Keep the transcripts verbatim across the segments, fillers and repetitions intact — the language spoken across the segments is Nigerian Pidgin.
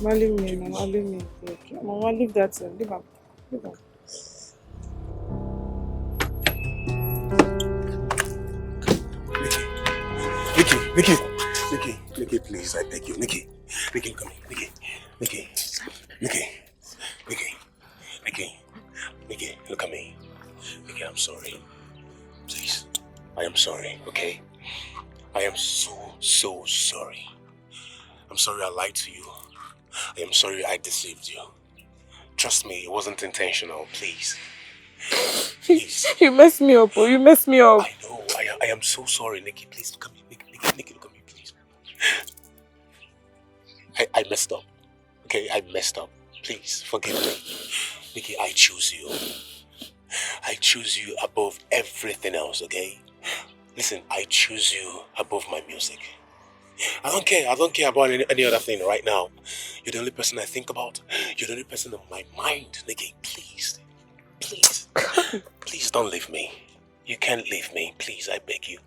Mama, leave me, Mama, leave me. Abeg. Mama, leave that thing. Leave am. Leave am. Nikki, Nikki, Nikki, Nikki, please, I beg you, Nikki, Nikki, come here, Nikki, Nikki, Nikki, Nikki, Nikki, Nikki, look at me, Nikki, I'm sorry, please, I am sorry, okay, I am so, so sorry, I'm sorry I lied to you, I am sorry I deceived you, trust me, it wasn't intentional, please. Please. You messed me up, oh, you messed me up. I know. I, I am so sorry, Nikki. Please look at me. Nikki, Nikki, Nikki, look at me, please. I, I messed up. Okay, I messed up. Please forgive me. Nikki, I choose you. I choose you above everything else, okay? Listen, I choose you above my music. I don't care. I don't care about any, any other thing right now. You're the only person I think about. You're the only person in my mind, Nikki. Please. Please. Please don't leave me. You can't leave me. Please, I beg you.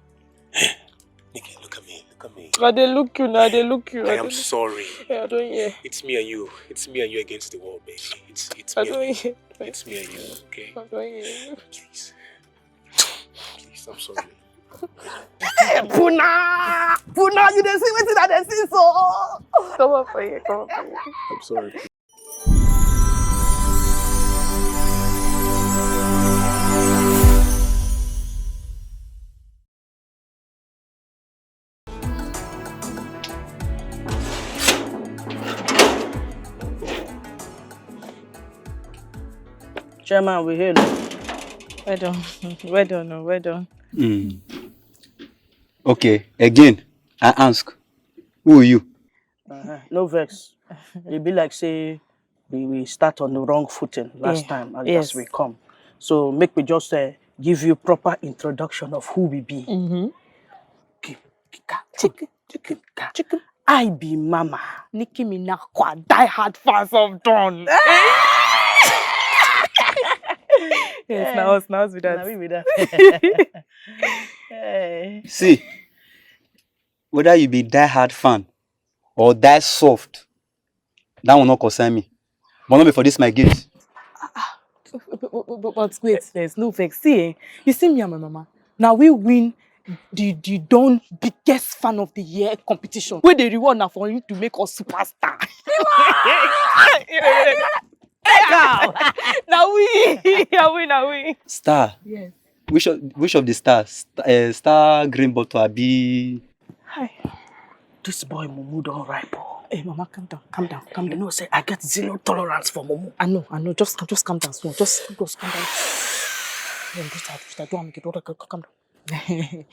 Nikki, look at me. Look at me. I dey look you now. I dey look you. I am sorry. Yeah, I don't hear. It's me and you. It's me and you against the world, baby. It's it's me. I don't hear. It's me and you. Okay. I don't hear. Please. Please, I'm sorry. Hey, Buna! Buna, you dey see wetin I dey see so? Come up for here, come up for here. I'm sorry. Chairman, we hail you. Well done. Well done, oh, well done. Mm. Okay, again, I ask, who are you? Uh-huh. No vex. E be like say we, we start on the wrong footing last yeah. time as, yes. as we come. So make we just uh, give you proper introduction of who we be. Mm-hmm. Chicken, chicken, chicken. I be Mama. Nicki Minaj, die hard fans of Don. Yes, now us, now us with that. Now we with that. See, whether you be die hard fan or die soft, that one not concern me. But not be for this my gate. But, but, but, but wait, there's no vex. See, eh? You see me and my mama. Now we win the the Don biggest fan of the year competition. Where the reward now for you to make us superstar. Now we, now we, now we. Star. Yes. Which of which of the stars? Star, uh, star green bottle abi. Hi. This boy mumu don ripe. Oh. Hey, mama, calm down, calm down, calm down. You know, say I get zero tolerance for mumu. I know, I know. Just, just calm down, small. Just, just calm down. Yeah, just, just, just, calm down.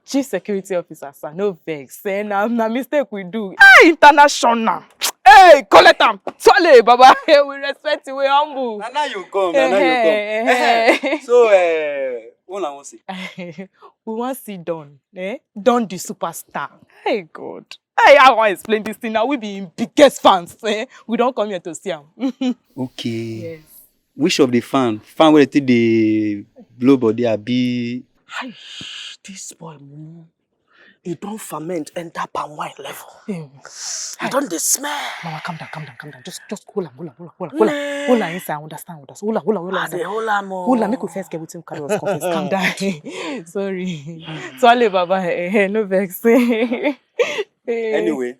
Chief security officer, sir, no vex. Say na na mistake we do. Hey, international. Hey, collect am. Swallow, Baba. Hey, we respect you, we humble. Na now you come, na now you come. Hey, hey. So, uh, what I want say? We want see Don, eh? Don the superstar. Hey God. Hey, I want explain this thing now. We be in biggest fans, eh? We don't come here to see him. Okay. Yes. Which of the fan? Fan where they take the blow body abi? Hi, this boy mumu. He don't ferment, enter palm wine level. Mm. He don't dey smell. Mama, calm down, calm down, calm down. Just, just hold on, hold on, hold on, hold on, hold on. Hold on, inside, I understand, understand. Hold on, hold on, hold on. I dey hold am. Hold on, make we first get wetin carry us come first. Calm down. Sorry. Sorry, Baba. Hey, hey, no vex. Hey. Anyway,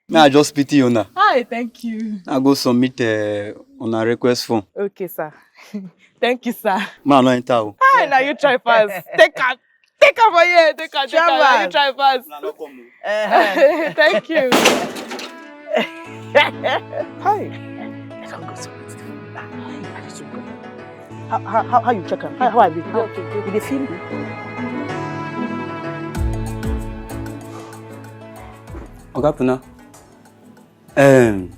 may I just pity you now. Hi, thank you. I go submit uh, on a request form. Okay, sir. Thank you, sir. Ma no enter. Hi, now you try pass. Take am. Take am for here. Take am. Take am. Now you try pass. Una no come o. Uh-huh. Thank you. Hi. I can't go so. How, how, how, how you check am? How, how I be? How, okay, okay. You dey feel me? Oga Puna, um,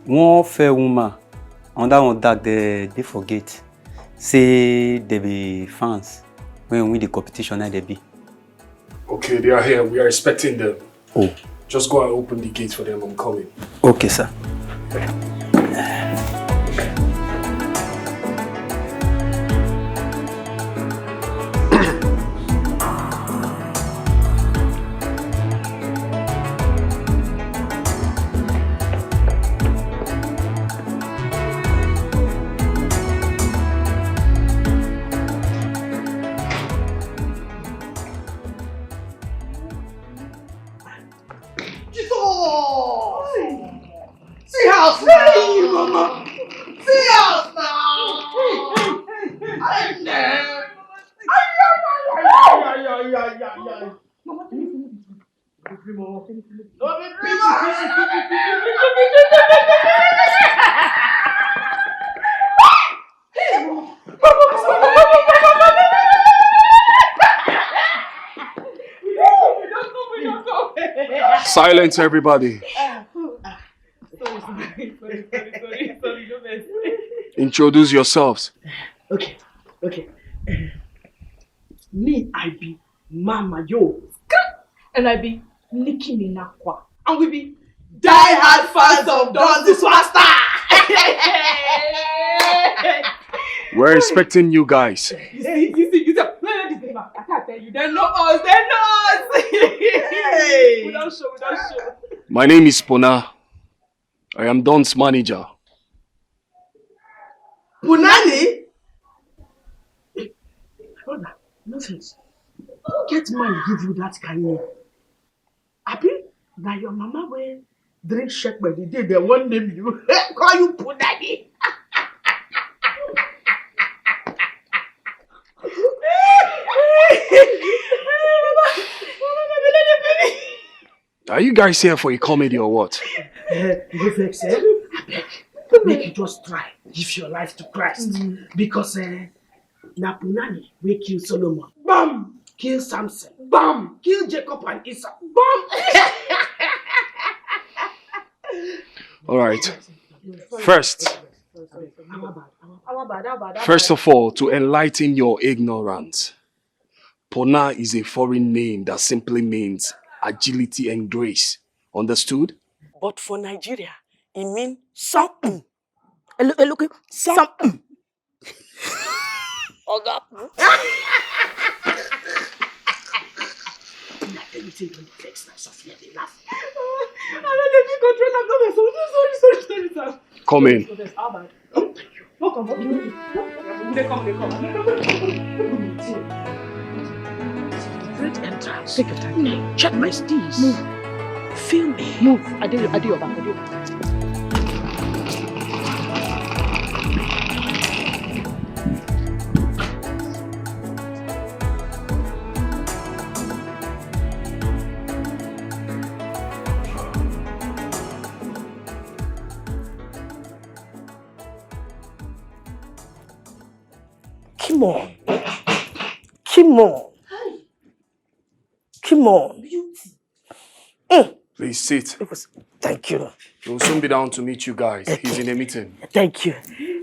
one fair woman, another one dark, they, they forget. Say they be fans when we win the competition, na they be. Okay, they are here. We are expecting them. Oh. Just go and open the gate for them. I'm coming. Okay, sir. Hey, mama. See us now. Hey, hey, hey, hey. Hey, man. Ay, ay, ay, ay, ay, ay, ay, ay, ay. Mama, tell me something. No be dream o. Silence, everybody. Introduce yourselves. Okay, okay. Me, I be Mama Yo. And I be Nicki Minakwa. And we be die hard fans of Don the Swasta. We're expecting you guys. You see, you see, you see. No, no, this man. I can't tell you. They know us. They know us. Hey. We don't show. We don't show. My name is Pona. I am Don's manager. Punani? Brother, nonsense. Who get man give you that kind name? Abi, na your mama wey drink shepherd the day they wan name you. Call you Punani. Are you guys here for a comedy or what? Eh, you go vex, eh? Abeg, make you just try give your life to Christ. Because eh, na Punani wey kill Solomon. Bam! Kill Samson. Bam! Kill Jacob and Esau. Bam! All right. First, How bad? How bad? First of all, to enlighten your ignorance, Pona is a foreign name that simply means agility and grace. Understood? But for Nigeria, it mean something. Hello, hello, okay? Something. Oga. Everything don dey vex na softly dey laugh. I no dey fit control am. No, sorry, sorry, sorry, sorry, sir. Come in. No, come, no, come, no, come, no, come. Great entrance. Take your time. Check my steez. Move. Feel me. Move. I do, I do your back. I do your back. Come on. Come on. Come on. Beauty. Please sit. Thank you. We'll soon be down to meet you guys. He's in a meeting. Thank you.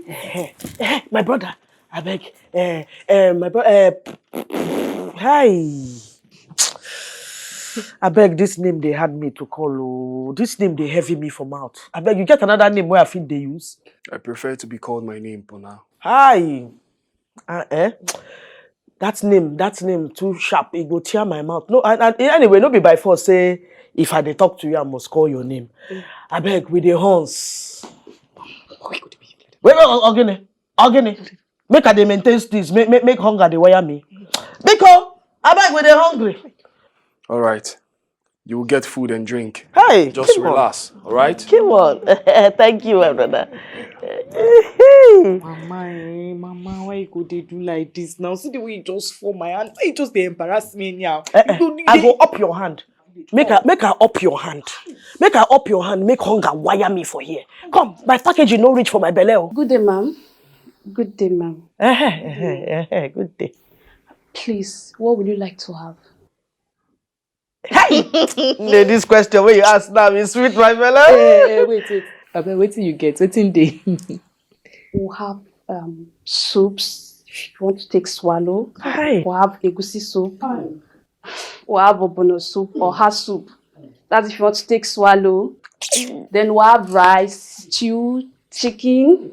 Eh, eh, my brother, I beg. Eh, eh, my brother. Eh, hi. I beg, this name they had me to call. Oh. This name they heavy me for mouth. I beg, you get another name where I feel they use? I prefer to be called my name, Pona. Hi. Uh, eh? That name, that name too sharp. It go tear my mouth. No, and, and anyway, no be by force. Say if I dey talk to you, I must call your name. I beg with the horns. Wait, wait, Ogene, Ogene. Make I dey maintain steez. Make, make, make hunger dey wire me. Because I beg with the hungry. All right. You will get food and drink. Hey, just relax, all right? Come on. Thank you, my brother. Mama, eh, mama, why you go dey do like this now? See the way you just fall my hand. Why you just dey embarrass me anyhow? Eh, eh, I go up your hand. Make I make I up your hand. Make I up your hand. Make hunger wire me for here. Come, my package no reach for my belly. Oh. Good day, ma'am. Good day, ma'am. Eh, eh, eh, eh, good day. Please, what would you like to have? Hey! This question wey you ask now is sweet my belly. Hey, hey, wait, wait. Abeg, wetin you get? Wetin dey? We have um, soups if you want to take swallow. Hi. We have egusi soup. We have obono soup or ha soup. That's if you want to take swallow. Then we have rice, stew, chicken.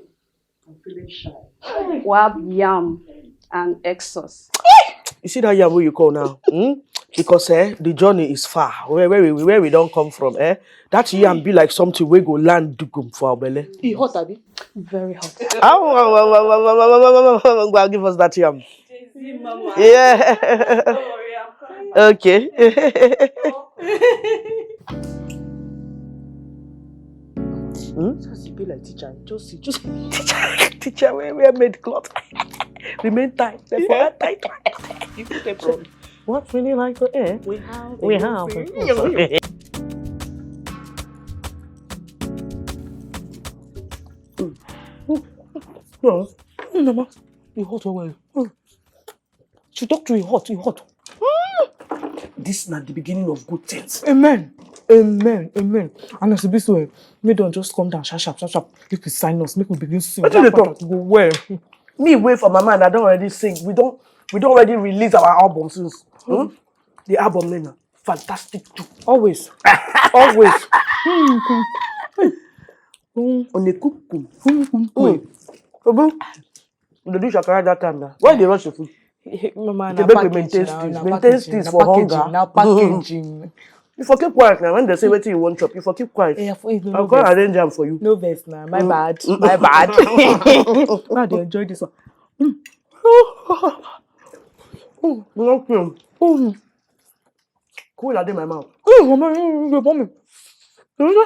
We have yam and egg sauce. You see that yam wey you call now? Hmm? Because eh, the journey is far. Where, where, we, where we don't come from, eh? That yam be like something we go land dugum for our belly. E hot, abi? Very hot. Ow, ow, ow, ow, ow, ow, ow, ow, ow, ow, ow, give us that yam. Yeah. Okay. Hmm? As you be like teacher, just see, just teacher, teacher, where, where made cloth? Remain tight, therefore tight. You put a problem. What really like the air? We have. We have. No, no, no, you hot well. She talk to you hot, you hot. This na the beginning of good things. Amen. Amen. Amen. And as e be so, eh, make dem just come down sharp, sharp, sharp, sharp. Make we sign us, make we begin sing. Wetin dey talk? Go well. Me wey for my mind, I don already sing. We don, we don already release our album since. Hmm? The album name na Fantastic Two. Always. Always. Onekukum. Obo. You dey do shakara that time now. Why you dey rush your food? Mama, na packaging now, na packaging, na packaging, na packaging. You for keep quiet now. When they say wetin you wan chop, you for keep quiet. I'll go arrange am for you. No vex na. My bad. My bad. Now I dey enjoy this one. Mm. Mm. Cool, I dey my mouth. Mm, mama, you dey burn me. Mm,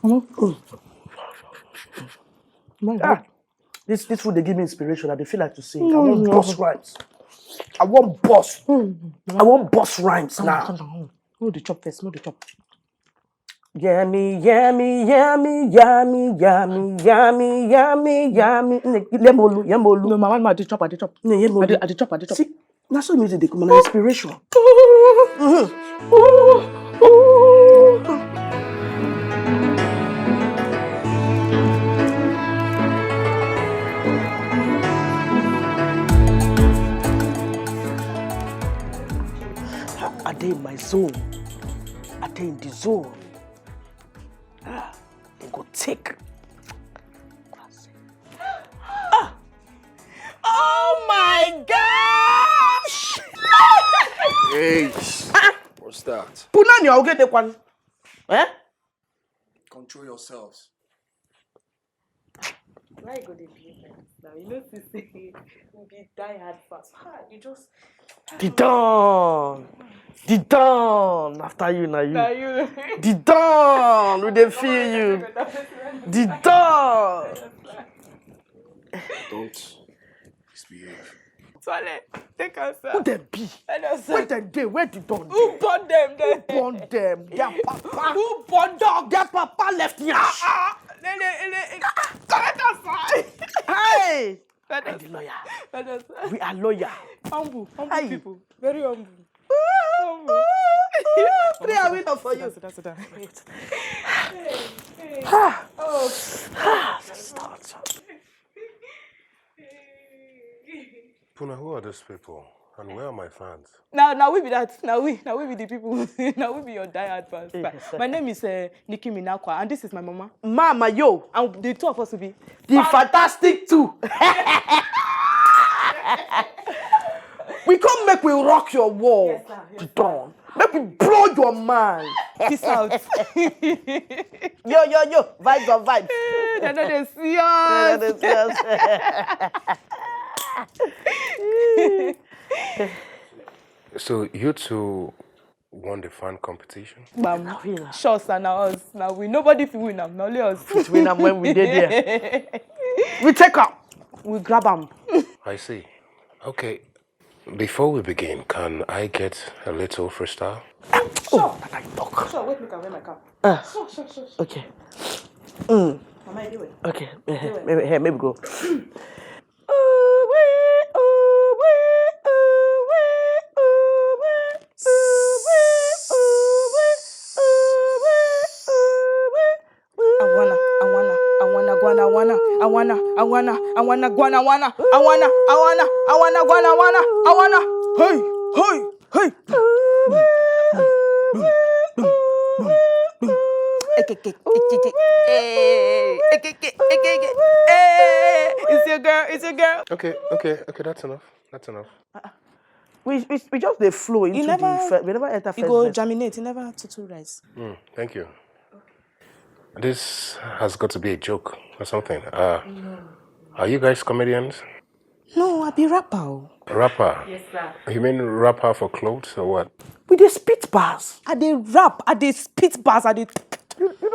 mm, mm. My God. This, this food dey give me inspiration. I dey feel like to sing. I wan burst rhymes. I wan burst. I wan burst rhymes now. Calm down, calm down. No dey chop first, no dey chop. Yummy, yummy, yummy, yummy, yummy, yummy, yummy, yummy. Yemolu, yemolu. No, my mama, I dey chop, I dey chop. Ne, yemolu. I dey, I dey chop, I dey chop. See, na so music dey come, na inspiration. Mm-hmm. I dey in my zone. I dey in the zone. Ah, dem go take. Ah! Oh my gosh! Hey, what's that? Punani, I'll get the one. Eh? Control yourselves. Why you go dey behave like this now? You know, see, say we be die hard fans. Ah, you just The Don. The Don. After you, na you. Na you. The Don. We dey feel you. The Don. Don't misbehave. Swale, take us out. Who dem be? Let us out. Where dem dey? Where the Don dey? Who born them? Who born them? Their papa. Who born dog? Their papa left yansh. Ah, ah. Le, le, le, le. Correct us out. Hey! Let us, the lawyer. Let us. We are lawyer. Humble, humble people. Very humble. Humble. Three are winner for you. Sit down, sit down, sit down. Hey, hey. Ah. Oh. Ah, stop, stop. Puna, who are these people? And where are my fans? Now, now we be that. Now we, now we be the people. Now we be your diehard fans. Yes. My name is, uh, Nicki Minakwa, and this is my mama. Mama, yo. And the two of us will be the Fantastic Two. We come make we rock your world. Yes, sir. Yes, sir. Don. Make we blow your mind. Peace out. Yo, yo, yo. Vibes on vibes. Eh, they no dey see us. They no dey see us. So you two won the fan competition? Bam. Na we na. Sure, sir, na us. Na we. Nobody fit win am. Na only us. Fit win am when we dey there. We take am. We grab am. I see. Okay. Before we begin, can I get a little freestyle? Oh, sure. That I talk. Sure, wait, make I wear my cap. Ah. Sure, sure, sure, sure. Okay. Mm. Mama, you do it. Okay. Do it. Maybe, hey, maybe go. Awana, awana, awana, guana, awana, awana, awana, awana, guana, awana, awana, awana, awana, guana, awana, awana. Hey, hey, hey. Ekeke, ekeke, eh, ekeke, ekeke, eh. It's your girl, it's your girl. Okay, okay, okay, that's enough. That's enough. We, we, we just dey flow into the fir-, we never enter first verse. Germinate, e never too too rise. Mm, thank you. This has got to be a joke or something. Uh, are you guys comedians? No, I be rapper o. Rapper? Yes, sir. You mean rapper for clothes or what? We dey spit bars. I dey rap, I dey spit bars, I dey. You, you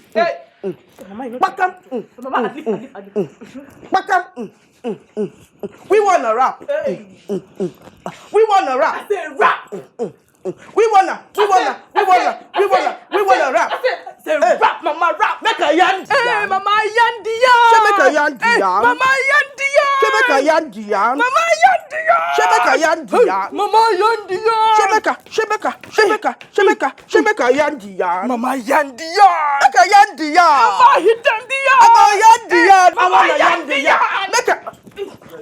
Hey. Mama, you know. Kpakam. Mama, I leave, I leave, I leave. Kpakam. We wanna rap. Hey. We wanna rap. I say rap. We wanna, we wanna, we wanna, we wanna, we wanna rap. I say, say rap, mama, rap. Make a yarn the yarn. Hey, mama, yarn the yarn. Say make a yarn the yarn. Mama, yarn the yarn. Say make a yarn the yarn. Mama, yarn the yarn. Say make a yarn the yarn. Mama, yarn the yarn. Say make a, say make a, say make a, say make a, say make a yarn the yarn. Mama, yarn the yarn. Make a yarn the yarn. Mama, hit them the yarn. Mama, yarn the yarn. I wanna yarn the yarn. Make a,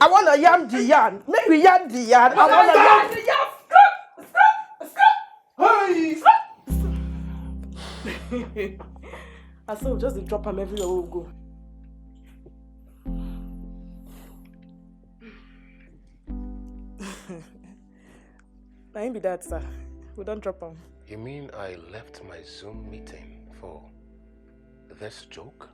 I wanna yarn the yarn. Make we yarn the yarn. I wanna yarn the yarn. Hey! I say we just dey drop am everywhere wey we go. Na him be that, sir. We don drop am. You mean I left my Zoom meeting for this joke?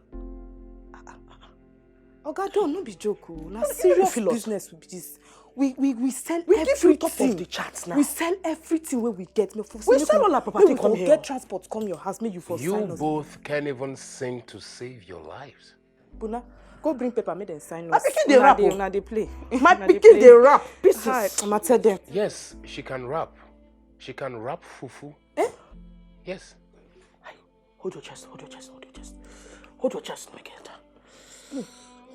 Oga Don, no be joke o. Na serious business be this. We we we sell everything. We give you top of the charts now. We sell everything wey we get. No, for we sell all our property come here. Get transport come your house, make you for sign us. You both can't even seem to save your lives. Buna, go bring paper, make dem sign us. My pikin dey rap o. Una dey play. My pikin dey rap pieces. Mama, tell them. Yes, she can rap. She can rap fufu. Eh? Yes. Hold your chest, hold your chest, hold your chest. Hold your chest, make it enter.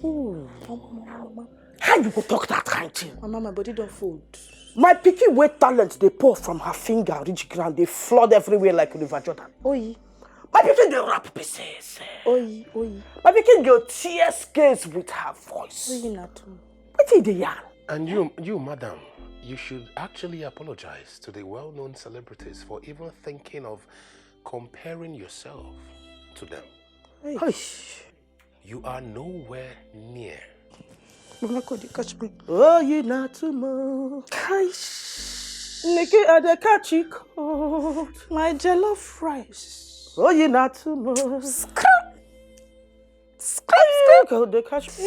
Ooh. Mama, mama, mama. How you go talk that kind thing? Mama, my body don fold. My pikin wey talent dey pour from her finger reach ground, dey flood everywhere like River Jordan. Oyi. My pikin dey rap pieces. Oyi, oyi. My pikin go tear scales with her voice. Oyi na too. Wetin dey yarn? And you, you, madam, you should actually apologize to the well-known celebrities for even thinking of comparing yourself to them. Hey. You are nowhere near. Mama, God, you catch me. Oh, you not too much. Kai. Nikki, I dey catch you cold. My jollof rice. Oh, you not too much. Scrap. Scrap, scrap. God, they catch me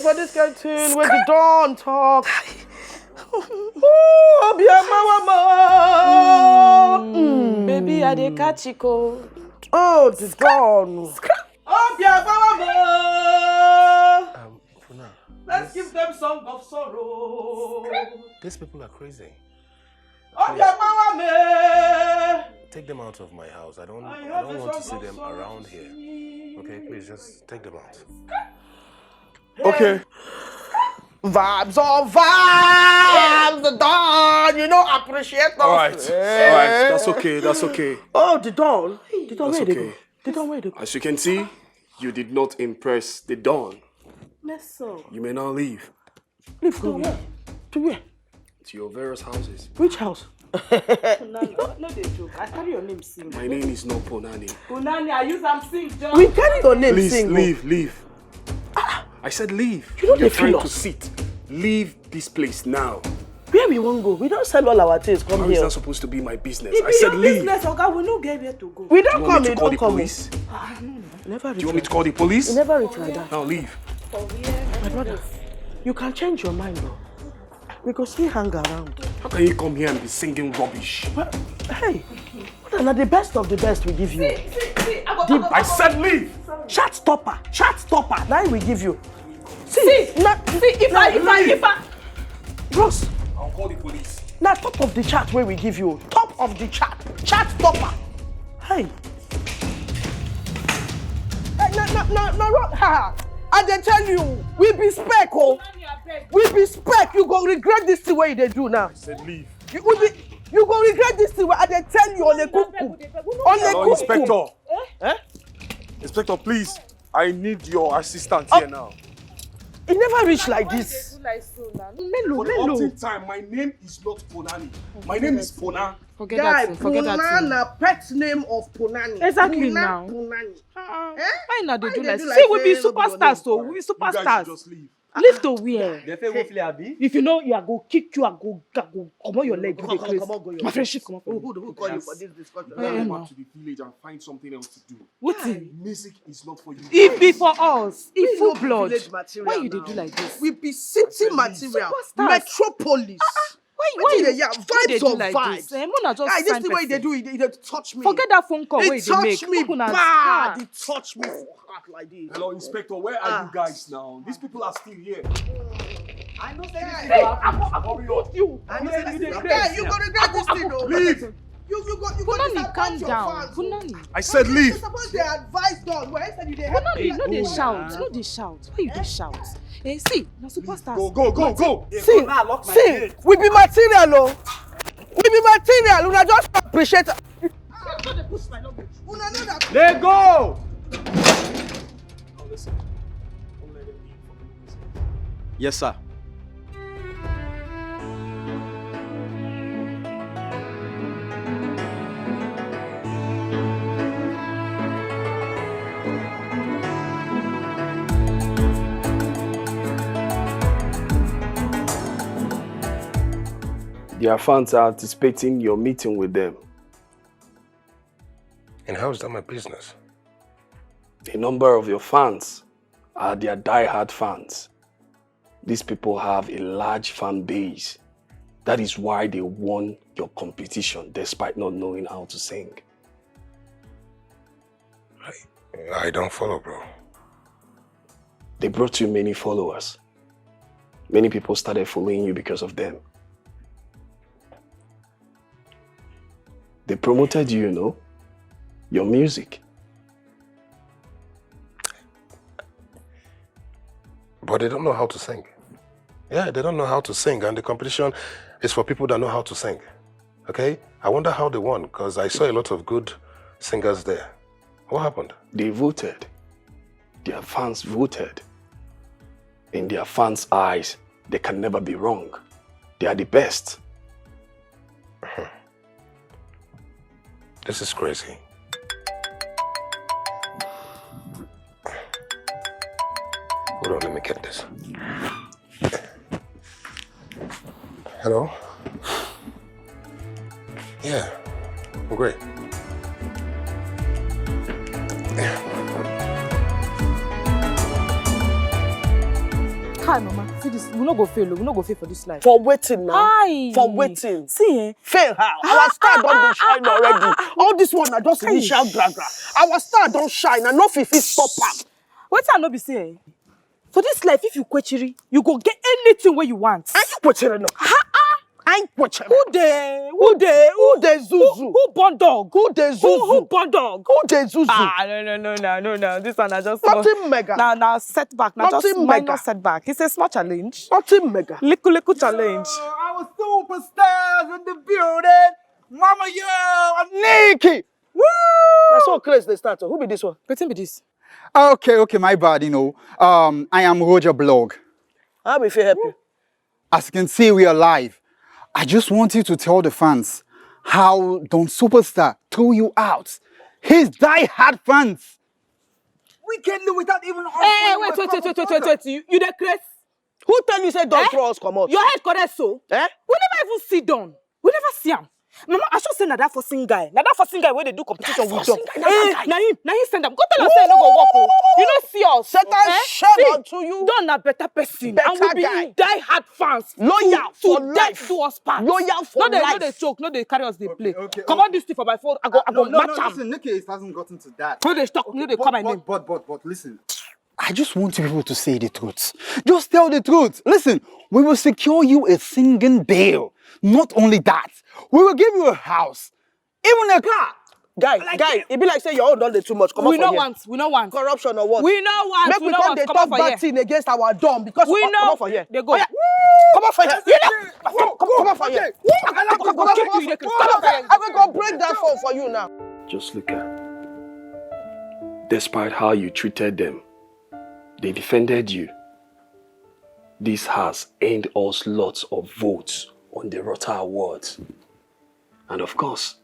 for this kind of thing when you don't talk. Ooh, Obiamawa mo. Mm, baby, I dey catch you cold. Oh, the gone. Scrap. Obiamawa mo. Um, Funa, let's give them song of sorrow. These people are crazy. Obiamawa me. Take them out of my house. I don't, I don't want to see them around here. Okay, please just take them out. Okay. Vibes on vibes, the Don. You know, appreciate us. All right, all right, that's okay, that's okay. Oh, the Don. The Don, That's where they go? Okay. The Don, where they go? As you can see, you did not impress the Don. Mess up. You may now leave Leave go where? To where? To your various houses. Which house? No, no, no, dey joke. I carry your name sing. My name is not Ponani. Unani, I use am sing, John. We carry your name Please sing. Leave, leave. I said leave. You know You're they trying feel to us. Sit. Leave this place now. Where we won't go? We don't sell all our things. Come How is here. That supposed to be my business? If I it's said your leave. Business, Oga, we no get where to go. We You don't want come. me You to call don't the come. Police? Never reach. Do you want me Like to call the police? Never reach like that. Now leave. My brother, you can change your mind though. We go still hang around. How can you come here and be singing rubbish? Well, hey, na the best of the best we give you. See, see, see, I go, I go, I said leave. Chat stopper, chat stopper. Now we give you. See, Na, see, if I, if I, if I, Bros, I'll call the police. na top of the chat where we give you. Top of the chat, chat stopper. Hey. Eh, na na na na rock ha. I dey tell you, we be spec oh. We be spec. You go regret this thing wey you dey do now. I said leave. You will be, you go regret this thing wey I dey tell you on a kuku. On a Hello, kuku. Inspector. Eh? Inspector, please. I need your assistance here now. E never reach like this. Melo, For the Melo. Upton time, my name is not Ponani. My name is Pona. Forget Guy, that thing. Forget that Puna thing. Na pet name of Punani. Exactly Puna, now. Punani. Uh-uh. Eh? Why una dey Why do you dey like do this? like See, we be say no be your superstars, name? So we be You guys should superstars. Just leave. Leave to where? They say we play abi. If you know, you go kick you, I go, I go comot your leg. You Come, dey come, craze. come on, go your My friend, shift, comot for Who, me. who, who call you for this discussion? Eh, Go no. back to the village and find something else to do. Wetin? Music is not for you. If be for us, We if full no be blood, village material why you dey now. Do like this? We be city material, Superstars. Metropolis. Why, why Wetin you dey yarn? why you dey Vibes do on like vibes. This? Eh, una just Guy, this sign thing wey you dey person. Do, e dey touch me. Forget that phone call wey It you dey touch make. Me Make una bad. ah. It touch me for heart like this. Hello, Inspector. Where are Ah. You guys now? These people are still here. I know say this Guy, is Hey, what I go, I happens. go Hurry up. put you. I know say this is Guy, guy, you go regret this thing, though. Leave. You, you go, you go Punani, disappoint calm your down. Fans. Punani. I said leave. Suppose they advise Don. Where said you dey help Punani, people. No dey Go shout. now. No dey shout. Why you dey shout? Eh, see, na superstars. Go, go, go, go. They See, go now lock my see, gate. We be material, oh. We be material. Una just appreciate. Una know that. They go. Yes, sir. Their fans are anticipating your meeting with them. And how is that my business? A number of your fans are their die-hard fans. These people have a large fan base. That is why they won your competition despite not knowing how to sing. I, I don't follow, bro. They brought you many followers. Many people started following you because of them. They promoted you, you know, your music. But they don't know how to sing. Yeah, they don't know how to sing, and the competition is for people that know how to sing. Okay? I wonder how they won, because I saw a lot of good singers there. What happened? They voted. Their fans voted. In their fans' eyes, they can never be wrong. They are the best. This is crazy. Hold on, let me get this. Hello? Yeah, I'm great. Kai, mama, see this. We no go fail. We no go fail for this life. For waiting now. Hi. For waiting. See, eh? Fail how? Our star don dey shine already. All this one na just initial gra gra. Our star don shine. I no fit fit stop am. Wetin I no be say, eh? For this life, if you kwechiri, you go get anything wey you want. Are you kwechiri now? Ha ah! I ain't watching. Who dey? Who dey? Who dey zuzu? Who born dog? Who dey zuzu? Who born dog? Who dey zuzu? Ah, no, no, no, no, no, no. This one I just nothing mega. Now, now setback. Now just minor setback. It's a small challenge. Nothing mega. Little, little challenge. So, our superstars in the building. Mama, yo, I'm Nikki. Woo! That's what craze they start. Who be this one? Wetin be this? Okay, okay, my bad, you know. Um, I am Roger Blog. How we fit help you? As you can see, we are live. I just want you to tell the fans how Don Superstar threw you out. His die-hard fans. Wickedly without even us. Hey, wait, wait, wait, wait, wait, wait. You, you dey craze? Who tell you say Don throw us comot? Your head correct so? Eh? We never even see Don. We never see am. Mama, I sure say na that forcing guy. Na that forcing guy wey dey do competition with Don. Eh, na him, na him send am. Go tell am say e no go work o. You no see us. Satan, shame unto you. Don na better person, and we be die-hard fans. Loyal for life. Do us part. Loyal for life. No dey, no dey choke, no dey carry us dey play. Okay, okay. Comot this thing for my phone. I go, I go match am. No, no, no, listen, Nikki, it hasn't gotten to that. No dey talk, no dey call my name. But, but, but, but listen. I just want you people to say the truth. Just tell the truth. Listen, we will secure you a singing deal. Not only that, we will give you a house, even a car. Guy, guy, e be like say your own don dey too much. Comot for here. We no want, we no want. Corruption or what? We no want. Make we come dey talk bad thing against our Don because we no comot for here. Dey go. Oya, comot for here. You know, come, come for here. I go go break that phone for you now. Just look at. Despite how you treated them, they defended you. This has earned us lots of votes on the Rota Awards. And of course,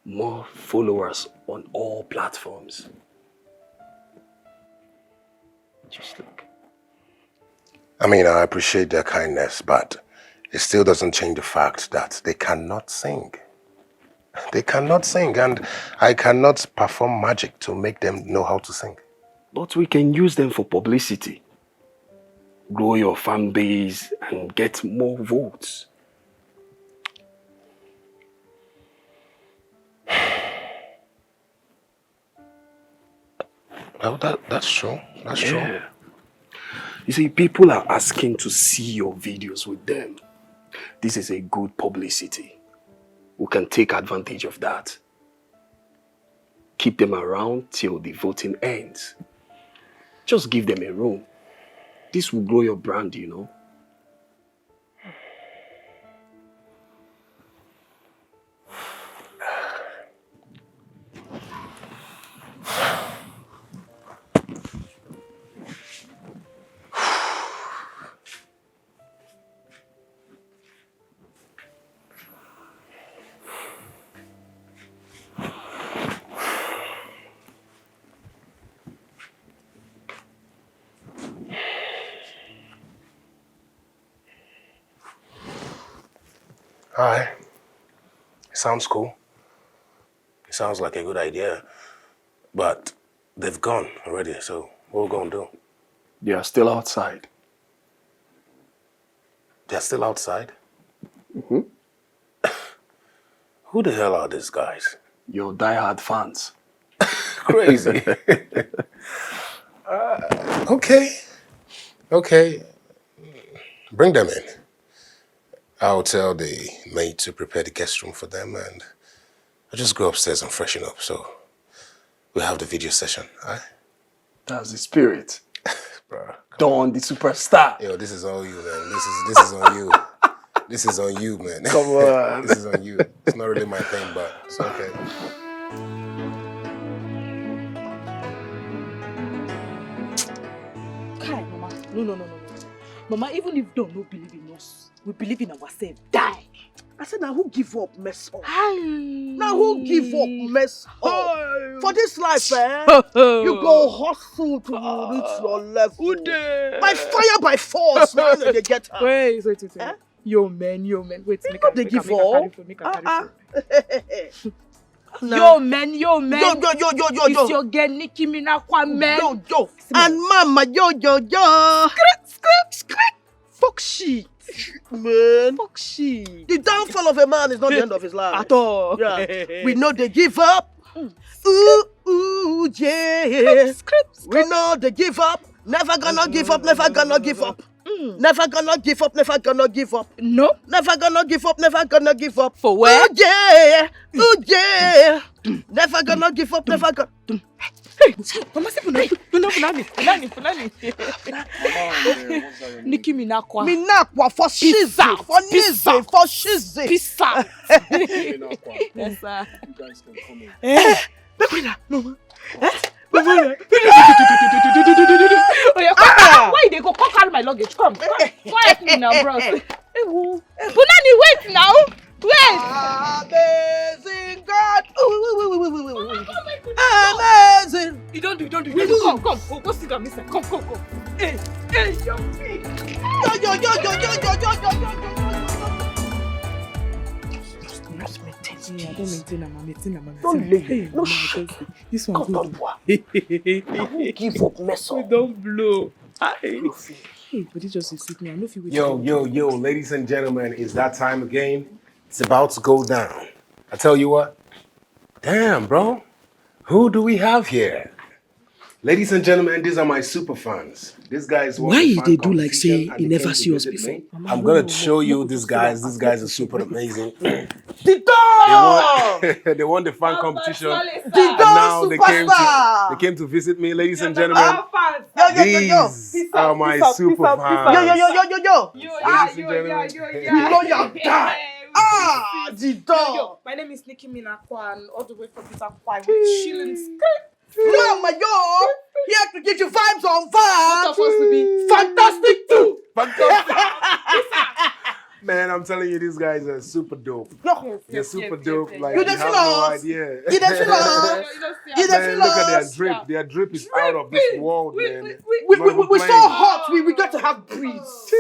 more followers on all platforms. Just look. I mean, I appreciate their kindness, but it still doesn't change the fact that they cannot sing. They cannot sing, and I cannot perform magic to make them know how to sing. But we can use them for publicity, grow your fan base, and get more votes. Well, that, that's true. That's true. Yeah. You see, people are asking to see your videos with them. This is a good publicity. We can take advantage of that. Keep them around till the voting ends. Just give them a room. This will grow your brand, you know. Hi. Sounds cool. It sounds like a good idea. But they've gone already, so what we gonna do? They are still outside. They're still outside? Mm-hmm. Who the hell are these guys? Your diehard fans. Crazy. Uh, okay. Okay. Bring them in. I'll tell the maid to prepare the guest room for them, and I'll just go upstairs and freshen up. So we have the video session, all right? That's the spirit. Bro, come on. Don, the superstar. Yo, this is on you, man. This is, this is on you. This is on you, man. Come on. This is on you. It's not really my thing, but it's okay. Kai, Mama. No, no, no, no, no. Mama, even if Don no believe in us, we believe in ourselves. Die. I said, now who give up, mess up? Hi. Now who give up, mess up? Hi. For this life, eh? You go hustle to reach your level. Ude. By fire, by force, now you dey get her. Wait, wait, wait, wait. Eh? Yo, man, yo, man. Wait, make I, make I, make I carry phone, make I carry phone. Yo, man, yo, man. Yo, yo, yo, yo, yo, yo. It's your girl, Nicki Minaj, man. Yo, yo. And mama, yo, yo, yo. Script, script, script. Fuck shit. Man. Fuck shit. The downfall of a man is not the end of his life. At all. Yeah. We know they give up. Ooh, ooh, yeah. Script, script, script. We know they give up. Never gonna give up, never gonna give up. Never gonna give up, never gonna give up. No. Never gonna give up, never gonna give up. For where? Oh yeah, oh yeah. Never gonna give up, never gonna. Hey, Mama, see, Fulani, Fulani, Fulani, Fulani, Fulani. Nicki Minakwa. Minakwa for shizzle, for nizzle, for shizzle. Peace out. Yes, sir. You guys can come in. Eh, make we na, no, ma. Eh? Make we na. Oh, yeah, come, ah, why you dey go? Come carry my luggage. Come, come, come help me now, bros. Hey, woo. Fulani, wait now. Wait. Amazing God. Ooh, ooh, ooh, ooh, ooh, ooh, ooh. Amazing. You don't do, you don't do, you don't do. Come, come, go, go sit down, mister. Come, come, come. Hey, hey, yo, hey. Yo, yo, yo. Just maintain. Yeah, I don't maintain am, I maintain am, I maintain am. Don't lay. Hey, no, no, shit. This one good. Come, don't. I won't give up, mess up. We don't blow. Hi. Hey, but this just sweet me. I know if you wait. Yo, yo, yo, ladies and gentlemen, it's that time again. It's about to go down. I tell you what. Damn, bro. Who do we have here? Ladies and gentlemen, these are my super fans. This guy is one of the fan competition, and they came to visit me. Why you dey do like say you never see us before? I'm gonna show you these guys. These guys are super amazing. They won, they won the fan competition, and now they came to, they came to visit me, ladies and gentlemen. These are my super fans. Yo, yo, yo, yo, yo, yo. Ladies and gentlemen. We know your guy. Ah, the dog. My name is Nicki Minakwa, and all the way from Peter Kwai with chilling skirt. Mama, yo, here to give you vibes on vibes. Not supposed to be. Fantastic too. Fantastic. Man, I'm telling you, these guys are super dope. Yo. Yes, yes, yes, yes. They're super dope. Like, you have no idea. You dey feel us? You dey feel us? Man, look at their drip. Their drip is out of this world, man. We, we, we, we so hot. We, we got to have breeze.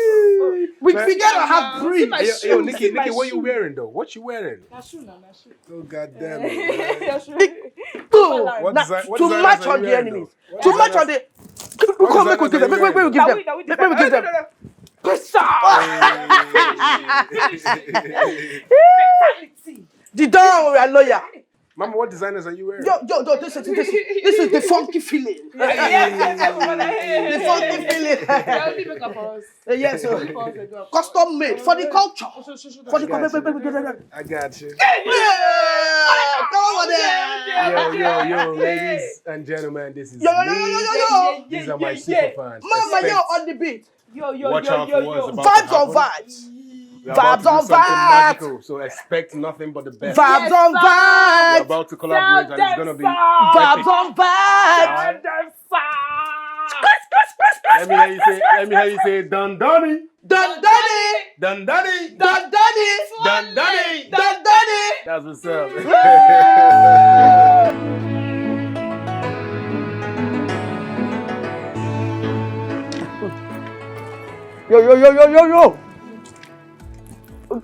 We, we gotta have breeze. Hey, yo, yo, Nicki, Nicki, what you wearing though? What you wearing? Na shoe, na, na shoe. Oh, God damn it, man. Your shoe. What desi-, what designers are you wearing though? To match on the enemies. To match on the. Come, make we give them. Make we give them. Make we give them. Press up. The Don, we are loyal. Mama, what designers are you wearing? Yo, yo, yo, this is, this is, this is the funky feeling. Yes, yes, yes, yes. The funky feeling. They only make up for us. Uh, yes, sir. Only for us, they do. Custom made for the culture. For the culture. I got you. Yeah, come on there. Yo, yo, yo, ladies and gentlemen, this is me. Yo, yo, yo, yo, yo, yo. These are my super fans. Mama, yo, on the beat. Yo, yo, yo, yo, yo. Watch out for what's about to happen. Vibes on vibes. We're about to do something magical, so expect nothing but the best. Vibes on vibes. We're about to collaborate and it's gonna be epic. Vibes on vibes. Let me hear you say, let me hear you say, Don Donny. Don Donny. Don Donny. Don Donny. Don Donny. Don Donny. That's what's up. Yo, yo, yo, yo, yo, yo.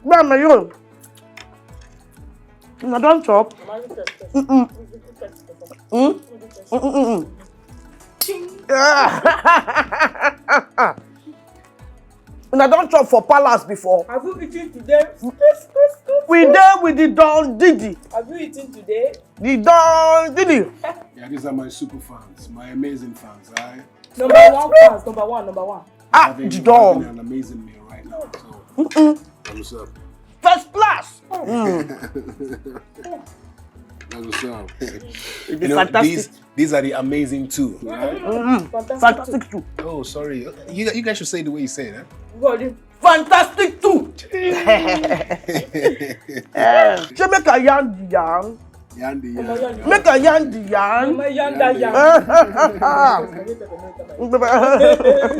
Mama, yo. Una don chop? Mm-mm. Mm? Mm-mm-mm-mm. Yeah. Una don chop for palace before? Have you eaten today? We dey with the Don Diddy. Have you eaten today? The Don Diddy. Yeah, these are my super fans, my amazing fans. I Number one fans, number one, number one. Ah, having, the Don. Having an amazing meal right now. So, mm-mm. Thumbs up. First class. Mm. That's what's up. You know, fantastic. These, these are the amazing two, right? Mm-hmm. Fantastic. Fantastic two. Oh, sorry. You, you guys should say it the way you say it, eh? What? Fantastic too. Eh, shey make I yarn the yarn? Yarn the yarn. Make I yarn the yarn? Mama, yarn that yarn.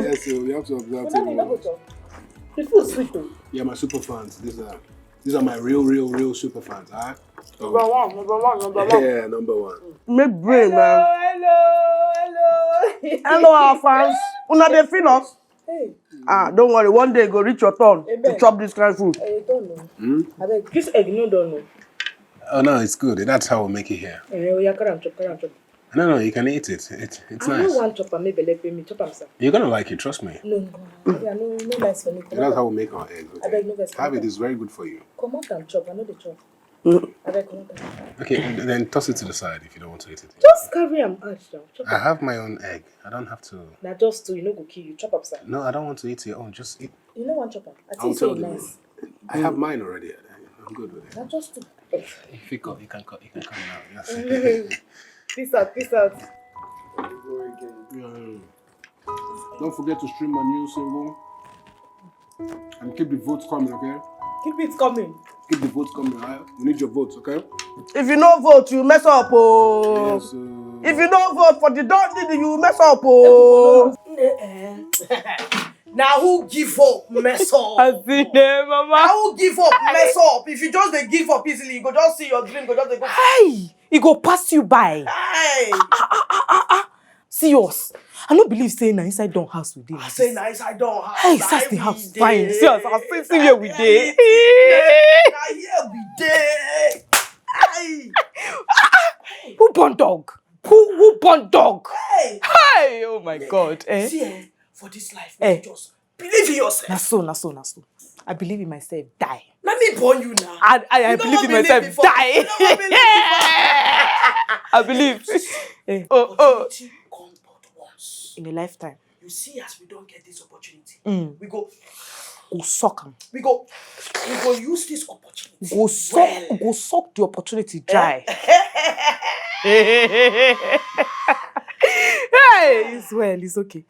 Yes, so we have to observe. Mama, you no go chop. The food sweet o. Yeah, my super fans. These are, these are my real, real, real super fans, alright? So, number one, number one, number one. Yeah, number one. Make brain, man. Hello, hello, hello. Hello, our fans. Una dey feel us? Hey. Ah, don't worry. One day go reach your turn to chop this kind of food. Eh, don't know. Hmm? Abeg, this egg no don know. Oh no, it's good. That's how we make it here. Eh, oya, carry am chop, carry am chop. No, no, you can eat it. It, it's nice. I no wan chop am, make belle pain me. Chop am, sir. You're gonna like it, trust me. No, no, no, no, no, nice for me. That's how we make our eggs. Okay? Abeg, no vex. Have it. It's very good for you. Comot am chop. I no dey chop. Mm. Abeg, comot am. Okay, then toss it to the side if you don't want to eat it. Just carry am out now. Chop I am. Have my own egg. I don't have to. Na just two, you no go kill you. Chop am, sir. No, I don't want to eat your own. Just eat. You no wan chop am? I I'll think say tell e the nice. I have mine already. I'm good with it. Na just two. If you come, you can come. You can come now. Yes. Peace out, peace out. Mm. Don't forget to stream my new single and keep the votes coming, okay? Keep it coming. Keep the votes coming, right? We need your votes, okay? If you no vote, you mess up, oh. Yes, uh, if you no vote for the dog, you mess up, oh. Eh, eh. Now who give up, mess up? I see there, mama. Now who give up, mess up? If you just dey give up easily, you go just see your dream, go just dey go. Hey, e go pass you by. Hey. Ah, ah, ah, ah, ah. See us. I no believe say na inside don house we dey. I say na inside don house. Hey, na see as the house fine. See as I see, see where we dey. Na here we dey. Hey. Who born dog? Who who born dog? Hey. Hey, oh my God. Eh? See, eh, for this life, eh, just believe in yourself. Na so, na so, na so. I believe in myself. Die. Let me born you now. I I, I believe in myself. Die. I believe. Eh, oh oh. Opportunity come but once. In a lifetime. You see, as we don't get this opportunity, mm, we go, go suck am. We go, we go use this opportunity. Go suck, well. Go suck the opportunity dry. Hey, it's well, it's okay.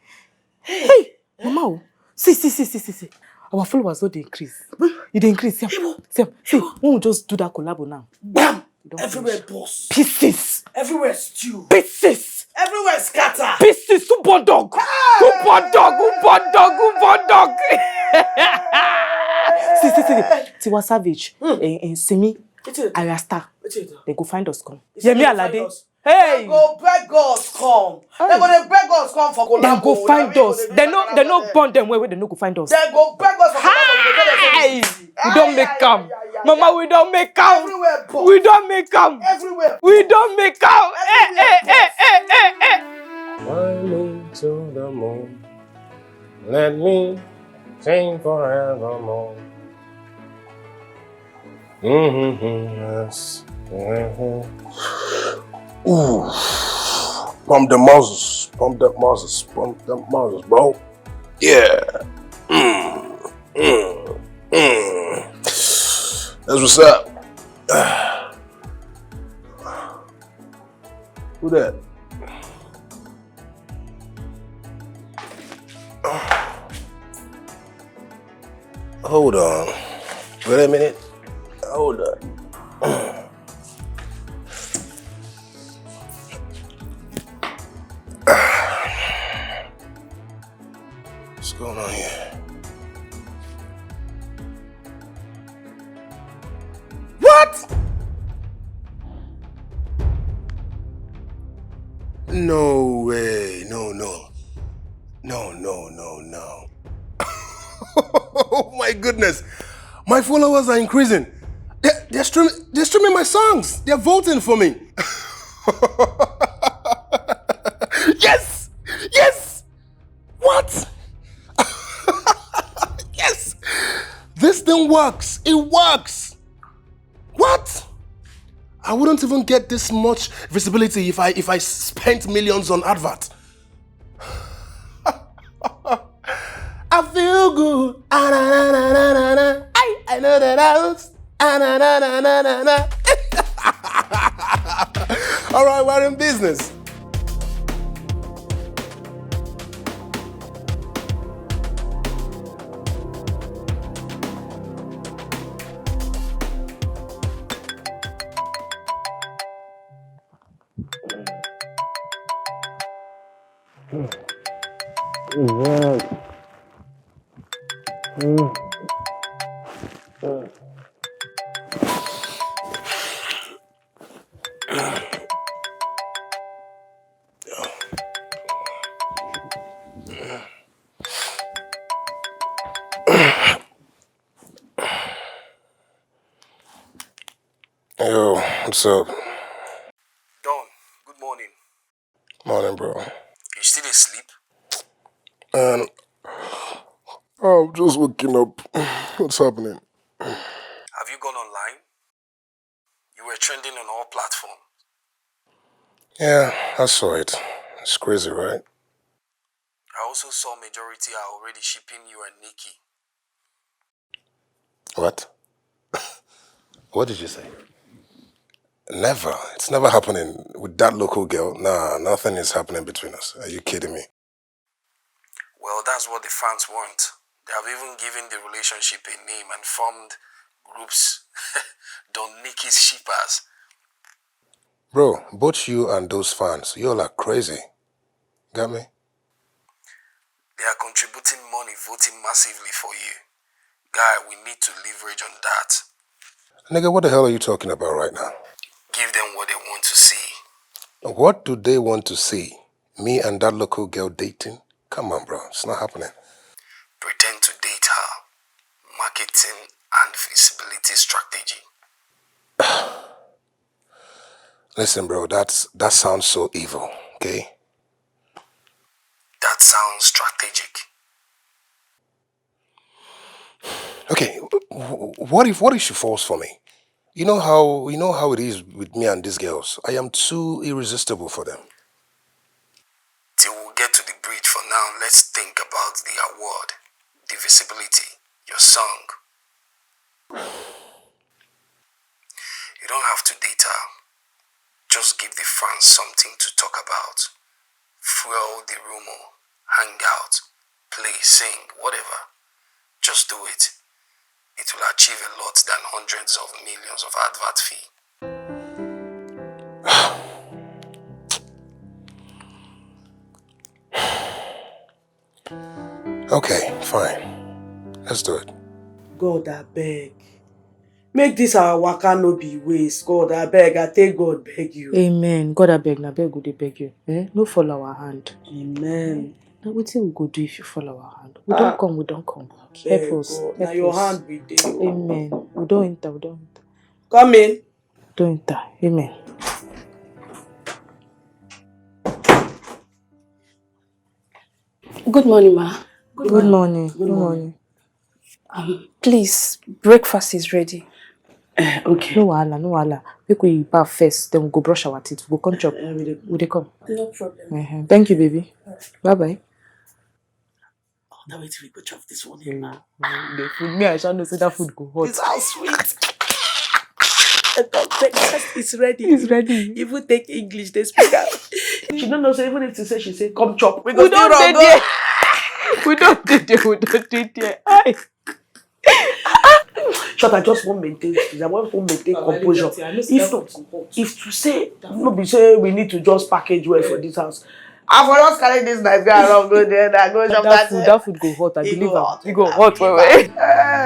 Hey, mama, oh. See, see, see, see, see, see. Our followers don dey increase. E dey increase. See am. See am. See, when we just do that collabo now. Bam! Everywhere burst. Pieces. Everywhere stew. Pieces. Everywhere scatter. Pieces. Who born dog? Who born dog? Who born dog? Who born dog? See, see, see. Tiwa Savage. Mm. Eh, eh, Simi. Arasta. They go find us come. Yemi Alade. Hey. They go beg us come. Hey. They go dey beg us come for collabo. They go find us. They no, they no born them where, where they no go find us. They go beg us for collabo. Hey. We don't make am. Mama, we don't make am. Everywhere burst. We don't make am. Everywhere. We don't make am. Eh, eh, eh, eh, eh, eh. Fly me to the moon. Let me sing forevermore. Mm-hmm. Yes. Mm-hmm. Ooh. Pump the muscles. Pump the muscles. Pump the muscles, bro. Yeah. Mm. Mm. Mm. That's what's up. Who that? Hold on. Wait a minute. Hold on. What's going on here? What? No way. No, no. No, no, no, no. Oh my goodness. My followers are increasing. They're, they're, stream, they're streaming my songs. They're voting for me. Yes! Yes! What? Yes! This thing works. It works. What? I wouldn't even get this much visibility if I if I spent millions on advert. I feel good. Ah, na, na, na, na, na, na. I, I know that I was. Ah, na, na, na, na, na, na. All right, we're in business. Yo, what's up? Don, good morning. Morning, bro. You still asleep? Man, I'm just waking up. What's happening? Have you gone online? Yeah, I saw it. It's crazy, right? I also saw majority are already shipping you and Nikki. What? What did you say? Never. It's never happening with that local girl. Nah, nothing is happening between us. Are you kidding me? Well, that's what the fans want. They have even given the relationship a name and formed groups Don Nicky's Shippers. Bro, both you and those fans, y'all are crazy. Got me? They are contributing money, voting massively for you. Guy, we need to leverage on that. Nigga, what the hell are you talking about right now? Give them what they want to see. What do they want to see? Me and that local girl dating? Come on, bro. It's not happening. Pretend to date her. Marketing and visibility strategy. Listen, bro, that's, that sounds so evil, okay? That sounds strategic. Okay, w- w- what if, what if she falls for me? You know how, you know how it is with me and these girls. I am too irresistible for them. Till we get to the bridge, for now, let's think about the award, the visibility, your song. You don't have to date her. Just give the fans something to talk about. Fuel the rumor, hang out, play, sing, whatever. Just do it. It will achieve a lot than hundreds of millions of advert fee. Okay, fine. Let's do it. God, I beg. Make this our waka no be waste. God, I beg. I take God beg you. Amen. God, I beg. Na beg we dey beg you. Eh? No fall our hand. Amen. Na wetin we go do if you fall our hand? We don Ah. come, we don come. Help Beg us. God. Help Na your us. hand we dey. Amen. We don enter, we don enter. Come in. Don enter. Amen. Good morning, ma. Good morning. Good morning. Um, please, breakfast is ready. Eh, okay. No wahala, no wahala. Make we baff first, then we go brush our teeth. We go come chop. Eh, we dey We dey come. No problem. Uh-huh. Thank you, baby. Bye bye. Oh, now wait till we go chop this one here now. The food, me, I shall know say that food go hot. It's so sweet. Breakfast is ready. It's ready. Even take English, they speak out. She don't know, so even if she say, she say, "Come chop," we go We still don't run dey go. there. We don't dey there. We don't dey there. Aye. Shut, I just want maintain. I want to maintain Baba, composure. Liberty, I know say If that not, food go hot. if to say, no be say we need to just package well for this house. I for just carry this nice guy around, go there, that go shop That that food, thing. that food go hot. I It believe go am. hot. It go hot well well. Eh.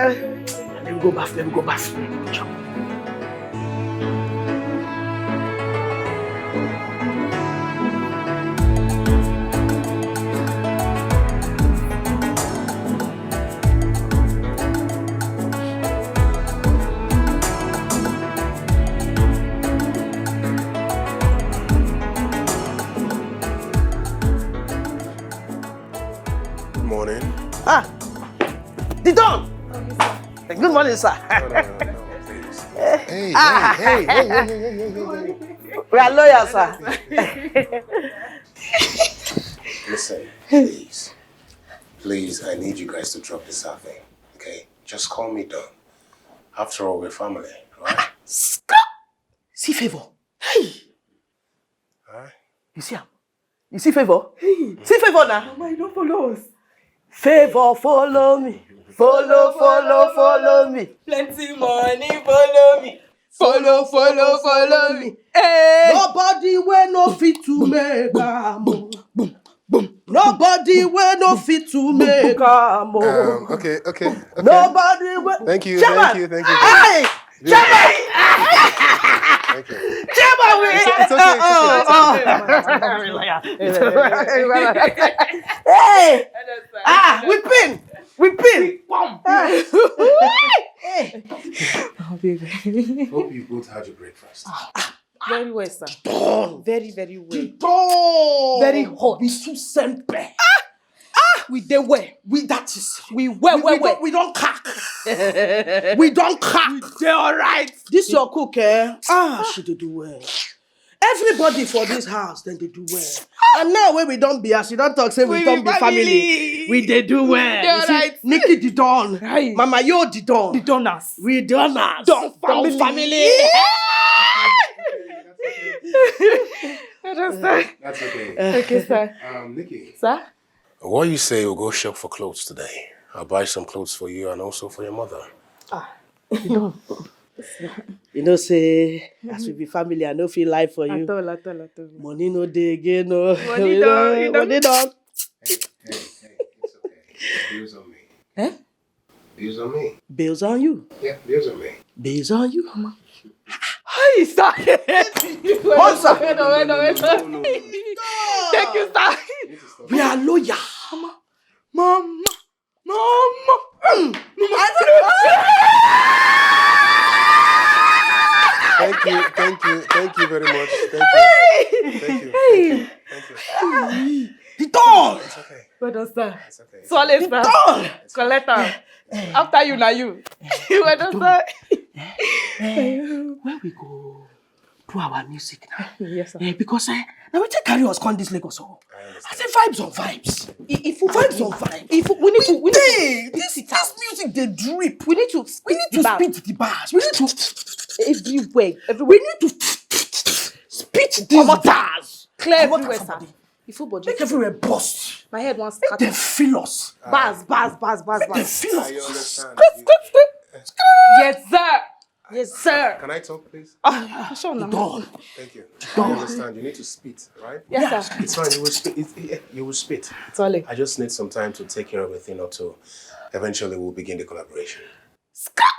Let me go baff. Let me go baff. Chop. Good morning. Ah, the Don. Good morning, sir. No, no, no, no, please. Hey, hey, hey, hey, hey, hey, hey, hey, hey. We are loyal, sir. Listen, please. Please, I need you guys to drop this thing, okay? Just call me Don. After all, we're family, right? See favor. Hey! Huh? You see am? You see favor? Hey! See favor now. Mama, you don't follow us. Favor, follow me. Follow, follow, follow me. Plenty money, follow me. Follow, follow, follow me. Hey! Nobody wey no fit to make am. Nobody wey no fit to make am. Um, okay, okay, okay. Nobody wey Thank you, Chairman! Thank you, thank you. Hey! Chairman! Thank you. Chairman, we It's, it's okay, it's okay, it's okay. Hey! Ah, we pin! We pin! Hey! Oh, baby. Hope you both had your breakfast. Very well, sir. Don. Very, very well. The Don. Very hot. Be too sempe. Ah, we dey well. We that is. We well, We, well, we well. don't, we don't crack. We don't crack. We dey alright. This your cook, eh? Ah, she dey do well. Everybody for this house, then they do well. And now when we don't be, as you don't talk, say we don't be family. We they do well. You see, Nikki the Don, Mama Yo the Don, the Donnas. We Donnas. Don family. That's okay. That's okay. Okay, sir. Um, Nikki. Sir? What you say we'll go shop for clothes today? I'll buy some clothes for you and also for your mother. Ah, you know. You know, say, as we be family, I know feel life for you. At all, at all, at all. Money no dey again, no. Money don, money don. Hey, hey, hey, it's okay. Bills on me. Eh? Bills on me. Bills on you. Yeah, bills on me. Bills on you. Hi, sir. What's up? Wait, wait, wait, wait. Thank you, sir. We are loyal. Mama. Mama. Mama. Mm. Mama. Thank you, thank you, thank you very much. Thank you. Thank you. Thank you. Thank you. The door. It's okay. Well done, sir. It's okay. Swallow, sir. Collect am. After you, na you. Well done, sir. Eh, where we go do our music now? Yes, sir. Eh, because, eh, now we take carry us come this Lagos. So I say vibes on vibes. If, if vibes on vibes. If we need to, we need to, this, this music they drip. We need to, we need to spit the bars. We need to everywhere. Everywhere. We need to spit these bars. Clear everywhere, sir. If you body make everywhere burst. My head wants to. They feel us. Bars, bars, bars, bars, bars. They feel us. I understand. Yes, sir. Yes, sir. Can I talk, please? Ah, sure, no. Thank you. I understand. You need to spit, right? Yes, sir. It's fine. You will spit. It, it, you will spit. Sorry. I just need some time to take care of a thing or two. Eventually, we'll begin the collaboration. Scott!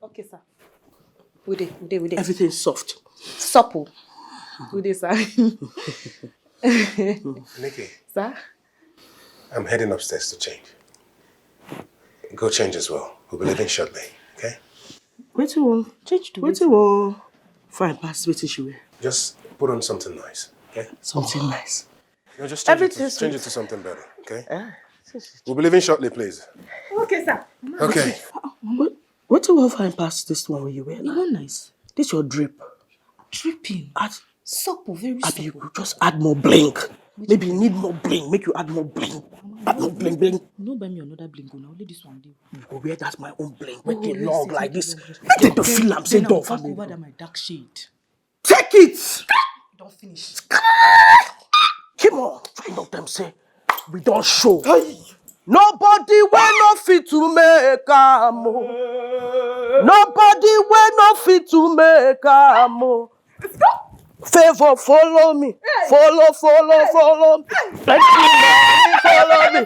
Okay, sir. We dey, we dey, we dey. Everything soft. Supple. We dey, sir. Nikki. Sir? I'm heading upstairs to change. Go change as well. We'll be leaving shortly, okay? Wetin wan change to wetin wan fine pass wetin she wear? Just put on something nice, okay? Something nice. No, just change it to, change it to something better, okay? Ah, we'll be leaving shortly, please. Okay, sir. Okay. Wetin wan fine pass this one wey you wear? E no nice. This your drip. Dripping. Add supple, very supple. Abi you go just add more bling. Maybe you need more bling. Make you add more bling. Add more bling, bling. No buy me another bling o. Na only this one dey. You go wear that my own bling. Make it long like this. Make dem feel am say don family. Over that my dark shade. Take it! Don't finish. Come on, find out them say we don't show. Hey. Nobody wey no fit to make am o. Nobody wey no fit to make am o. Favor follow me, follow, follow, follow me. Blessing follow me.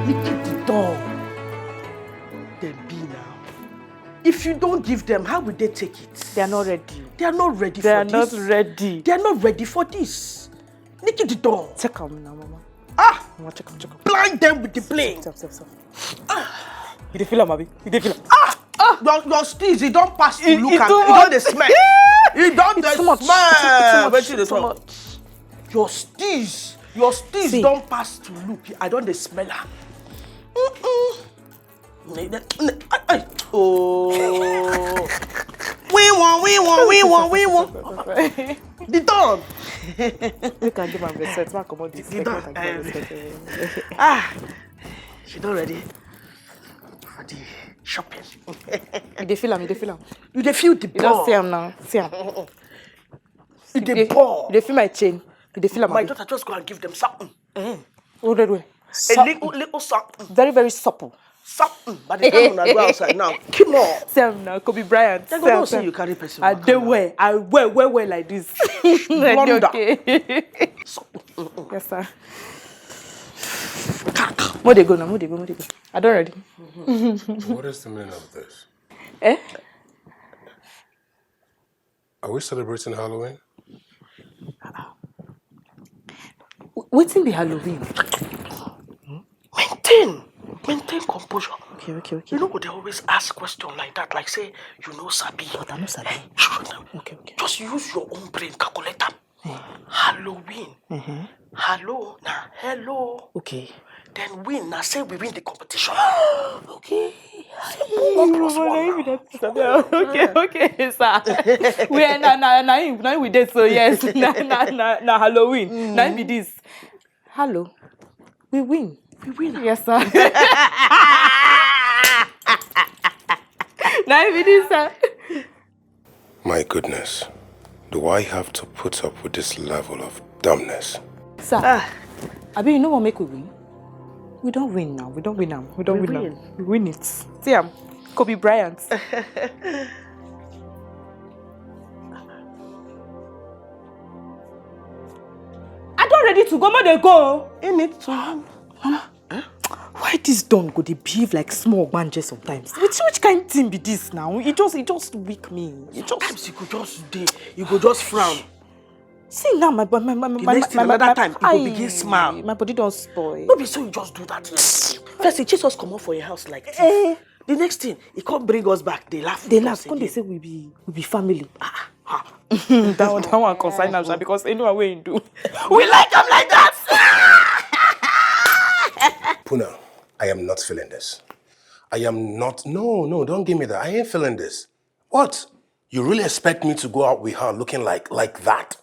Look at the door. Dem be now. If you don't give them, how will they take it? They are not ready. They are not ready for this. They are not ready. They are not ready for this. Nikki the door. Check am now, mama. Ah! Mama, check am, check am. Blind them with the plane. Stop, stop, stop. Ah! You dey feel am, abi? You dey feel am? Ah! Ah! Your, your steeze, e don pass to look at. E don dey smell. E don dey smell. Wetin dey talk? Your steeze, your steeze don pass to look. I don dey smell am. Mm-mm. Ay, ay. Oh. We won, we won, we won, we won. The done. You can give am respect. Man, comot this. The done. Ah, she don ready for the shopping. You dey feel am, you dey feel am. You dey feel the ball. You don see am now. See am. You dey ball. You dey feel my chain. You dey feel am. My daughter just go and give them something. Mm. Hold on, wait. A little, little something. Very, very supple. Something. By the time una go outside now, come on. Same now, Kobe Bryant. They go know say you carry person. I dey well. I wear, wear, wear like this. I dey okay. Yes, sir. Mo dey go now, mo dey go, mo dey go. I don ready. What is the meaning of this? Eh? Are we celebrating Halloween? Wetin be Halloween? Maintain, maintain composure. Okay, okay, okay. You know what they always ask question like that, like say you know sabi. But I no sabi. Okay, okay. Just use your own brain, calculate am. Halloween. Mhm. Hello, na hello. Okay. Then win, na say we win the competition. Okay. One plus one now. Okay, okay, sir. We are na na na him, na him we dey so, yes. Na na na na Halloween. Na him be this. Hello. We win. We win. Yes, sir. Na him be this, sir. My goodness, do I have to put up with this level of dumbness? Sir, abi you no wan make we win? We don win now. We don win am. We don We win am. win. We win it. See am, Kobe Bryant. I don ready to go. Make dey go. He need to. Why this don go dey behave like small ogbanje sometimes? Which which kind thing be this now? E just e just weak me. E just Sometimes you go just dey, you go just frown. See now, my my my my The my next thing, my- another my- time, e go Aye, begin smile. My body don spoil. No be so you just do that yesterday. First thing, Jesus comot for your house like this. Eh, The next thing, he come bring us back. They laugh. they with laugh. us Come dey again. Say we be we be family. Ah, ah. That one, that one concern us because anyone wey you do, we like am like that. Puna, I am not feeling this. I am not. No, no, don't give me that. I ain't feeling this. What? You really expect me to go out with her looking like like that?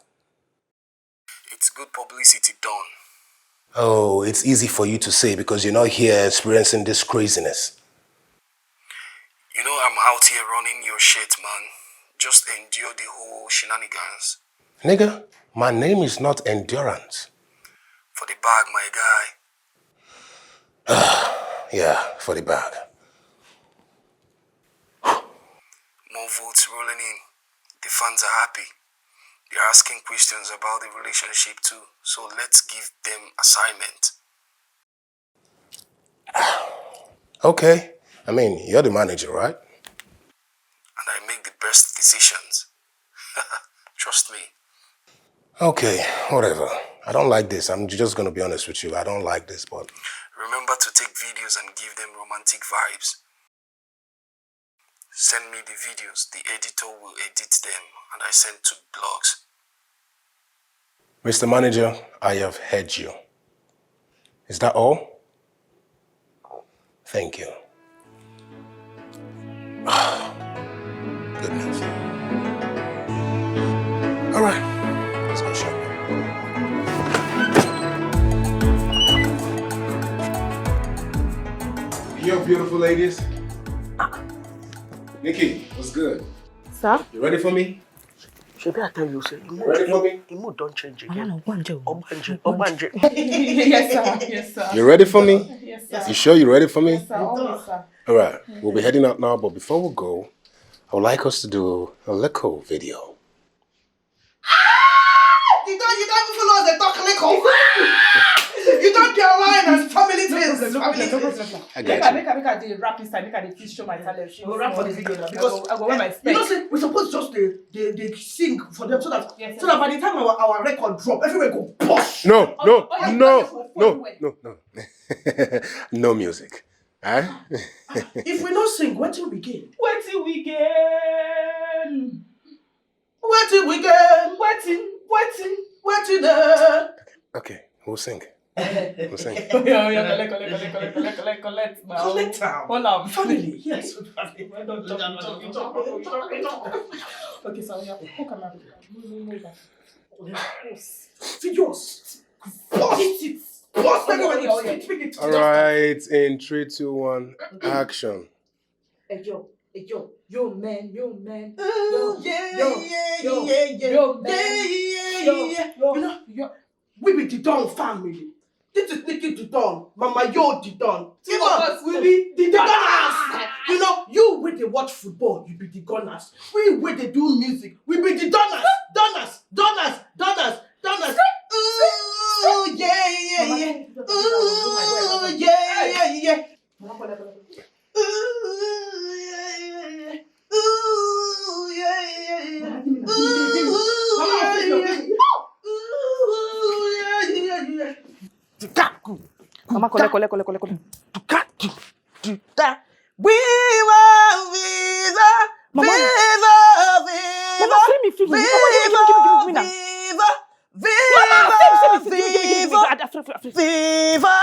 It's good publicity done. Oh, it's easy for you to say because you're not here experiencing this craziness. You know I'm out here running your shit, man. Just endure the whole shenanigans. Nigga, my name is not Endurance. For the bag, my guy. Yeah, for the bag. More votes rolling in. The fans are happy. They're asking questions about the relationship too. So let's give them assignment. Okay. I mean, you're the manager, right? And I make the best decisions. Trust me. Okay, whatever. I don't like this. I'm just gonna be honest with you. I don't like this, but Remember to take videos and give them romantic vibes. Send me the videos. The editor will edit them and I send to blogs. Mister Manager, I have heard you. Is that all? Thank you. Goodness. All right. Let's go shopping. Yo, beautiful ladies. Nikki, what's good? Sir? You ready for me? Shebi I tell you, say, you Ready for me? Imo don change Mama again. No, go and jail. Ogbanje, Ogbanje. Yes, sir. Yes, sir. You ready for me? Yes, sir. You sure you ready for me? Yes, sir. Always, sir. All right. We'll be heading out now, but before we go, I would like us to do a little video. You don't, you don't even follow us. They talk little. You don't get line as family things. Family things. I Make got I you. Make I make I dey rap inside. Make I dey fit show my talent. You go rap for the video now I because go, I go wear my you know specs. Say we suppose just dey dey dey sing for them so that Yes, so yes. That by the time our our record drop, everywhere go bust. No, no, Oh, yeah, no, yeah, no, yeah. no, no, no. No music. Huh? If we no sing, wetin we gain? Wetin we gain? Wetin we gain? Wetin? Wetin? Wetin dey? Okay, we'll sing. We'll sing. Oya, oya, collect, collect, collect, collect, collect, collect, collect now. Collect am. Hold am. Family, yes. Family. Well done, talk, talk, talk, talk, talk, talk. Okay, so yeah, who can I? Move, move, move that. Yes. Serious. Boss. Boss. Everyone, Oh, yeah, oh, yeah. Speak it. All right, in three, two, one, action. Hey, yo, hey, yo, yo, man, yo, man. Ooh, Yo, yeah, yo, yeah, yo, yeah, yeah, yo, yeah, man. yeah, yeah, Yo, yeah. yo, You know, yo. We be the Don family. This is Nikki the Don, Mama Yo the Don. Two of us, we be the The Don. Gunners. You know, you wey dey watch football, you be the Gunners. We wey dey do music, we be the Donners, Donners, Donners, Donners, Donners. Ooh, yeah, yeah, yeah. Ooh, yeah, yeah, yeah. Ooh, yeah, yeah, yeah. Ooh, yeah, yeah, yeah. Ooh, yeah, yeah, yeah. Ooh, yeah, yeah, yeah. Tukaku. Mama, collect, collect, collect, collect, collect. Tukaku. Tuta. We want visa. Mama. Visa, visa. Mama, free me, free me. Mama, give me, give me, give me, give me now. Visa. Viva!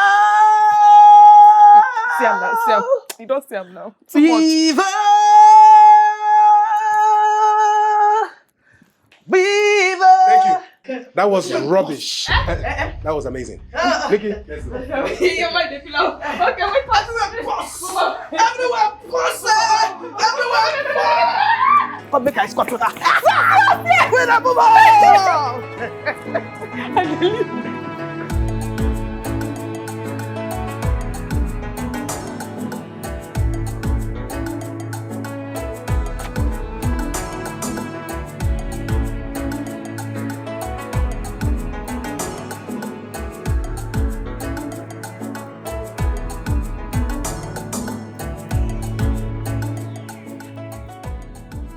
See am now, see am. You don see am now. Too much. Viva! Viva! Thank you. That was rubbish. That was amazing. Nikki, let's go. Your mind dey feel am. Okay, wait, pass. Everywhere, pass. Everywhere, pass. Come make I squat with her. Wait, move on. I believe.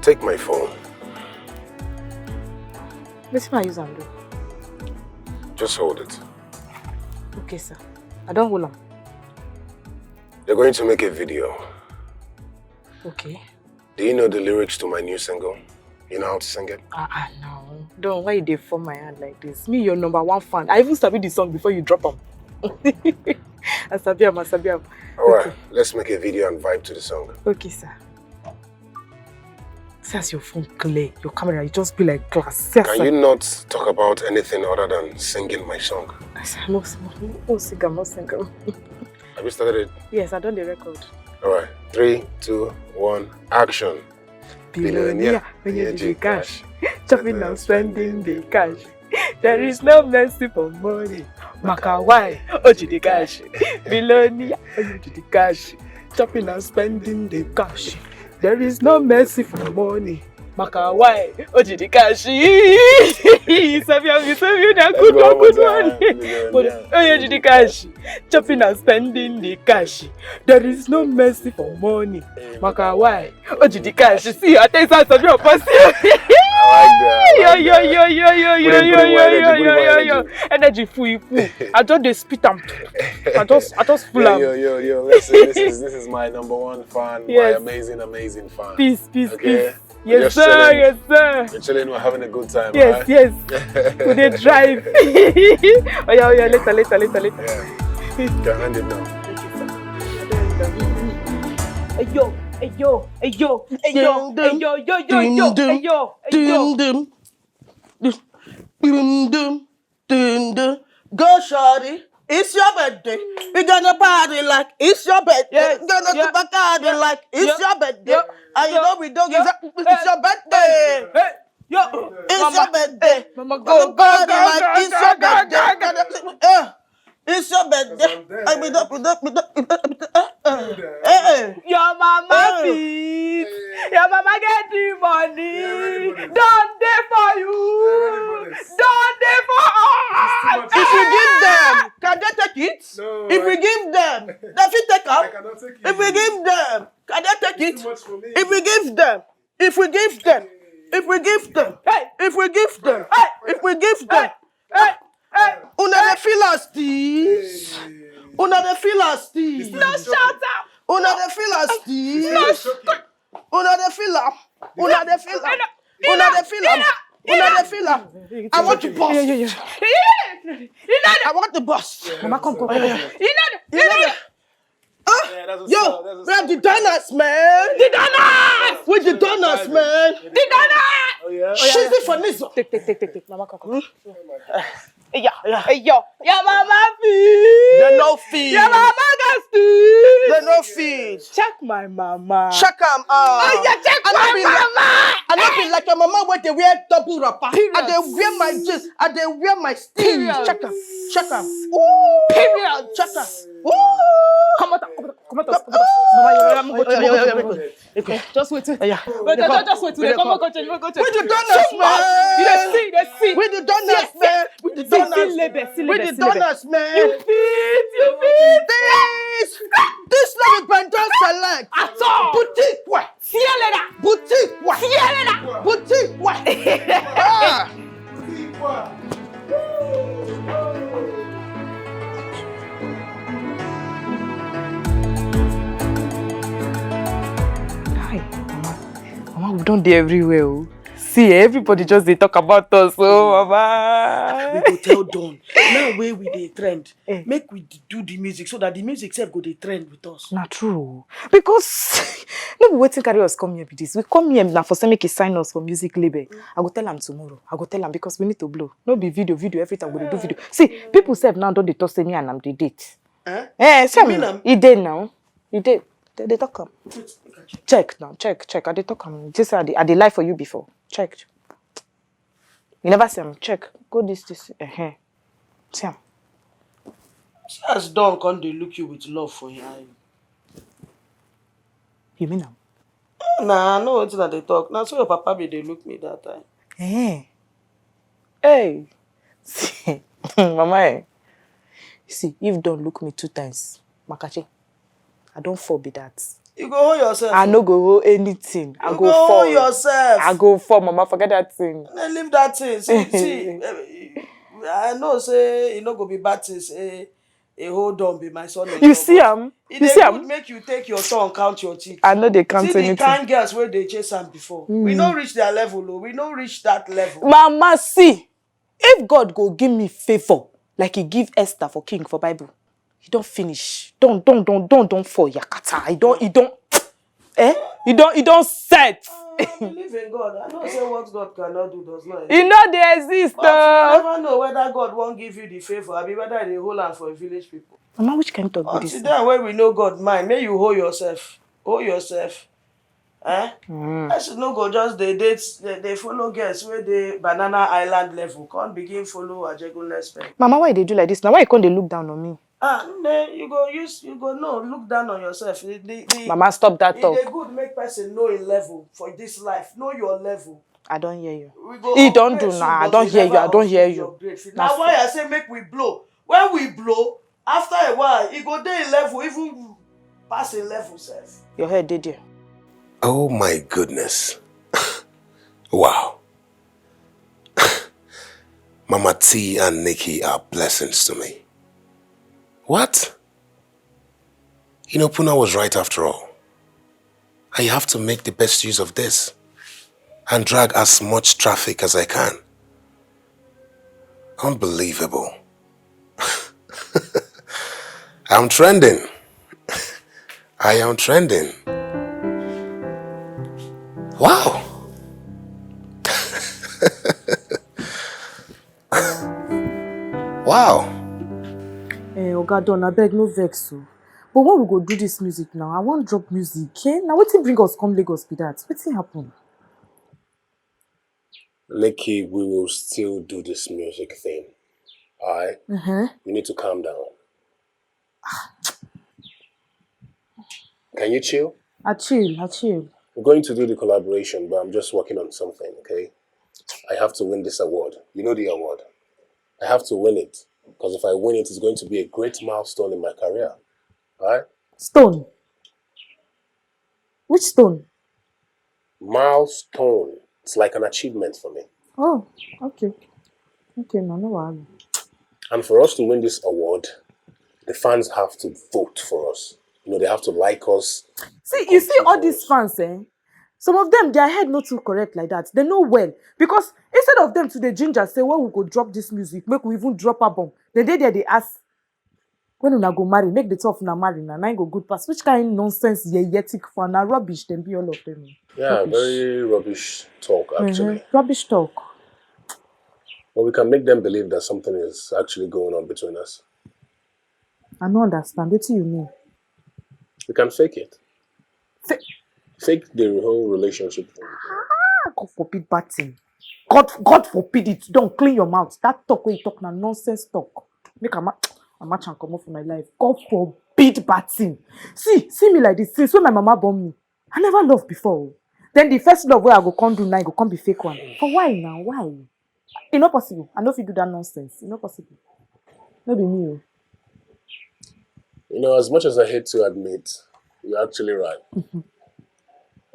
Take my phone. Wetin I use am do? Just hold it. Okay, sir. I don hold am. You're going to make a video. Okay. Do you know the lyrics to my new single? You know how to sing it? Ah, ah, no. Don, why you dey form my hand like this? Me, your number one fan. I even sabi the song before you drop am. I sabi am, I sabi am. All right, okay. Let's make a video and vibe to the song. Okay, sir. See as your phone clear, your camera, you just be like glass. See as I... Can you not talk about anything other than singing my song? I said, no, no, no, no, sing am, no sing am. Have you started it? Yes, I don dey record. All right, three, two, one, action. Billionaire, when you dey cash, chopping and spending the cash. There is no mercy for money. Maka why? Oji the cash. Billionaire, when you dey cash, chopping and spending the cash. There is no mercy for money. Maka why? Oji the cash. You save you, you save you, na good one, good one. But oh, Oji the cash, chopping and spending the cash. There is no mercy for money. Maka why? Oji the cash. See, I tell you something, your boss. Yo, yo, yo, yo, yo, yo, yo, yo, yo, yo, yo, yo. Energy full, full. I just dey spit am. I just, I just full am. Yo, yo, yo, yo. Listen, this is, this is my number one fan, my amazing, amazing fan. Peace, peace, peace. Yes, sir. Yes, sir. We're chilling. We're having a good time. Yes, yes. We dey drive. Oh yeah, oh yeah. Later, later, later, later. Yeah. Can hand it down. Hey yo, hey yo, hey yo, hey yo, hey yo, yo, yo, yo, hey yo, hey yo. Dum, dum, dum, dum. Go, shorty, it's your birthday. We gonna party like it's your birthday. Yes, gonna super party like it's your birthday. And you know we don't give up. It's your birthday. Hey, yo, it's your birthday. Mama, go, go, go, go, go, go, go. It's your birthday. Yeah. It's your birthday. I be up, be up, be up, be up, be up. Hey, hey. Your mama fit. Your mama get the money. Don dey for you. Don dey for us. If we give them, can they take it? No, if we give them, they fit take am. If we give them, can they take it? If we give them, if we give them, if we give them, hey, if we give them, hey, if we give them, hey, hey, hey, una dey feel us this? Una dey feel us this? No shout am. Una dey feel us this? No shout. Una dey feel am? Una dey feel am? Una dey feel am? Una dey feel am? I want to bust. I want to bust. Mama, come, come, come. You know, you know. Yo, we are the donors, man. The donors. We the donors, man. The donors. Oh, yeah? She's it for Nizo. Take, take, take, take, take. Mama, come, come. Hey, yo, hey, yo. Your mama fit. They no fit. Your mama got fit. They no fit. Check my mama. Check am out. Oh, yeah, check my mama. I no be like your mama wey dey wear double wrapper. Period. I dey wear my jeans. I dey wear my steeze. Period. Check am. Check am. Ooh. Period. Check am. Ooh. Come out, come out, come out, come out. Mama, you are... Okay, just wait. Yeah. Wait, just, just wait. Come on, go change, go change. We the donors, man. You dey see, you dey see. We the donors, man. We the donors. See, see, label, see, label, see, label. We the donors, man. You fit, you fit. This, this no be Banjo Select. At all. Boutique wear. Tear leather. Boutique wear. Tear leather. Boutique wear. Ah. Hi, mama. Mama, we don dey everywhere o. See, everybody just dey talk about us, oh, mama. We go tell Don. Now wey we dey trend, eh, make we do the music so that the music sef go dey trend with us. Na true. Because no be wetin carry us come here be this. We come here na for say make he sign us for music label. I go tell am tomorrow. I go tell am because we need to blow. No be video, video, every time we dey do video. See, people sef now don dey talk say me and am dey date. Eh? Eh, see am now. E dey now. E dey. They, they talk am. Check now, check, check. I dey talk am. This I dey, I dey lie for you before. Check. You never see am. Check. Go this, this. Uh-huh. See am. See as Don come dey look you with love for your eye. You mean am? Nah, I know wetin I dey talk. Na so your papa be dey look me that time. Eh. Hey. See, mama eh. See, if Don look me two times, Makachi, I don fall be that. You go hold yourself. I no go hold anything. I You go go fall. Hold yourself. I go fall, mama. Forget that thing. Then leave that thing. See, see, eh, I know say e no go be bad thing say a hold on be my son. You see am? E You see dey am? Good make you take your tongue count your teeth. I no dey count See the anything. Kind girls wey dey chase am before. We no reach their level o. We no reach that level. Mama, see, if God go give me favor like he give Esther for king for Bible, he don finish. Don, don, don, don, don for yakata. He don, he don, eh? He don, he don set. I believe in God. I know say what God cannot do does not He exist. No dey exist. But you Oh. Never know whether God wan give you the favor, abi whether they hold am for village people. Mama, which kind talk be Until this? Then when we know God mind, may you hold yourself. Hold yourself. Eh? Mm. Person no go just dey date, dey, dey follow girls wey dey banana island level. Come begin follow Ajegunle spend. Mama, why you dey do like this now? Why you come dey look down on me? Ah, nne, you go use, you go know, look down on yourself. The, the, the, Mama, stop that e talk. Dey good make person know im level for this life. Know your level. I don hear you. We go He don upgrade do soon, now. I but don we hear never you. I don hear upgrade you. Upgrade finish. Na Na so. Why I say make we blow. When we blow, after a while, e go dey im level, even pass im level sef. Your head dey there. Oh my goodness. Wow. Mama T and Nikki are blessings to me. What? Inopuna was right after all. I have to make the best use of this and drag as much traffic as I can. Unbelievable. I'm trending. I am trending. Wow. Wow. Eh, Oga Don, abeg no vex o. But when we go do this music now, I wan drop music. Eh? Na wetin bring us come Lagos be that? Wetin happen? Nikki, we will still do this music thing. Alright? Uh-huh. You need to calm down. Can you chill? I chill, I chill. We're going to do the collaboration, but I'm just working on something, okay? I have to win this award. You know the award. I have to win it. Because if I win it, it's going to be a great milestone in my career. Alright? Stone. Which stone? Milestone. It's like an achievement for me. Oh, okay. Okay, no, no wahala. And for us to win this award, the fans have to vote for us. You know, they have to like us. See, you see all these fans, eh? Some of them, their head not too correct like that. They know well. Because instead of them to the ginger say, "When we go drop this music, make we even drop album," they dey there, they ask, "When una go marry, make the two of una marry na, na im go good pass." Which kind nonsense, yeyetic fan, na rubbish, dem be all of them. Yeah, very rubbish talk, actually. Rubbish talk. But we can make them believe that something is actually going on between us. I no understand. Wetin you mean? We can fake it. Fa- Fake the whole relationship thing. Ah, God forbid bad thing. God, God forbid it. Don't clean your mouth. That talk wey you talk na nonsense talk. Make a ma- a match and comot for my life. God forbid bad thing. See, see me like this. Since when my mama born me, I never love before. Oh. Then the first love wey I go come do now, e go come be fake one. For why now? Why? E no possible. I no fit do that nonsense. E no possible. No be me o. You know, as much as I hate to admit, you're actually right.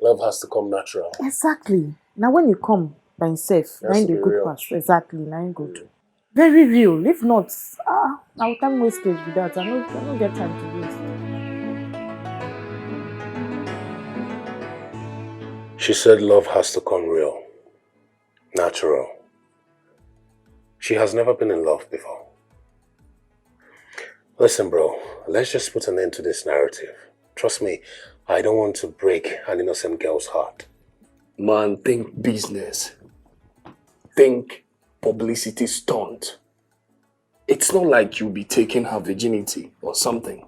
Love has to come natural. Exactly. Now when you come by himself, Has na him to dey be good real. Pass. Exactly, na him good. Very real. If not, ah, na time wastage be that. I no, I no get time to waste. She said love has to come real. Natural. She has never been in love before. Listen, bro, let's just put an end to this narrative. Trust me, I don't want to break an innocent girl's heart. Man, think business. Think publicity stunt. It's not like you'll be taking her virginity or something.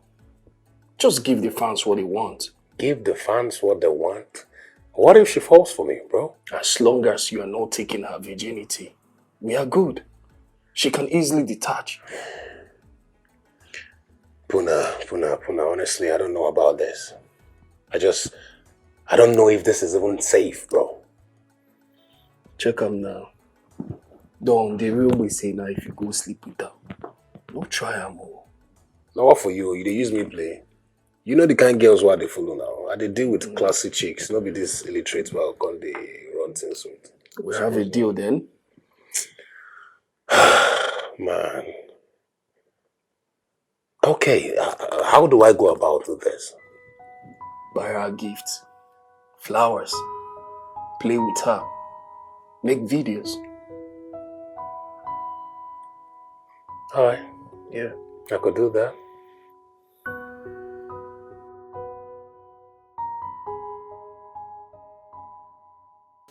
Just give the fans what they want. Give the fans what they want? What if she falls for me, bro? As long as you are not taking her virginity, we are good. She can easily detach. Puna, Puna, Puna, honestly, I don't know about this. I just, I don't know if this is even safe, bro. Check am now. Don, the real way say now if you go sleep with her, no try am o. Now what for you? You dey use me play? You know the kind girls wey I dey follow now. I dey deal with classy chicks, no be this illiterate wey I come dey run things with. We have a deal then. Man. Okay, uh, how do I go about this? Buy her gifts, flowers, play with her, make videos. All right, yeah, I could do that.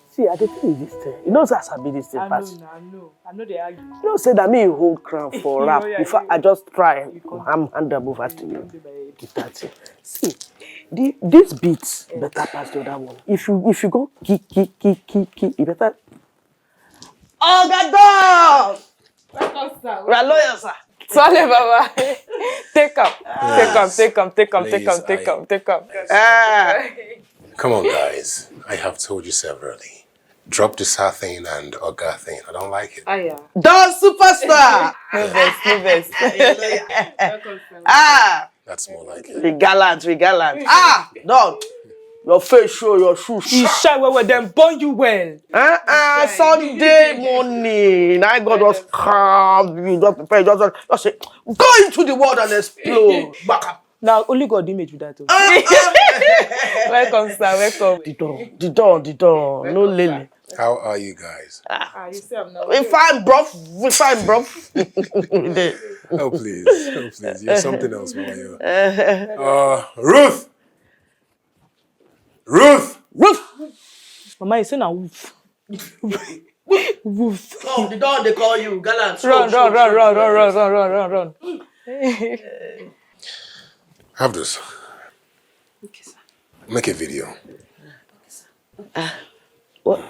See, I dey tell you this thing. You know say I sabi this thing I pass. Know, I know. I know they argue. You know say that me hold crown for rap. Before I just try, I'm hand am over to you. With that thing. See, the, this beat better pass the other one. If you if you go kick kick kick kick kick, you better. Oga Don! Welcome, sir. We are loyal, sir. Swallow, Baba. Take up. Take up, take up, take up, take up, take up, take up. Ah. Come on, guys. I have told you severally. Drop the sir thing and Oga thing. I don't like it. Ah, yeah. Don Superstar! No vex, no vex. Welcome, sir. Ah! That's more like it. We gallant, we gallant. Ah! Don! Your face show, your shoes. You shy well, well, then born you well. Uh-uh, Sunday morning. I God just calm you, just prepare, just, just say, go into the world and explode. Back up. Now, only God image with that. Welcome, sir. Welcome. The door, the door, the door. No lele. How are you guys? Ah, you see, I'm not. We fine, bro. We fine, bro. Oh, please. Oh, please. You're something else, Mama. You're... Uh, Ruth! Ruth! Ruth! Mama, you say na woof. Woof. Come, the door they call you. Gallant. Run, run, run, run, run, run, run, run, run. Have this. Okay, sir. Make a video. Ah, what?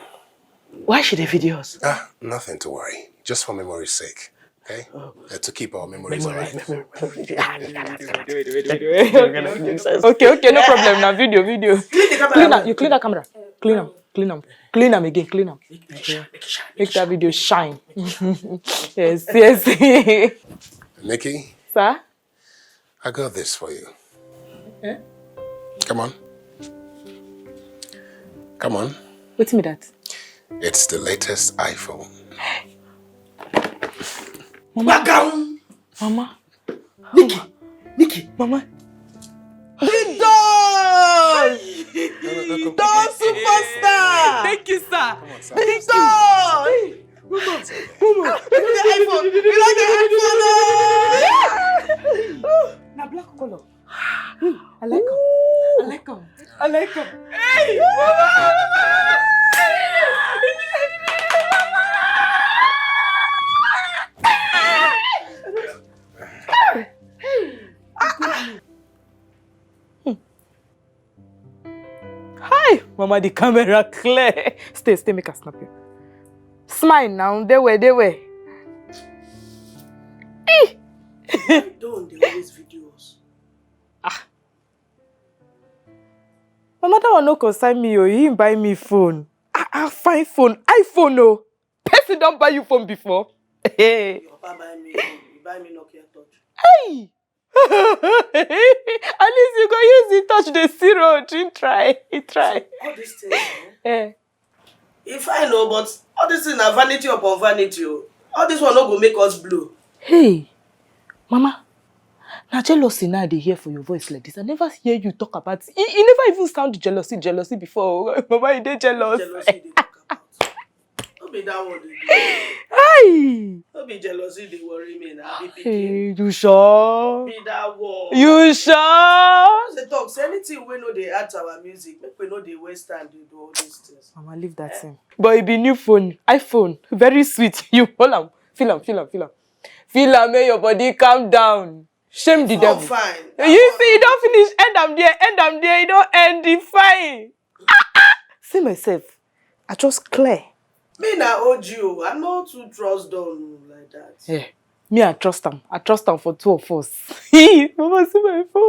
Why should they video us? Ah, nothing to worry. Just for memory's sake. Okay? Uh, to keep our memories alive. Memory, memory. Okay, okay, no problem. Now video, video. Clean the camera. Clean am, you clean that camera. Clean am, clean am, clean am again, clean am. Make that video shine. Yes, yes. Nikki? Sir? I got this for you. Eh? Come on. Come on. Wetin be that? It's the latest iPhone. Mama. Mama. Nikki. Nikki. Mama. The Don! Don Superstar! Thank you, sir. Come on, sir. The Don! Woman, woman. Look at the iPhone. You like the iPhone? Oh! Na black color. I like am. I like am. I like am. Hey! Hi, Mama, the camera clear. Stay, stay, make I snap you. Smile now, they were, they were. Eh! Don dey always video us. Ah. Mama, that one no concern me, oh. He buy me phone. Ah, ah, fine phone. iPhone, oh. Person don buy you phone before? Hey. Your papa buy me phone. He buy me Nokia Touch. Hey! At least you go use the touch dey see road. He try. He try. All these things, eh? Eh. If I know, but all this thing na vanity upon vanity, oh. All this one no go make us blow. Hey, Mama, na jealousy now I dey hear for your voice like this. I never hear you talk about it. You, you never even sound jealousy, jealousy before. Mama, you dey jealous. Jealousy dey talk about. No Be that one dey do. Hey! No be jealousy dey worry me na, be pikin. Hey, you sure? Be that one. You sure? As they talk, say anything wey no dey add to our music, make we no dey waste time dey do all these things. Mama, leave that thing. But e be new phone, iPhone, very sweet. You hold am, feel am, feel am, feel am. Feel am, make your body calm down. Shame the devil. Fine. You see, you don finish, end am there, end am there, you don end the fine. See myself, I just clear. Me na O G o, I no too trust Don o like that. Yeah, me I trust am. I trust am for two of us. Mama, see my phone.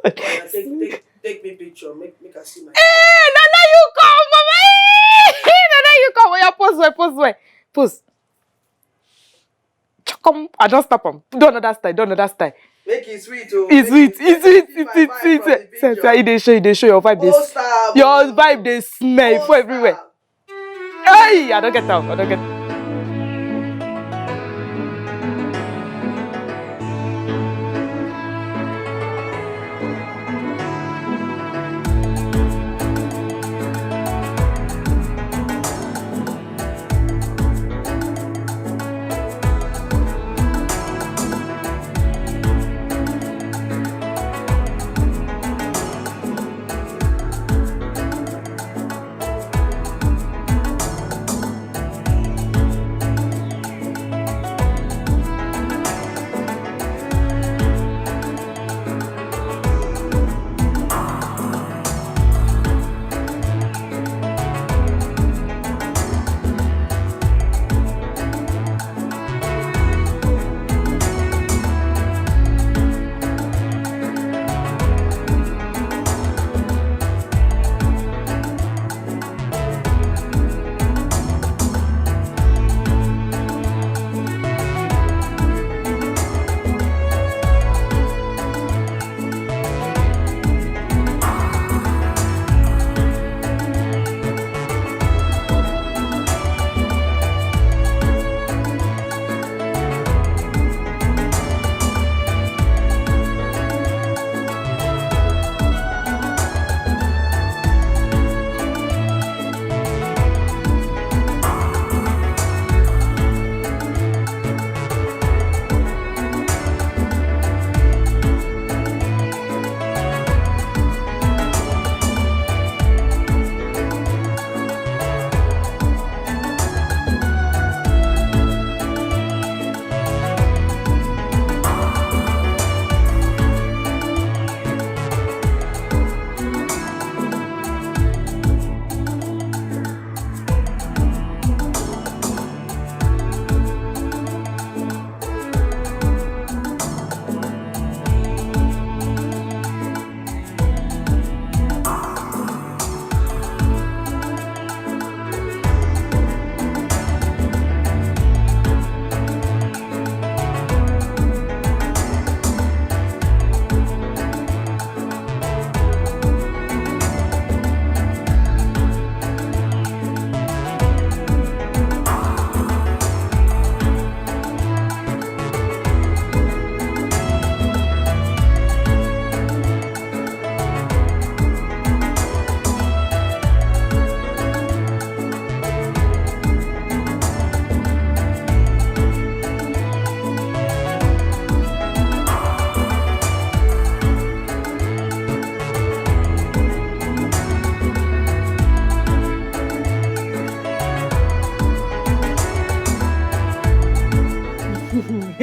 Oya, take, take, take me picture, make, make I see my. Hey, na now you come, Mama. Hey, na now you come. Oya, pose well, pose well. Pose. Come, I don stop am. Do another style, do another style. Make it sweet o. It's sweet, it's sweet, it's sweet, sweet. Say, say, e dey show, e dey show your vibe dey. Your vibe dey smell for everywhere. Hey, I don get am, I don get.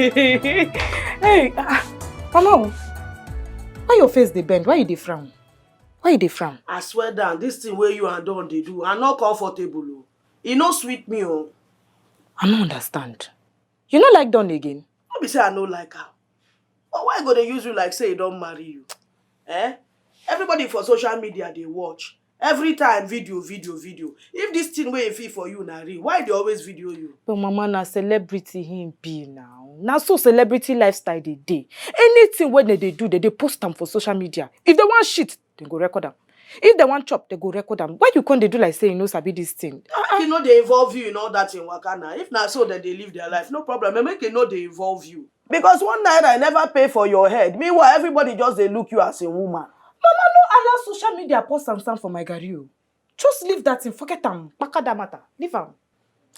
Hey, ah, Mama, why your face dey bend? Why you dey frown? Why you dey frown? I swear down, this thing wey you and Don dey do, I no comfortable o. E no sweet me o. I no understand. You no like Don again? No be say I no like am. But why go dey use you like say e don marry you? Eh? Everybody for social media dey watch. Every time video, video, video. If this thing wey e feel for you na real, why dey always video you? But Mama, na celebrity him be now. Na so celebrity lifestyle dey dey. Anything wey dem dey do, dem dey post am for social media. If dem wan shit, dem go record am. If dem wan chop, dem go record am. Why you come dey do like say you no sabi this thing? Make e no dey involve you in all that in waka na. If na so dem dey live their life, no problem. Make e no dey involve you. Because one naira never pay for your head. Meanwhile, everybody just dey look you as a woman. Mama, no allow social media pour sand sand for my garri o. Just leave that thing, forget am, kpaka that matter. Leave am.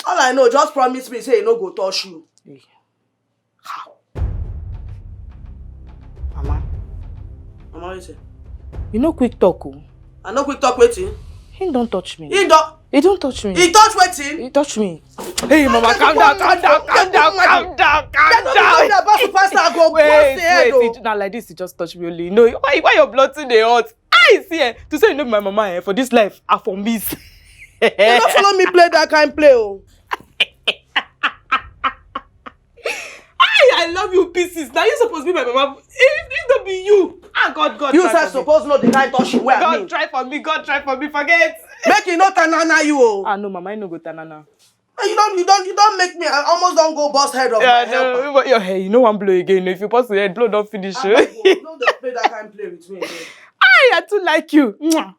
All I know, just promise me say e no go touch you. How? Mama, Mama, you say? You no quick talk o. I no quick talk wetin? He don touch me. He don. He don touch me. He touch wetin? He touch me. Hey, Mama, calm down, calm down, calm down, calm down, calm down. Tell me about the pastor go Wait, burst the head wait. o. It, na like this, you just touch me only. No, why, why your blood still dey hot? I see, eh, to say you know my mama, eh, for this life, I for miss. You don't follow me play that kind play o. I, I love you pieces. Now you supposed to be my mama. If, if not be you, ah, God, God, You God, sef God. Suppose know the kind touch you wear God me. Try for me. God try for me. Forget. Make e no tanana you o. Ah no, mama, I no go tanana. You don you don you don make me, I almost don go burst head of Yeah, my helper. No, but your hair, you know one blow again. If you pass the head, blow don finish. Abeg o, no dey play that kind play with me again. I, I too like you. Mwah.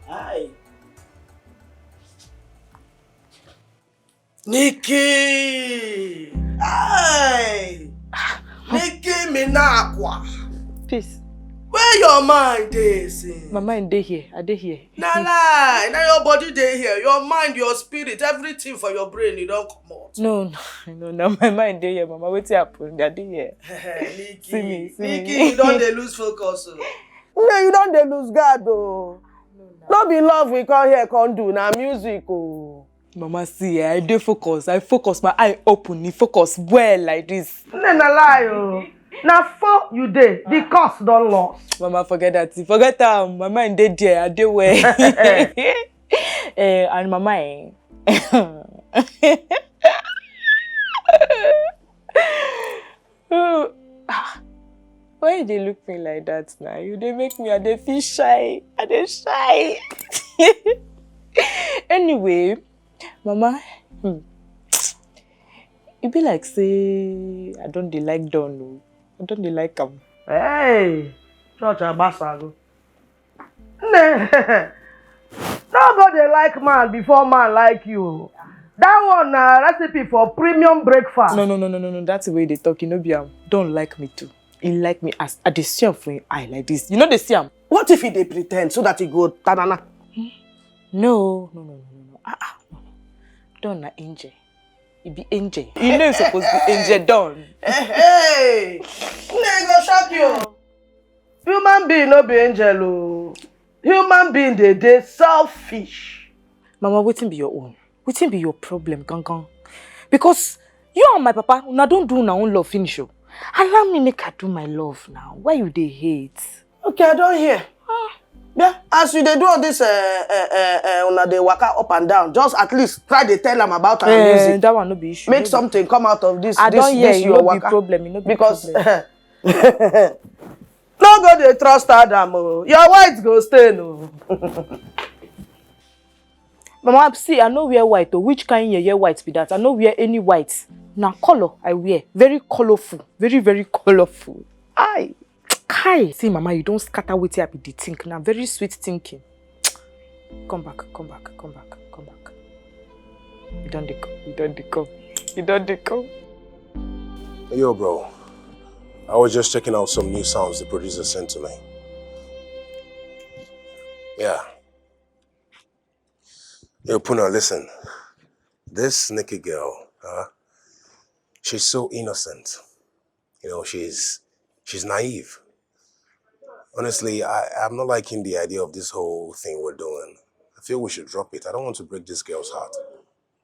Hi. Nikki! Hi! Nikki Minakwa! Peace. Where your mind dey since? My mind dey here. I dey here. Na lie, na your body dey here. Your mind, your spirit, everything for your brain, e don comot. No, no, no, no. My mind dey here, Mama. Wetin happen? I dey here. Nikki, See me, see Nikki, me. You don dey lose focus o. No, you don dey lose guard o. No be love we come here come do, na music o. Mama, see, eh, I dey focus. I focus. My eye open. E focus well like this. No, na lie o. Na four you dey. The course don lost. Mama, forget that. Forget am. My mind dey there. I dey well. Eh, and Mama, eh. Oh, ah, why you dey look me like that now? You dey make me, I dey feel shy. I dey shy. Anyway, Mama, hmm, e be like say I don dey like Don o. I don dey like am. Hey, church abasago. Nne, no go dey like man before man like you. That one na recipe for premium breakfast. No, no, no, no, no, no. That's the way they talk. You know, be am. Don like me too. He like me as I dey see am for him eye like this. You know they see am. What if he dey pretend so that he go tanana? No, no, no, no, no, no. Ah, ah, no, no. Don na angel. He be angel. You know he's supposed to be angel Don. Hey, hey. Nne go shock you. Human being no be angel o. Human being dey dey selfish. Mama, wetin be your own? Wetin be your problem, gangan? Because you and my papa, una don do una own love finish o. Allow me make I do my love now. Why you dey hate? Okay, I don hear. Yeah, as you dey do all this, uh, uh, uh, uh, una dey waka up and down, just at least try dey tell am about our eh, music. That one no be issue. Make no be something come out of this. I this, don hear. This e your no waka. Be problem. E no be because problem. No go dey trust Adam o. Your white go stain o. Mama, see, I no wear white o. Which kind yeye white be that? I no wear any white. Na color I wear. Very colorful. Very, very colorful. Aye. Kai. See, Mama, you don scatter wetin I be dey think. Na very sweet thinking. Come back, come back, come back, come back. You don't dey come, you don't dey come, you don't dey come. Yo, bro. I was just checking out some new sounds the producer sent to me. Yeah. Yo, Puna, listen. This Nikki girl, huh? She's so innocent. You know, she's she's naive. Honestly, I, I'm not liking the idea of this whole thing we're doing. I feel we should drop it. I don't want to break this girl's heart.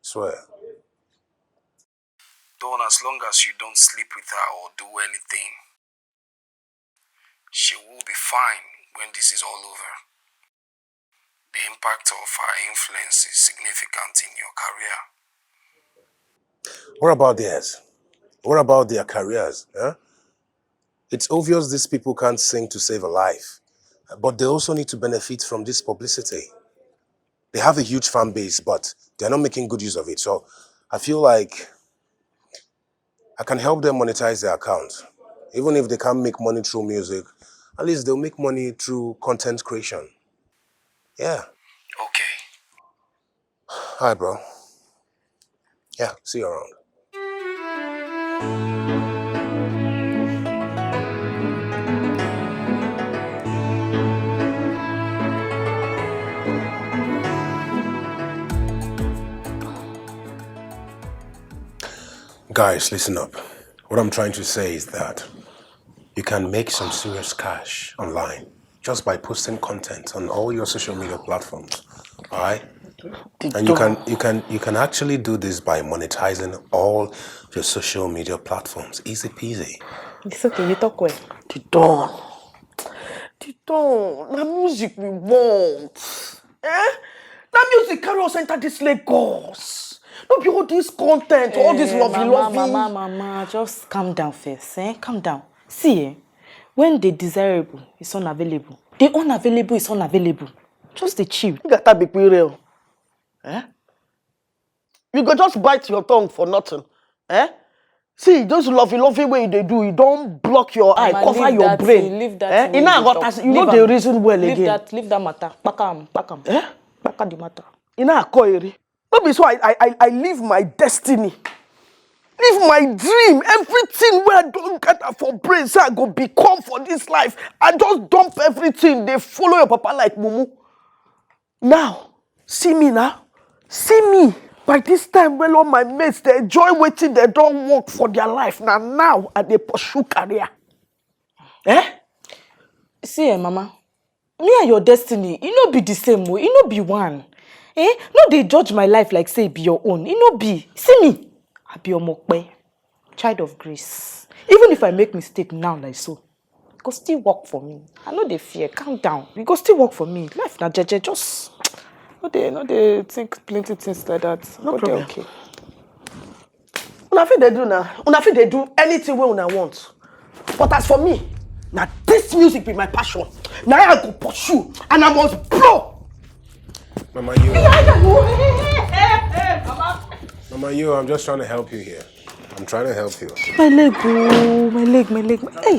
Swear. Don, as long as you don't sleep with her or do anything, she will be fine when this is all over. The impact of her influence is significant in your career. What about theirs? What about their careers? Huh? It's obvious these people can't sing to save a life, but they also need to benefit from this publicity. They have a huge fan base, but they're not making good use of it. So I feel like I can help them monetize their account. Even if they can't make money through music, at least they'll make money through content creation. Yeah. Okay. Hi, bro. Yeah, see you around. Guys, listen up. What I'm trying to say is that you can make some serious cash online just by posting content on all your social media platforms. All right? And you can you can you can actually do this by monetizing all your social media platforms. Easy peasy. It's okay, you talk well. The Don. The Don. Na music we want. Eh? Na music carry us enter this Lagos. No be all this content, all this Eh, lovey mama, lovey. Mama, mama, just calm down first, eh? Calm down. See, eh? When the desirable is unavailable, the unavailable is unavailable. Just dey chill. You gotta be real. Eh? You go just bite your tongue for nothing. Eh? See, those lovey lovey way they do, you don't block your eye, Mama, cover leave your that brain. thing, leave that Eh? thing You wey know you what dey I talk. say? You know Leave they am. reason well Leave again. That, leave that matter. Pack am, pack am. Eh? Pack am the matter. You know, I call it. No be so I, I, I, I live my destiny. Live my dream. Everything where I don't get am for brain, so I go become for this life. I just dump everything. They follow your papa like mumu. Now, see me now. See me. By this time, well, all my mates, they enjoy waiting. They don't work for their life. Now, now, and they pursue career. Eh? See, eh, Mama, me and your destiny, e no be the same o, e no be one. Eh? No dey judge my life like say e be your own. E no be. See me, I be Omokpe, child of grace. Even if I make mistake now like so, e go still work for me. I no dey fear. Calm down. E go still work for me. Life na jeje. Just no dey, no dey think plenty things like that. No Go dey problem. Okay. Una fit dey do now. Una fit dey do anything wey una want. But as for me, na this music be my passion. Na I go pursue and I must blow. Mama, you. Mama, you, I'm just trying to help you here. I'm trying to help you. My leg, oh, my leg, my leg. Hey,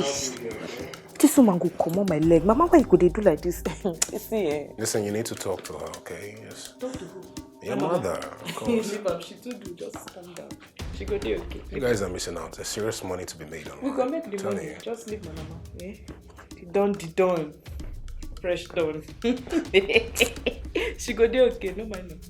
this woman go comot my leg. Mama, why you go dey do like this? You see, eh? Listen, you need to talk to her, okay? Yes. Your mother, of course. Leave am. She too do. Just calm down. She go dey okay. You guys are missing out. There's serious money to be made on. We go make the Telling money. you. Just leave my mama. Eh? The don, the don. Fresh don. She go dey okay. No mind am.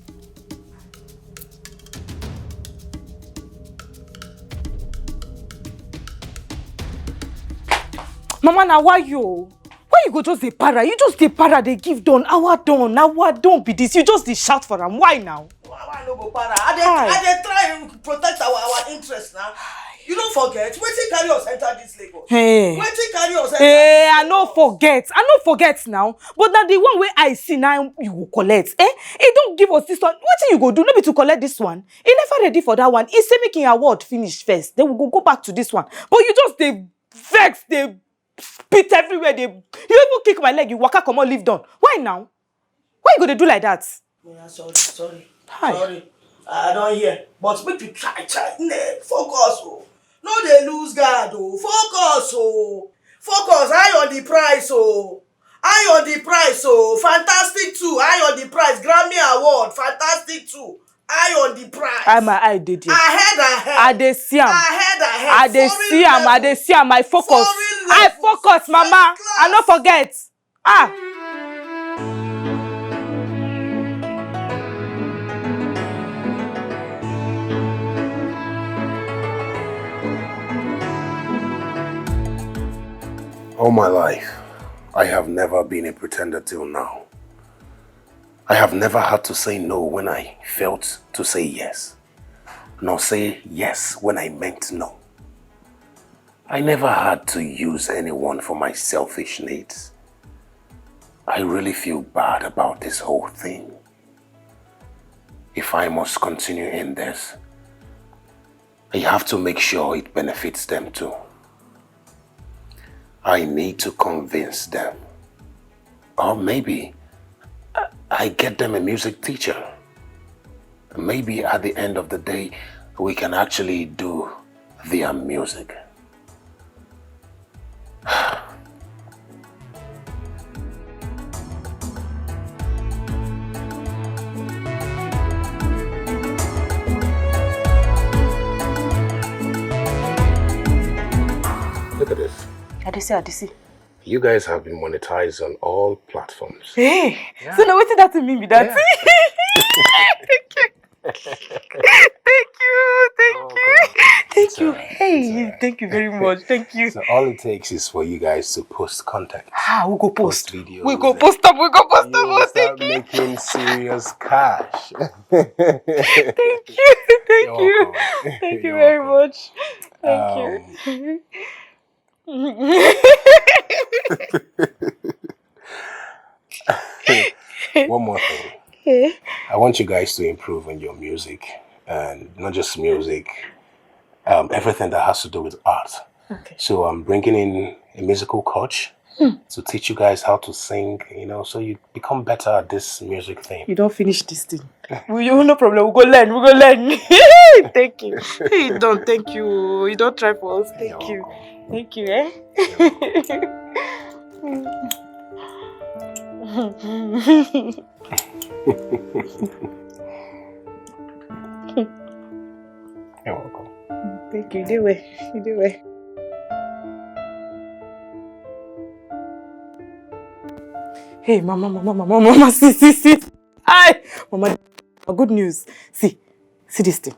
Mama, na why you? Why you go just dey para? You just dey para, dey give don, our don, our don be this. You just dey shout for am. Why now? Why I no go para? I dey, Hi. I dey try protect our, our interest now. You no forget wetin carry us enter this Lagos. Hey. Wetin carry us enter? Eh, I no forget. I no forget now. But na the one wey I see now you go collect. Eh? He don give us this one. Wetin you go do? No be to collect this one. He never ready for that one. He say make him award finish first. Then we go go back to this one. But you just dey vex, dey spit everywhere. Dey, you even kick my leg. You waka comot leave don. Why now? Why you go dey do like that? Yeah, sorry, sorry. Hi. Sorry. I don't hear. But make you try, try. Ne, focus, oh. No, they lose guard, oh. Focus, oh. Focus high on the price, oh. Eye on the prize, oh, fantastic too. Eye on the prize, Grammy Award, fantastic too. Eye on the prize. I, my eye dey there. Ahead, ahead. I dey see am. Ahead, ahead. I dey see am. I dey see am. I focus. I focus, mama. I no forget. Ah. All my life, I have never been a pretender till now. I have never had to say no when I felt to say yes, nor say yes when I meant no. I never had to use anyone for my selfish needs. I really feel bad about this whole thing. If I must continue in this, I have to make sure it benefits them too. I need to convince them. Or maybe I- I get them a music teacher. Maybe at the end of the day, we can actually do their music. Look at this. I dey see, I dey see. You guys have been monetized on all platforms. Hey, so now wetin that thing mean be that? Thank you. Thank you, thank you, thank you. Hey, thank you very much. Thank you. So all it takes is for you guys to post content. Ah, we go post. Post videos. We go post up. We go post You will up. start Thank you. Making serious cash. Thank you. Thank You're you. welcome. Thank you You're very welcome. Much. Thank you. Um, One more thing. I want you guys to improve on your music, and not just music, um, everything that has to do with art. Okay. So I'm bringing in a musical coach to teach you guys how to sing, you know, so you become better at this music thing. You don't finish this thing. We, you no problem. We go learn. We go learn. Thank you. You don't. Thank you. You don't try for us. Thank you. Thank you. Eh. You're welcome. Thank you. You dey well. You dey well. Hey, mama, mama, mama, mama, see, see, see. Hi, mama. Good news. See, see this thing.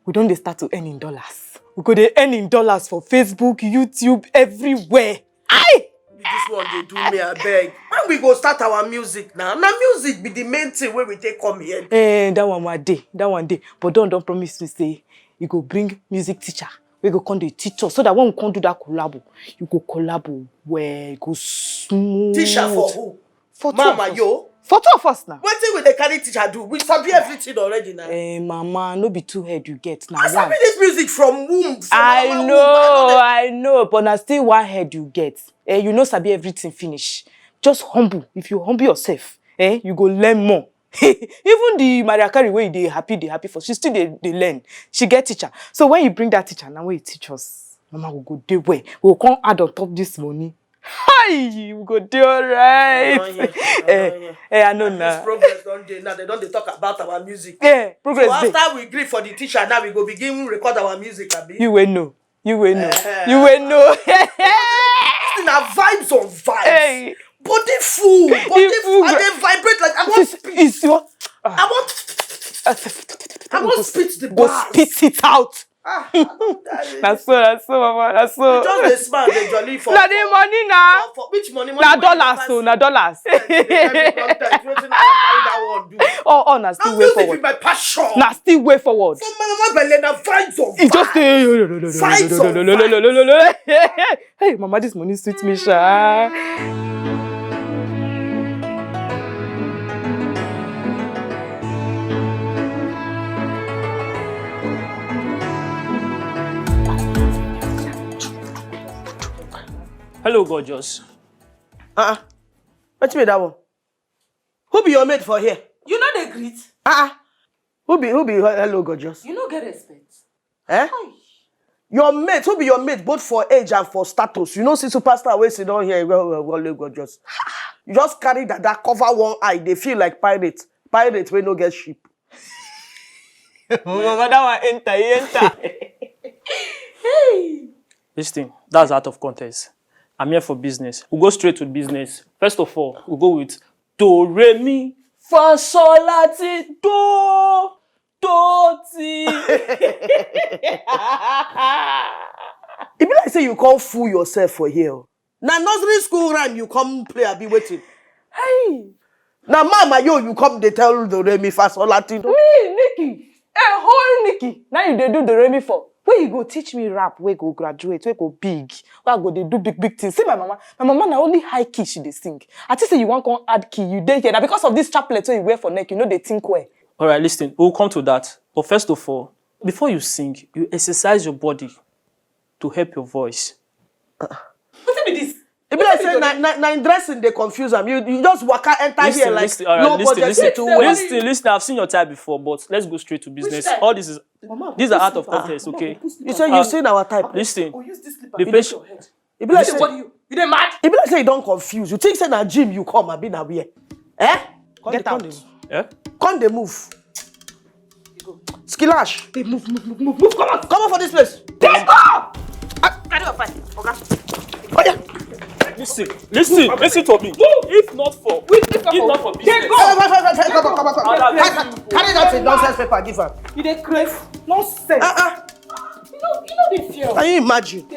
We don dey start to earn in dollars. We go dey earn in dollars for Facebook, YouTube, everywhere. Hi. This one dey do me, abeg. When we go start our music now? Na music be the main thing wey we take come here. Eh, that one wa dey, that one dey. But Don don promise me say he go bring music teacher. We go come dey teach us so that when we come do that collabo, you go collabo well, go smooth. Teacher for who? For Mama, yo. For two of us now. Wetin we dey carry teacher do? We sabi everything already now. Eh, mama, no be two head you get now. I sabi this music from womb. From I mama know, womb. I know, but na still one head you get. Eh, you no sabi everything finish. Just humble. If you humble yourself, eh, you go learn more. Even the Mariah Carey wey you dey happy, dey happy for, she still dey dey learn. She get teacher. So when you bring that teacher now, wey you teach us, mama, we go dey well. We go come add on top this money. Hi, we go dey alright. Eh, eh, I know now. Progress don dey now. They don dey talk about our music. Yeah, progress So dey. After we gree for the teacher, now we go begin record our music, abi? You will know. You will know. You will know. This na vibes on vibes. Hey. Body full. Body full. I dey vibrate like I want It's, it's what? I want I want spit the Go bars. Spit it out. Ah, I don't die. Na so, na so, mama, na so. You just dey smile, dey jolly for Na the money na. For, for which money? Na Money dollars, wey o, na dollars. you never see. Every long time, wetin I wan carry that one do? Oh, oh, na still Na way music be forward. My passion. Na still way forward. For my mama belle na vibes of E just vibes. dey. Vibes of vibes. Hey, mama, this money sweet me, sha. Hello, gorgeous. Uh-uh. Wetin be that one? Who be your mate for here? You know they greet. Uh-uh. Who be who be hello gorgeous? You no get respect. Eh? Hi. Your mate, who be your mate, both for age and for status? You know, see superstar wey sit down here, well, well, well, well, just, you just carry that, that cover one eye. They feel like pirate, pirate wey no get ship. Omo, that one enter, he enter. Hey. This thing, that's out of context. I'm here for business. We go straight to business. First of all, we go with do re mi fa sol la ti do do ti. E be like say you come fool yourself for here. Na nursery school rhyme you come play, abi wetin? Hey! Na mama yo, you come dey tell do re mi fa sol la ti do. Me, Nikki, a whole Nikki. Now you dey do do re mi for. Where you go teach me rap, wey go graduate, wey go big, wey I go dey do big big things. See my mama, my mama na only high key she dey sing. I think say you wan come add key, you dey here. Na because of this chaplet wey you wear for neck, you no dey think well. All right, listen, we'll come to that. But first of all, before you sing, you exercise your body to help your voice. Wetin be this? E be like say na na na im dressing dey confuse am. You you just waka enter here like no budget to wear. Listen, listen, I've seen your type before, but let's go straight to business. All this is these are out of context, okay? You say you seen our type. Listen, the patient. You dey mad? E be like say you don confuse. You think say na gym you come, abi na where? Eh? Get out. Eh? Come dey move. Skilash. Hey, move, move, move, move, move, come out. Come out for this place. Let's go! Ah, carry your fine, Oga. Oh, yeah. Listen, listen, listen to me. If not for, if not for business, come on, come on, come on, come on. Carry that thing, nonsense paper, give her. You dey craze. Nonsense. Uh-uh. You know, you know the fear. Can you imagine?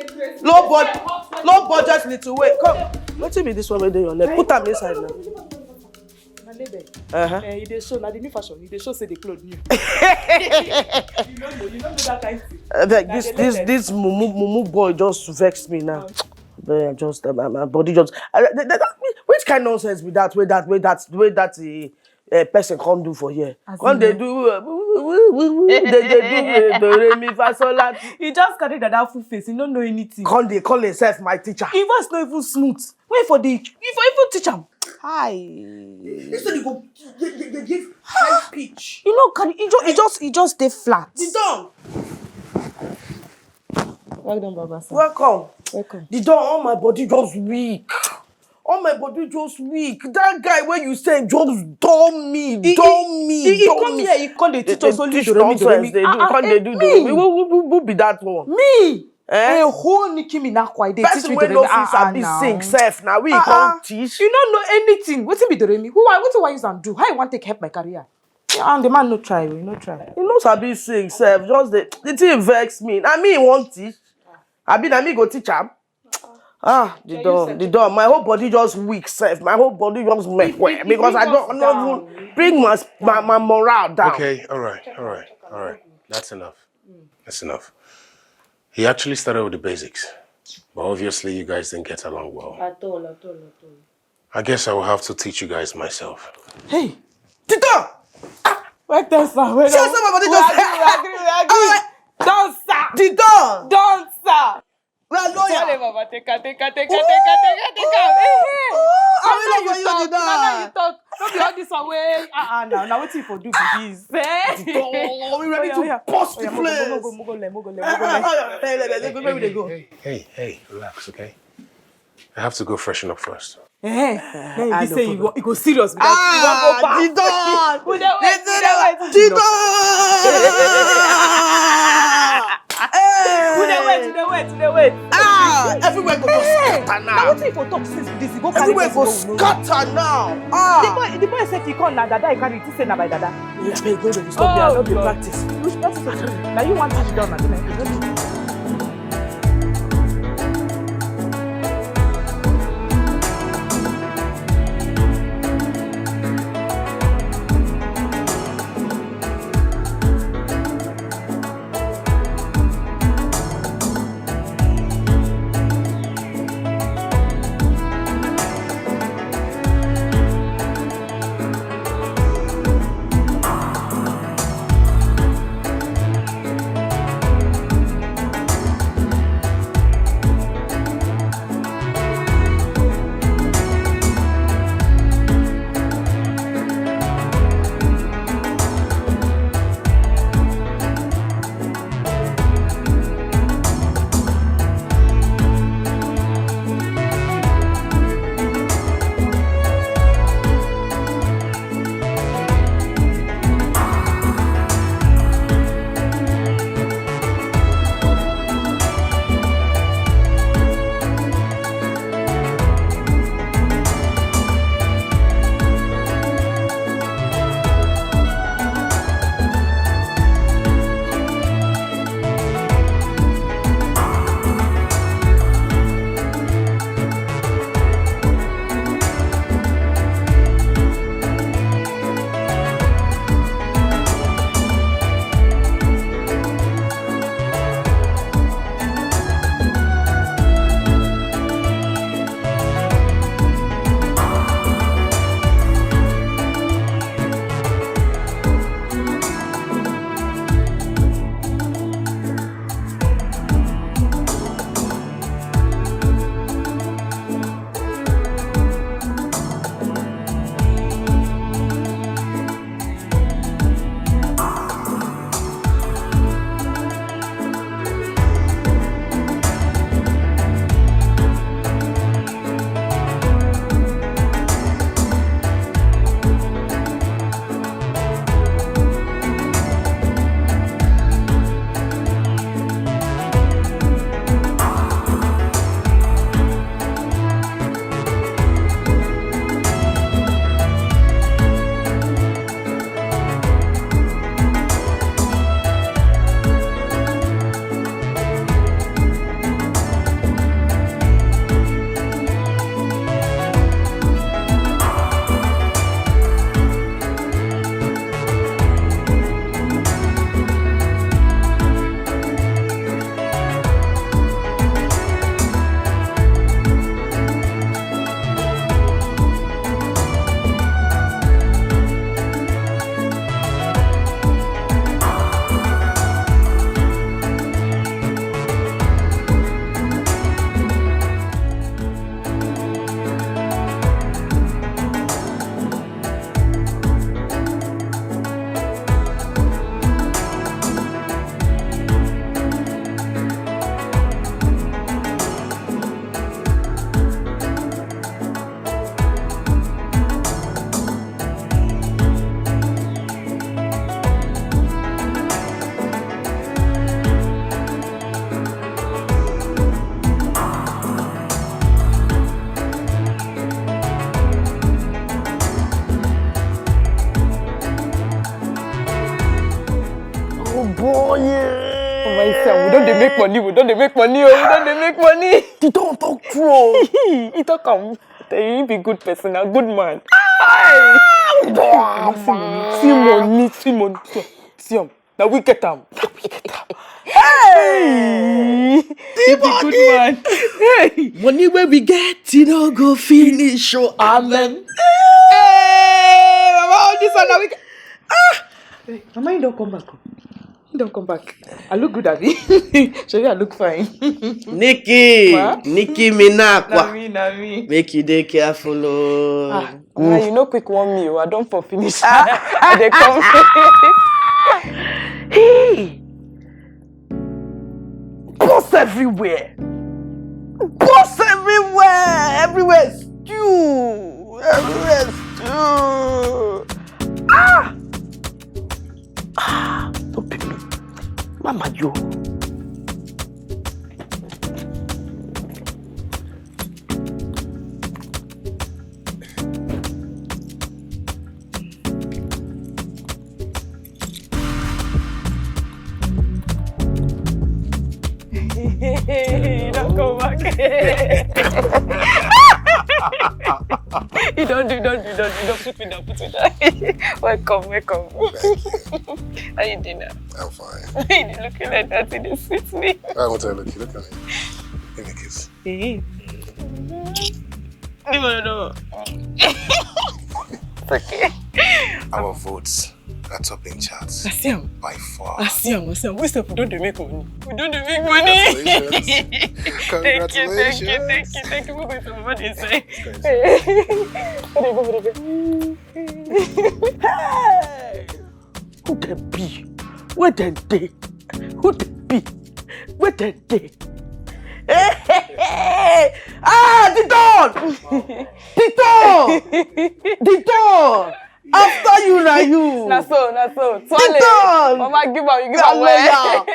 Low budget, low budget, little way. Come. Wetin be this one wey dey your leg? Put am inside now. Na label. Uh-huh. Eh, e dey show, na the new fashion. E dey show say the cloth new. You no know, you no know that kind thing. Abeg, this this this mumu mumu boy just vex me now. Abeg, I just uh, my, my body just. Uh, th- th- th- which kind nonsense be that? Wey that wey that wey that uh, uh, person come do for here? Come dey do uh, woo, woo, woo, woo, dey dey do uh, do re mi fa sol la ti. He just carry that full face. He no know anything. Come dey call himself my teacher. Him voice no even smooth. Wait for the, if I even teach am. Hi. Instead you go dey dey dey give high pitch. You know, can you just you just you just dey flat. Sit down. Well done, Baba. Sir. Welcome. Welcome. The door on my body just weak. All my body just weak. That guy where you say just dumb me, dumb me, he, he dumb come me. Here, he come dey teach us only teach doremi, nonsense. Doremi. They do, ah, come eh, they do me. Doremi. Who, who, who, who be that one? Me. Eh? A whole Nicki Minaj kwai dey teach me wey no fit sabi sing sef na we come teach. You no know anything. Wetin be Doremi? Who I wetin I use am do? How you wan take help my career? And the man no try, we no try. He no sabi sing sef. Just the the thing vex me. Na me he wan teach. Abi na me go teach am. Ah, the door, the door. My whole body just weak sef. My whole body just make because I don't not even bring my my, my morale down. Okay, all right, all right, all right. That's enough. That's enough. He actually started with the basics, but obviously you guys didn't get along well. At all, at all, at all. I guess I will have to teach you guys myself. Hey, Tito! Wait there, sir. Wait there. Sir, somebody just. We agree, we agree, we agree. Don, sir. Tito! Don, sir. We are lawyer. Tell him, Baba, take her, take her, take her, take her, take her, take her. Hey, hey. Oh, I will love you, Tito. Now you talk. No be all this one wey. Ah, ah, now, now wetin you for do be this? Eh? Tito, we ready to bust the place. Mogo, mogo, mogo, mogo, mogo, mogo, mogo. Hey, hey, hey, relax, okay? I have to go freshen up first. Eh, then you say you go, you go serious with that. Ah, Didon! Who dey wait? Who dey wait? Didon! Who dey wait? Who dey wait? Who dey wait? Ah, everywhere go just scatter now. Now wetin you for talk since this? You go carry everywhere go scatter now. Ah. The boy, the boy sef he come na dada he carry. He say na my dada. Yeah, abeg, no dey disturb me. I no dey practice. Which practice? Now you want to sit down and do like this. Make money, we don dey make money o, we don dey make money. He don talk true o. He talk am. He be good person, a good man. Hey! See money, see money. See, see am. Na we get am. Na we get am. Hey! He be good man. Hey! Money wey we get, e no go finish o. Amen. Hey! Mama, all this one na we get. Ah! Hey, Mama, you don come back o. You don come back. I look good, abi? Shebi I look fine. Nikki, Ma? Nikki Minakwa. Na me, na me. Make you dey careful o. Ah, Mama, you no quick warn me o. I don for finish. I dey come. Hey! Boss everywhere. Boss everywhere. Everywhere is stew. Everywhere is stew. Ah! Ah, no be me. Mama yo. You don come back. You don do, don do, don do, don put me down, put me down. Welcome, welcome. Thank you. How you doing now? I'm fine. You dey look like that, you dey sweet me. I want to look, look at me. Give me a kiss. Hey. No, no, no. It's okay. Our votes are topping charts. I see am. By far. I see am, I see am. We sef, we don dey make money. We don dey make money. Congratulations. Thank you, thank you, thank you, thank you. We're going to mama dey say. Where dey go, where dey go? Hey! Who dem be? Where dem dey? Who dem be? Where dem dey? Hey, hey, hey, hey. Ah, the Don! The Don! The Don! After you, na you. Na so, na so. Twale. Don! Mama, give am, you give am well.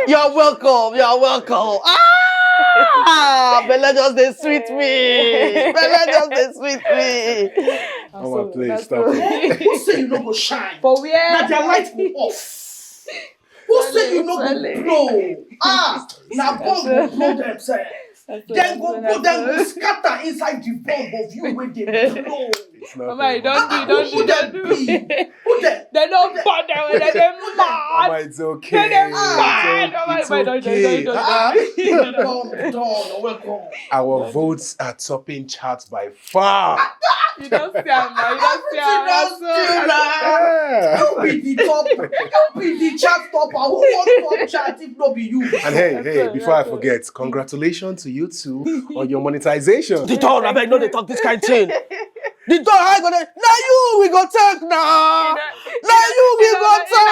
You're welcome, you're welcome. Ah! Belle just dey sweet me. Belle just dey sweet me. Mama, please stop it. Who say you no go shine? For where? Na their light go off. Who say you no go blow? Ah, na bomb go blow themselves. Dem go blow, dem go scatter inside the bomb of you wey dey blow. Mama, you don do, you don do, you don do. Who dem? Dem don burn dem, dem dey mad. Mama, it's okay. Dem dey mad. Mama, it's okay. Don, don, don, don, don. Our votes are topping charts by far. You don see am now, you don see am now. Everything don stew now. Yeah. You be the top, you be the chart topper. Who wan top chart if no be you? And hey, hey, before I forget, congratulations to you two on your monetization. The Don, abeg, no dey talk this kind thing. The Don, how you go dey? Na you we go take now. Na you we go take.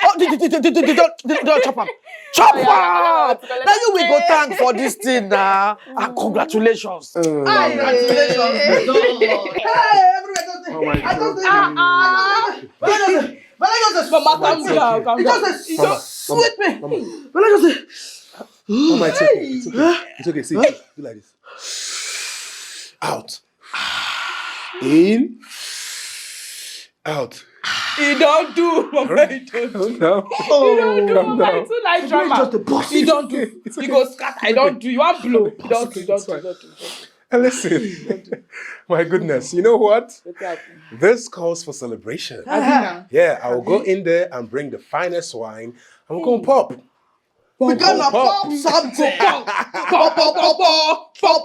Oh, the, the, the, the, the, the, the, the, the, chop am. Chop am! Na you we go thank for this thing na. And congratulations. Congratulations. Hey, everywhere just dey. Oh my God. I just dey. Mama, calm down, calm down. It just dey sweet me. Mama, it's okay. It's okay. It's okay. See, do like this. Out. In. Out. E don do, Mama, e don do. Calm down. E don do, Mama, e too like drama. E don do. E go scatter. E don do. You wan blow. E don do, e don do, e don do. And listen, my goodness, you know what? This calls for celebration. Yeah, I will go in there and bring the finest wine, and we'll go and pop. We gonna pop something. Pop, pop, pop, pop, pop, pop,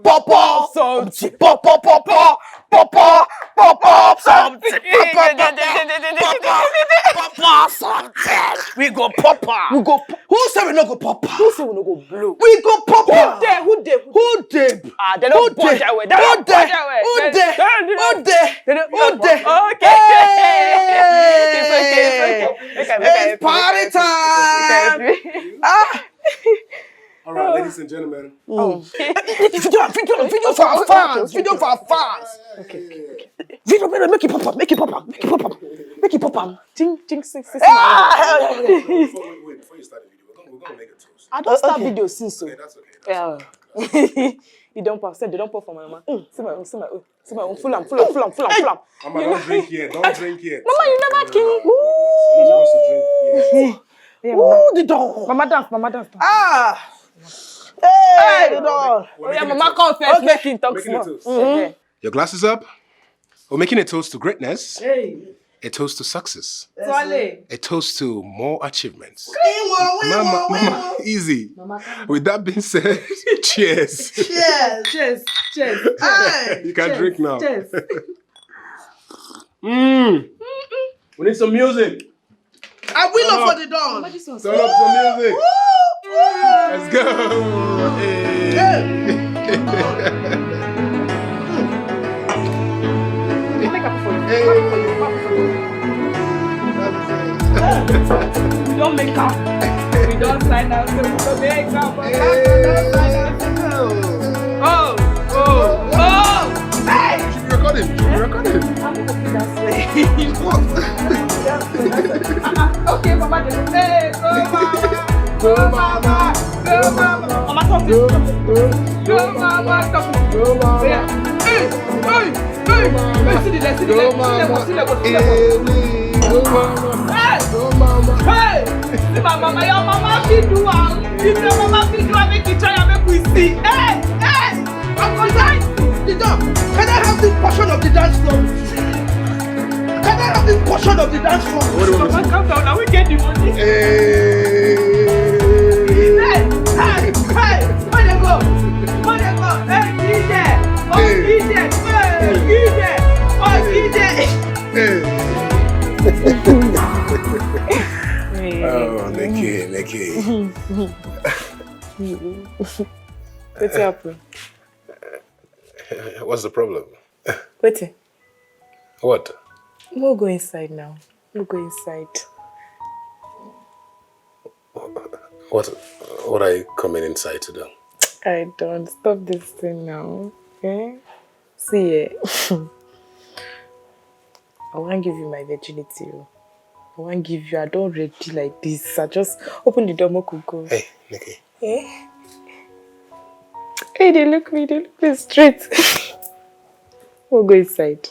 pop, pop something. Pop, pop, pop, pop, pop, pop, pop, pop something. Pop, pop, pop, pop, pop, pop, pop, pop something. We go pop am. We go. Who say we no go pop am? Who say we no go blow? We go pop am. Who dey? Who dey? Who dey? Ah, dem don burn that way. Dem don burn that way. Who dey? Who dey? Who dey? Who dey? Okay. Hey! It's okay, it's okay. It's party time. Ah. All right, ladies and gentlemen. Oh. Video, video, video for our fans. Video for our fans. Okay, okay, okay. Video, video, make it pop up, make it pop up, make it pop up, make it pop up. Ting, ting, sing, sing, sing. Ah! Before, wait, wait, before you start the video, we're gonna, we're gonna make a toast. I don't start video since so. Okay, that's okay. Yeah. You don't pass. They don't pour for my mama. See my own, see my own, see my own. Full am, full am, full am, full am, full am. Mama, don't drink here, don't drink here. Mama, you never kill. You're not supposed to drink here. Yeah, mama. Ooh, the door. Mama dance, mama dance. Ah. Hey, the door. Oh yeah, mama come first, okay, make him talk. Making a small toast. Mm-hmm. Your glasses up. We're making a toast to greatness. Hey. A toast to success. Swale. A toast to more achievements. Mama, mama, easy. Mama, come on. With that being said, cheers. Cheers. Cheers. Cheers. Hey. You can drink now. Cheers. Mm. We need some music. I will not for the dawn. Turn up some music. Let's go. Hey. We don't make up. We don't sign out. We don't make up. We don't sign out. Oh, oh, oh. Hey! Should be recording. Should be recording. I'm gonna put that way. What? Okay, Mama, hey, go, Mama. Go, Mama. Go, Mama. Mama, talk to you. Go, Mama, talk to you. Go, Mama. Yeah. Hey, hey, hey, hey, see the leg, see the leg, see the leg, see the leg. Go, Mama. Hey. Go, Mama. Hey. See my mama, your mama fit do am. If your mama fit do am, make you try and make we see. Hey, hey. I'm going to the door. Can I have this portion of the dance floor? Can I have this portion of the dance floor? What do you want? Mama, calm down. Now we get the money. Hey. Hey, hey, hey. Where they go? Where they go? Hey, D J. Oh, hey. D J. Hey, D J. Oh, D J. Hey. Oh, Nikki, Nikki. Wetin happen? What's the problem? Wetin? What? We'll go inside now. We'll go inside. What, what are you coming inside to do? I don't. Stop this thing now. Eh? See, eh? I wan give you my virginity. Oh. I wan give you. I don ready like this. I just open the door, make we go. Hey, Nikki. Eh? Hey, they look me, they look me straight. We'll go inside.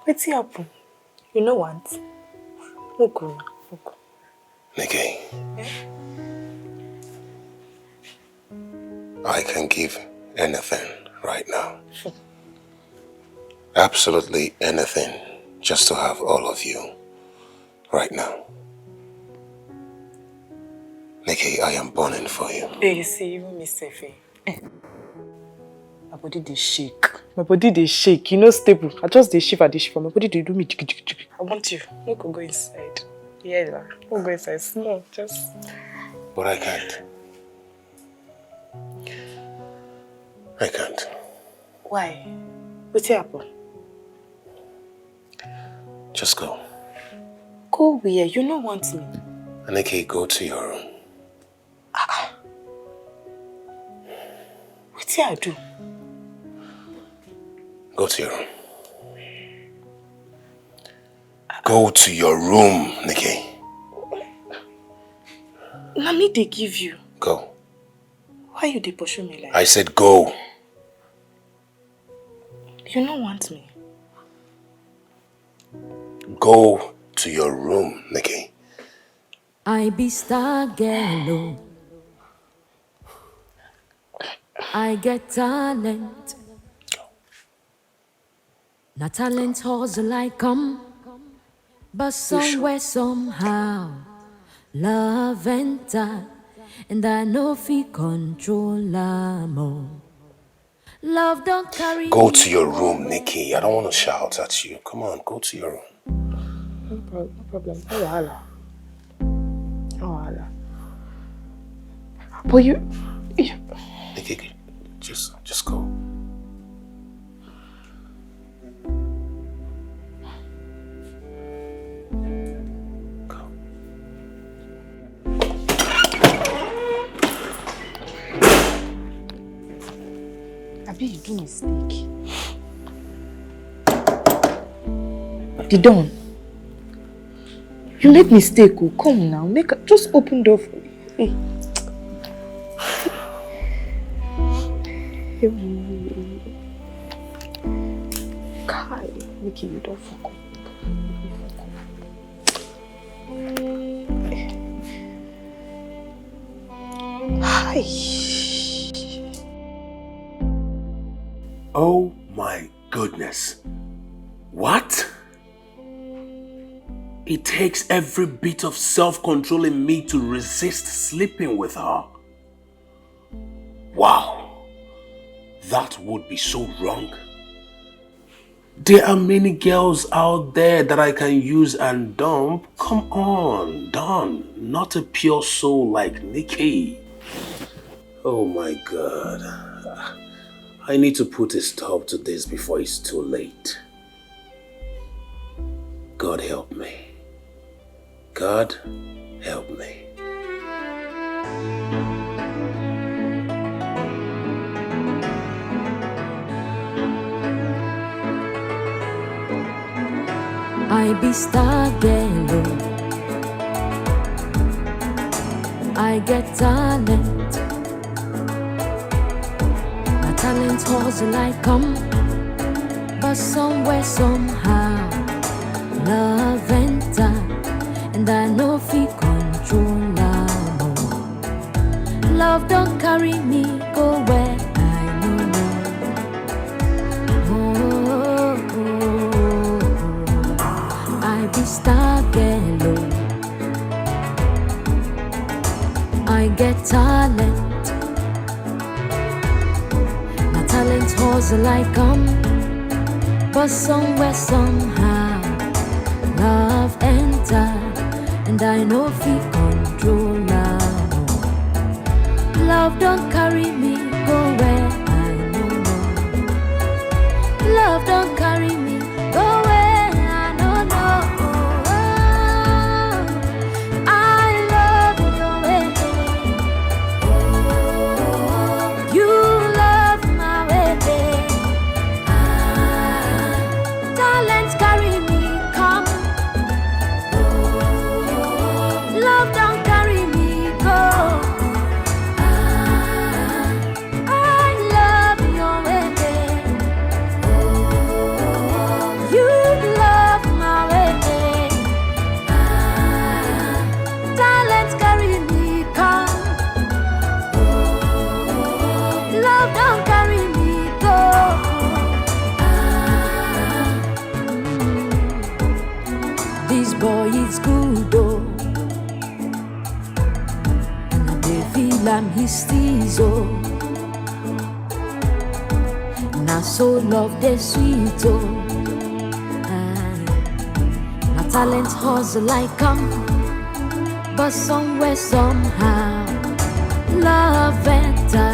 Wetin happen? You no want? We'll go now. We'll go. Nikki, I can give anything right now. Absolutely anything just to have all of you right now. Nikki, I am burning for you. Hey, you see, even me sef, eh? My body dey shake. My body dey shake. You know, stable. I just dey shiver, dey shiver. My body dey do me jiggy, jiggy, jiggy. I want you. We could go inside. Yeah, la. We go inside. No, just. But I can't. I can't. Why? Wetin happen? Just go. Go where? You no want me. Anike, go to your room. Ah, ah. Wetin I do? Go to your room. Go to your room, Nikki. Na me dey give you. Go. Why you dey pursue me like? I said go. You no want me. Go to your room, Nikki. I be star girl, oh. I get talent. Na talent hustle I come, but somewhere, somehow, love enter, and I no fit control am, oh. Love don't carry. Go to your room, Nikki. I don't want to shout at you. Come on, go to your room. No prob-, no problem. No wahala. No wahala. But you, you Nikki, just, just go. Go. Abi you do mistake? The Don. You make mistake, oh. Come now. Make a, just open door for me. Hey. Hey. Kai. Nikki, you don fuck up. Hi. Oh my goodness. What? It takes every bit of self control in me to resist sleeping with her. Wow. That would be so wrong. There are many girls out there that I can use and dump. Come on, Don. Not a pure soul like Nikki. Oh my God. I need to put a stop to this before it's too late. God help me. God help me. I be star girl, oh. I get talent. My talent hustle I come, but somewhere somehow love enter, and I no fit control am. Oh. Love don carry me go where I no know. Oh, oh, oh, oh. I be star girl, oh. I get talent. Na talent hustle I come, but somewhere somehow love enter, and I no fit control am. Love don carry me go where I no know. Love don carry me go where I no know. I love your way. You love my way. Talent carry me come. Love don carry me go. I love your way. You love my way. Talent carry me come. Love don carry me go. This boy is good, oh. And I dey feel am, he steeze, oh. Na so love dey sweet, oh. Aye. Na talent hustle I come, but somewhere somehow love enter,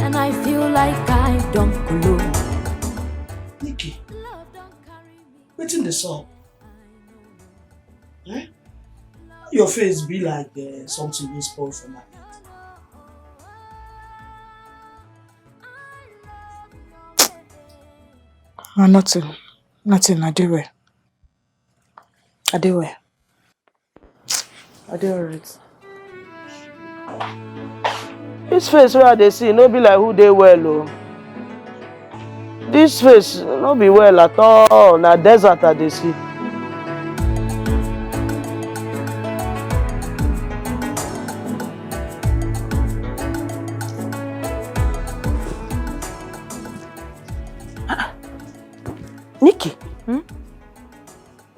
and I feel like I don kolo. Nikki, wetin dey sup? Eh? Your face be like uh, something wey spoil for market. Ah, nothing. Nothing. I dey well. I dey well. I dey alright. This face wey I dey see no be like who dey well o. This face no be well at all, na desert I dey see. Nikki, hmm?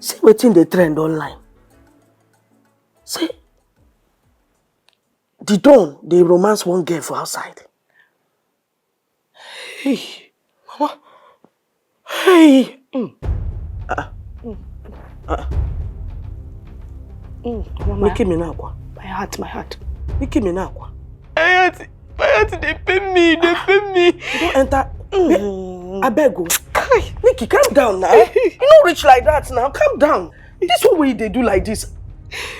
See wetin dey trend online. Say the don dey romance one girl for outside. Hey, mama. Hey. Mm. Uh, uh, uh. Mm, mama. Nikki Minakwa. My heart, my heart. Nikki Minakwa. My heart, my heart dey pain me, dey pain me. You don enter. Mm. Abeg o. Nikki, calm down now. You no reach like that now. Calm down. This one wey you dey do like this,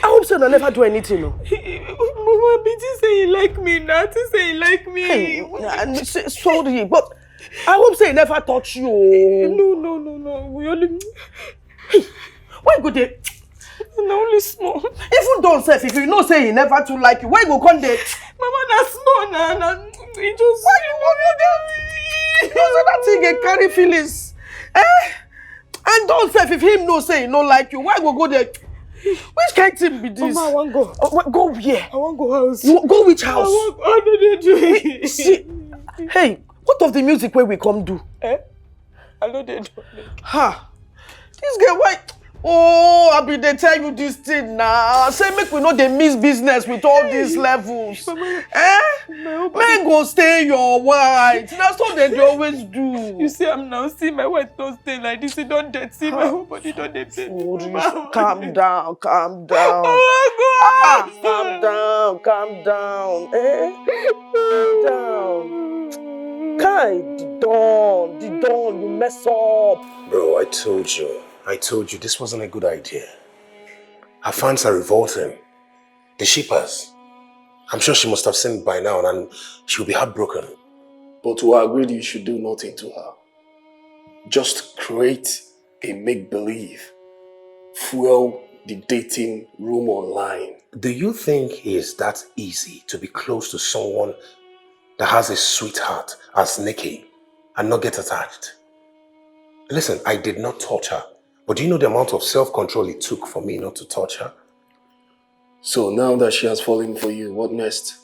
I hope say una never do anything o. Mama, be think say he like me na, think say he like me. Hey, sorry, but I hope say he never touch you o. No, no, no, no, we only. Hey, why you go dey? Na only small. Even don sef, if you know say he never too like you, why you go come dey? Mama, na small na, na, he just. Why you go dey? You know say that thing dey carry feelings. Eh? And Don sef, if him know say he no like you, why go go there? Which kind thing be this? Mama, I wan go. Oh, wait, go where? I wan go house. You go which house? I wan, I no dey do it. See, hey, what of the music wey we come do? Eh? I no dey do. Ha! This girl, why? Oh, I be dey tell you this thing now. Say make we no dey mix business with all these levels. Eh? Men go stay your white. Na so dem dey always do. You see am now. See, my white don stay like this. E don dirty. My whole body don dey pain. Calm down, calm down. Oh God! Ah, calm down, calm down. Eh? Calm down. Kai, the Don, the Don, you mess up. Bro, I told you. I told you this wasn't a good idea. Her fans are revolting. The shippers. I'm sure she must have seen it by now and she'll be heartbroken. But we agreed you should do nothing to her. Just create a make-believe. Fuel the dating room online. Do you think it is that easy to be close to someone that has a sweetheart as Nikki and not get attached? Listen, I did not touch her. But do you know the amount of self-control it took for me not to touch her? So now that she has fallen for you, what next?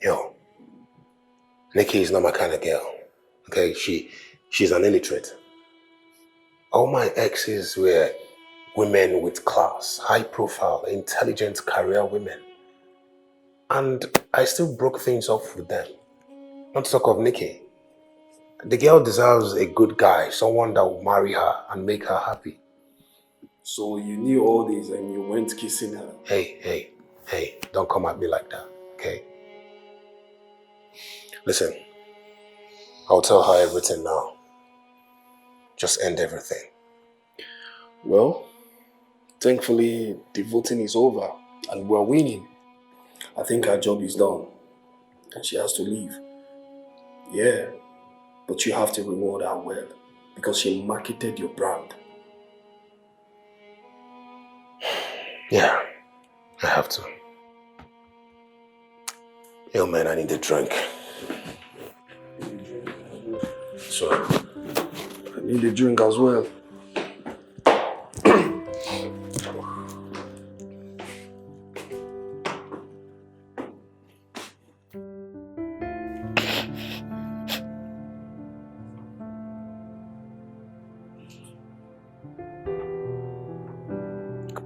Yo, Nikki is not my kind of girl. Okay, she she's an illiterate. All my exes were women with class, high profile, intelligent career women. And I still broke things off with them. Not to talk of Nikki. The girl deserves a good guy, someone that will marry her and make her happy. So you knew all this and you went kissing her? Hey, hey, hey, don't come at me like that, okay? Listen, I'll tell her everything now. Just end everything. Well, thankfully, the voting is over and we're winning. I think our job is done and she has to leave. Yeah, but you have to reward her well because she marketed your brand. Yeah, I have to. Yo, man, I need a drink. Sorry. I need a drink as well.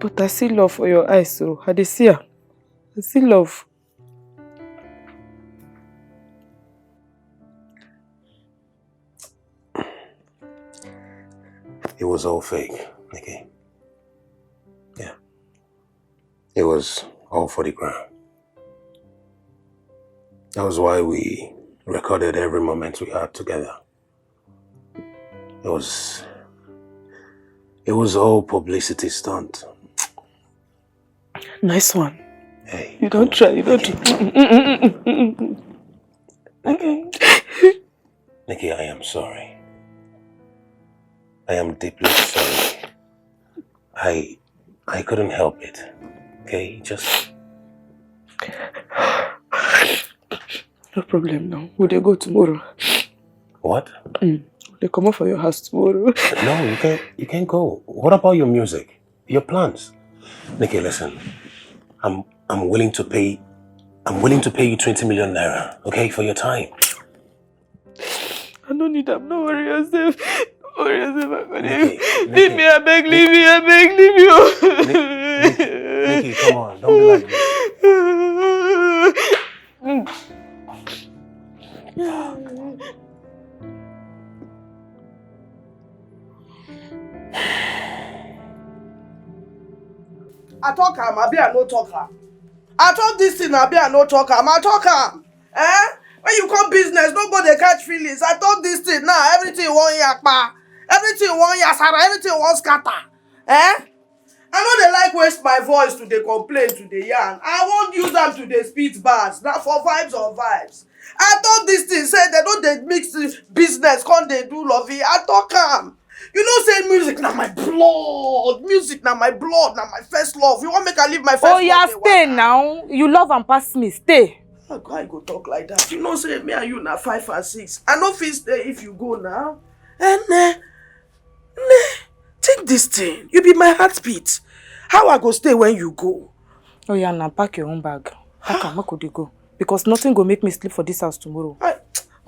But I see love for your eyes, so I dey see am. I see love. It was all fake, Nikki. Yeah. It was all for the gram. That was why we recorded every moment we had together. It was it was all publicity stunt. Nice one. Hey. You don't try, you don't try. Nikki, I am sorry. I am deeply sorry. I I couldn't help it. Okay, just No problem now. We dey go tomorrow. What? Mm. We dey comot for your house tomorrow. No, you can you can go. What about your music? Your plans? Nikki, listen. I'm I'm willing to pay I'm willing to pay you twenty million naira, okay, for your time. I no need am. No worry yourself. No worry yourself. I go dey. Leave me, I beg, leave me, I beg, leave you. Nikki, come on, don't be like this. I talk am, abi I no talk am? I talk this thing, abi I no talk am? I talk am. Eh? When you come business, no go dey catch feelings. I talk this thing now, everything wan yakpa. Everything wan yasara, everything wan scatter. Eh? I no dey like waste my voice to dey complain, to dey yarn. I wan use am to dey spit bars. Na for vibes on vibes. I talk this thing, say dem no dey mix business, come dey do lovey. I talk am. You know say music na my blood. Music na my blood, na my first love. You wan make I leave my first love? Oh yeah, stay now. You love am pass me. Stay. How go, how you go talk like that? You know say me and you na five and six. I no fit stay if you go now. Eh, ne, ne, think this thing. You be my heartbeat. How I go stay when you go? Oh yeah, now pack your own bag. Pack am, make we dey go. Because nothing go make me sleep for this house tomorrow. I,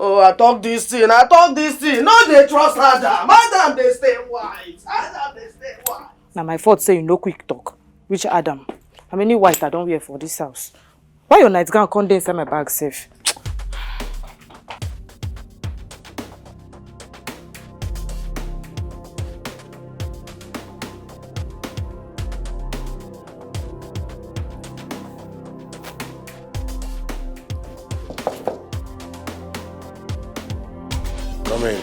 oh, I talk this thing. I talk this thing. No, they trust Adam. Adam, they stay white. Adam, they stay white. Na my fault say you no quick talk. Which Adam? How many white I don wear for this house? Why your nightgown come dey inside my bag sef? Come in.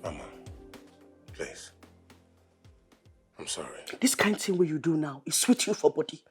Mama, please. I'm sorry. This kind thing wey you do now, e sweet you for body.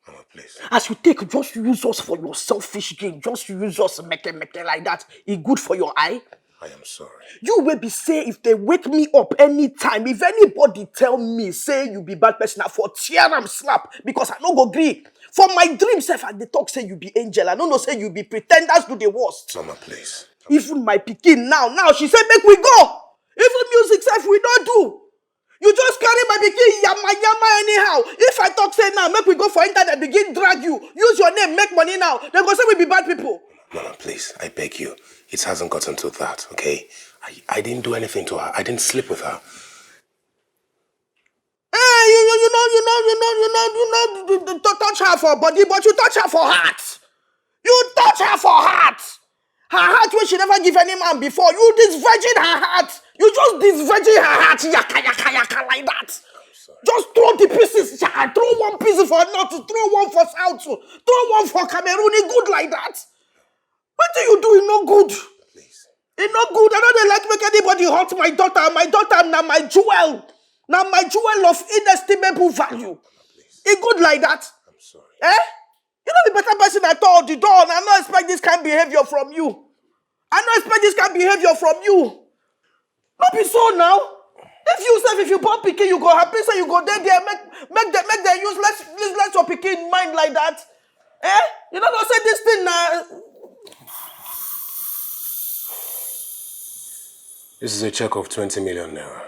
Mama, please. As you take, just use us for your selfish gain. Just use us meke meke like that. E good for your eye. I am sorry. You will be say if they wake me up anytime, if anybody tell me say you be bad person, I for tear am slap because I no go gree. For my dream sef, I dey talk say you be angel. I no know say you be pretenders do the worst. Mama, please. Even my pikin now, now she say make we go. Even music sef we no do. You just carry my pikin yama yama anyhow. If I talk say now make we go for internet begin drag you, use your name make money now. They go say we be bad people. Mama, please, I beg you. It hasn't gotten to that, okay? I, I didn't do anything to her. I didn't sleep with her. Hey, you you you know you know you know you know you know you, you, you touch her for body, but you touch her for heart. You touch her for heart. Her heart wey she never give any man before. You disvirgin her heart. You just disvirgin her heart. Yaka yaka yaka like that. Just throw the pieces. Yaka, throw one piece for north, throw one for south, throw one for Cameroon. E good like that. Wetin you do, e no good. Please. E no good. I no dey like make anybody hurt my daughter. My daughter na my jewel. Na my jewel of inestimable value. E good like that. I'm sorry. Eh? You no be better person at all, the Don. I no expect this kind behavior from you. I no expect this kind behavior from you. No be so now. If you sef, if you born pikin, you go happy say you go dey there, make make dem make dem useless useless your pikin mind like that. Eh? You no know say this thing na This is a check of twenty million naira.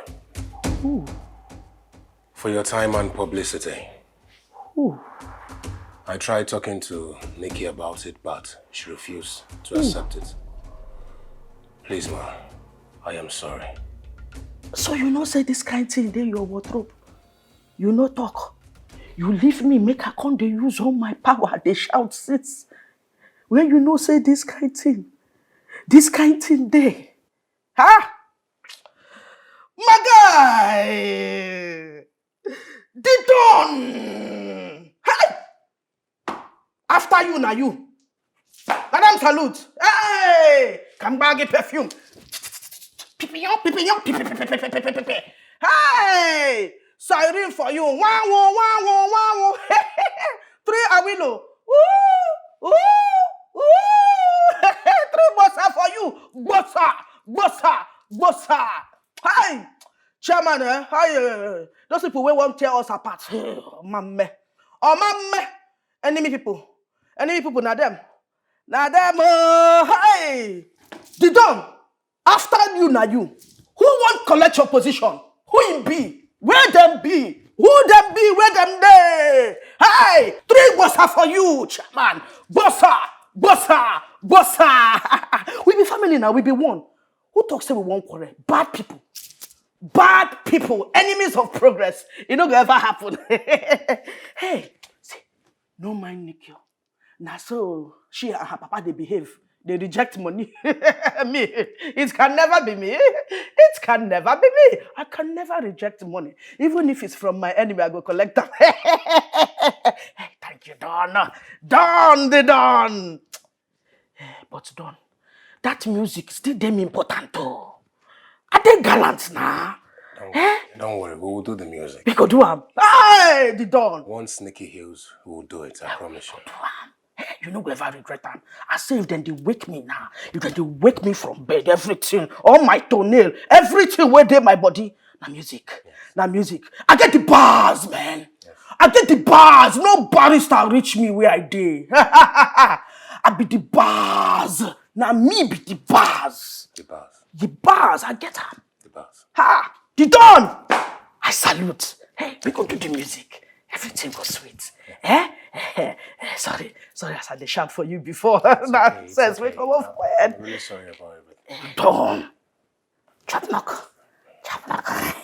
For your time and publicity. I tried talking to Nikki about it, but she refused to accept it. Please, ma, I am sorry. So you know say this kind thing dey your wardrobe. You no talk. You leave me make I come dey use all my power dey shout since. When you know say this kind thing, this kind thing dey. Ha! My guy! The Don! Hey! After you na you. Madam salute. Hey! Kambagi perfume. Pipiyon, pipiyon, pipi, pipi, pipi, pipi, pipi. Hey! Siren for you. Wow, wow, wow, wow, wow, wow. Three Awilo. Woo! Woo! Woo! Three bossa for you. Bossa, bossa, bossa. Hi! Chairman, eh? Hi, eh, those people wey wan tear us apart. Mame. Oh, mame. Enemy people. Enemy people, na them. Na them. Oh, hi! The Don. After you, na you. Who wan collect your position? Who him be? Where them be? Who them be? Where them dey? Hi! Three bossa for you, chairman. Bossa, bossa, bossa. We be family now. We be one. Who talk say we wan quarrel? Bad people. Bad people. Enemies of progress. E no go ever happen. Hey, see, no mind Nikio. Na so she and her papa dey behave. They reject money. Me, it can never be me. It can never be me. I can never reject money. Even if it's from my enemy, I go collect them. Hey, thank you, Don. Don, the Don. Eh, but Don, that music still dey important too. I dey gallant na. Don't, eh? Don't worry, we will do the music. We go do am. Hey, the Don. Once Nikki heals, we will do it, I promise you. Do am. You no go ever regret am. I say if dem dey wake me now, if dem dey wake me from bed, everything, all my toenail, everything wey dey my body, na music. Na music. I get the bars, man. I get the bars. No barrister reach me where I dey. I be the bars. Na me be the bars. The bars. The bars, I get am. The bars. Ha! The Don! I salute. Hey, we go do the music. Everything go sweet. Eh? Eh, eh, eh, sorry, sorry, as I dey shout for you before. Nonsense, we come off quiet. I'm really sorry about everything. Don! Chop knock. Chop knock.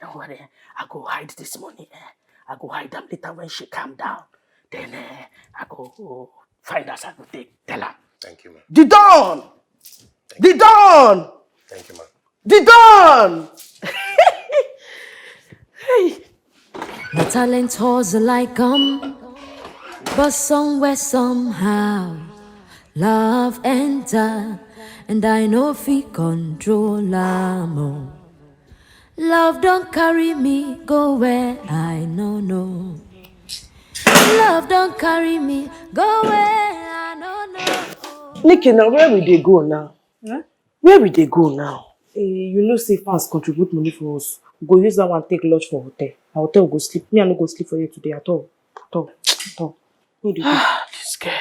Don't worry. I go hide this money. Eh? I go hide them later when she calm down. Then eh, I go find as I go take tell her. Thank you, man. The Don! The Don! Thank you, man. The Don! Hey! My talent hustle I come, but somewhere somehow love enter, and I no fit control am. Oh. Love don't carry me go where I no know. Love don't carry me go where I no know. Nikki, now where we dey go now? Huh? Where we dey go now? Eh, you know say fans contribute money for us. We go use that one take lodge for hotel. Na hotel we go sleep. Me, I no go sleep for here today at all. At all. At all. Who dey go? Ah, this girl.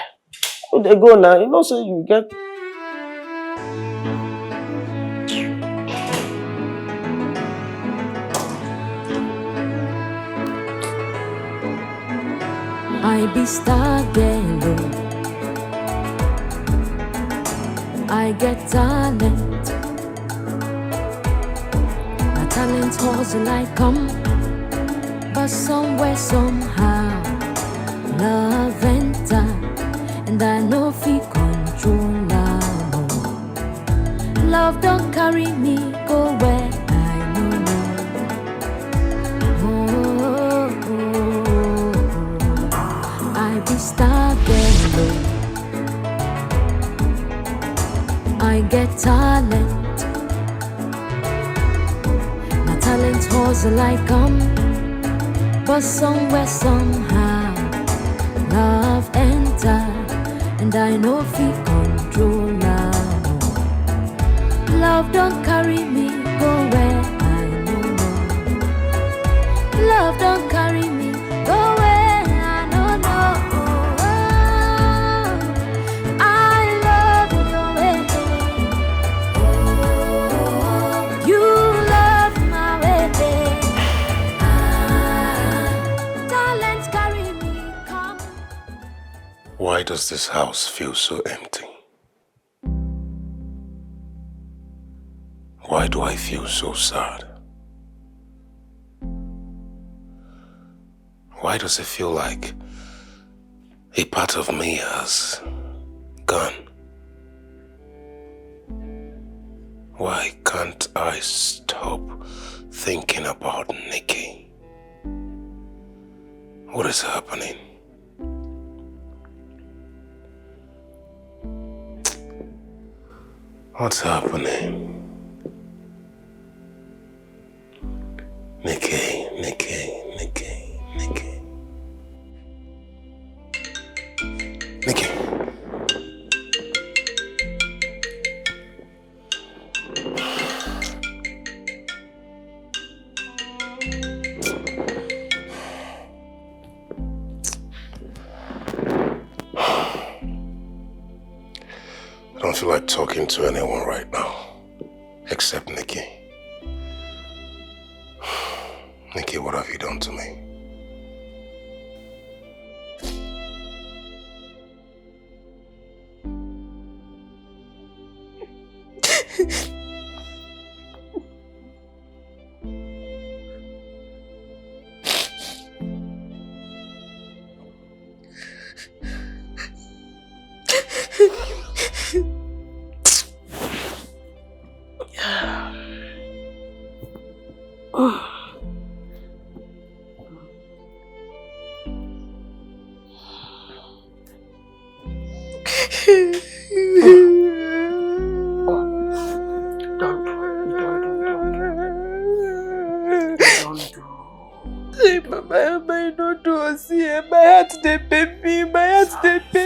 Who dey go now? You know say you get I be star girl, oh. I get talent. My talent hustle I come, but somewhere somehow love enter, and I no fit control am. Oh. Love don't carry me go where I no know. Oh, oh, oh, oh. I be star girl, oh. I get talent. My talent hustle I come, but somewhere somehow love enter, and I no fit control am. Love don't carry me go where I no know. Love don't carry me go where I no know. I love your way. You love my way. Talent carry me come. Why does this house feel so empty? Why do I feel so sad? Why does it feel like a part of me has gone? Why can't I stop thinking about Nikki? What is happening? What's happening? Nikki, Nikki, Nikki, Nikki. Nikki. I don't feel like talking to anyone right now, except Nikki. Nikki, what have you done to me? Hey, Mama, Mama, you no do us here. My heart dey pain me. My heart dey pain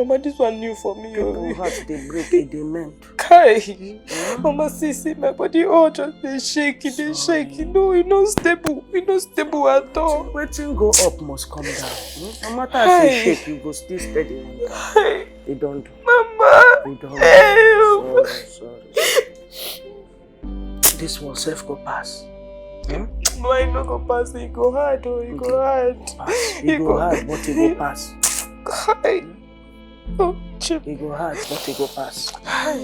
Mama, this one new for me. People Oh. Heart dey break, e dey mend. Kai. Mama, see, see, my body all just dey shake, e dey shake. You know, e no stable, e no stable at all. Wetin go up must come down. Hmm? No matter as e Hey. shake, you go still steady. Waka. Hey, E don do. Mama. E don do. Hey. Sorry, sorry. This one sef go pass. Why no go pass? E go hard, oh, e go hard. Pass. E go hard, but e go pass. Kai. Oh, chip. E go hard, but e go pass. Kai.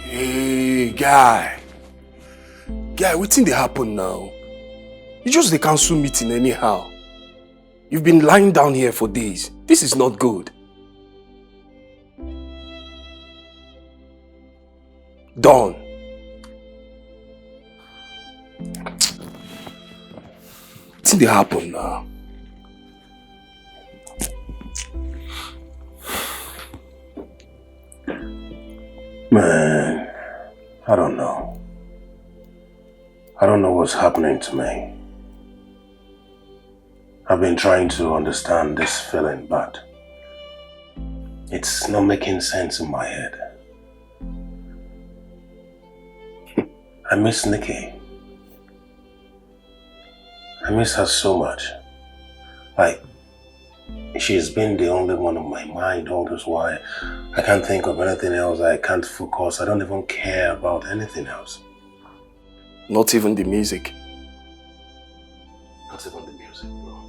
Hey, guy. Guy, wetin dey happen now? You just dey cancel meeting anyhow. You've been lying down here for days. This is not good. Don. Wetin dey happen now? Man, I don't know. I don't know what's happening to me. I've been trying to understand this feeling, but it's not making sense in my head. I miss Nikki. I miss her so much. Like, she's been the only one on my mind all this while. I can't think of anything else. I can't focus. I don't even care about anything else. Not even the music. Not even the music, bro.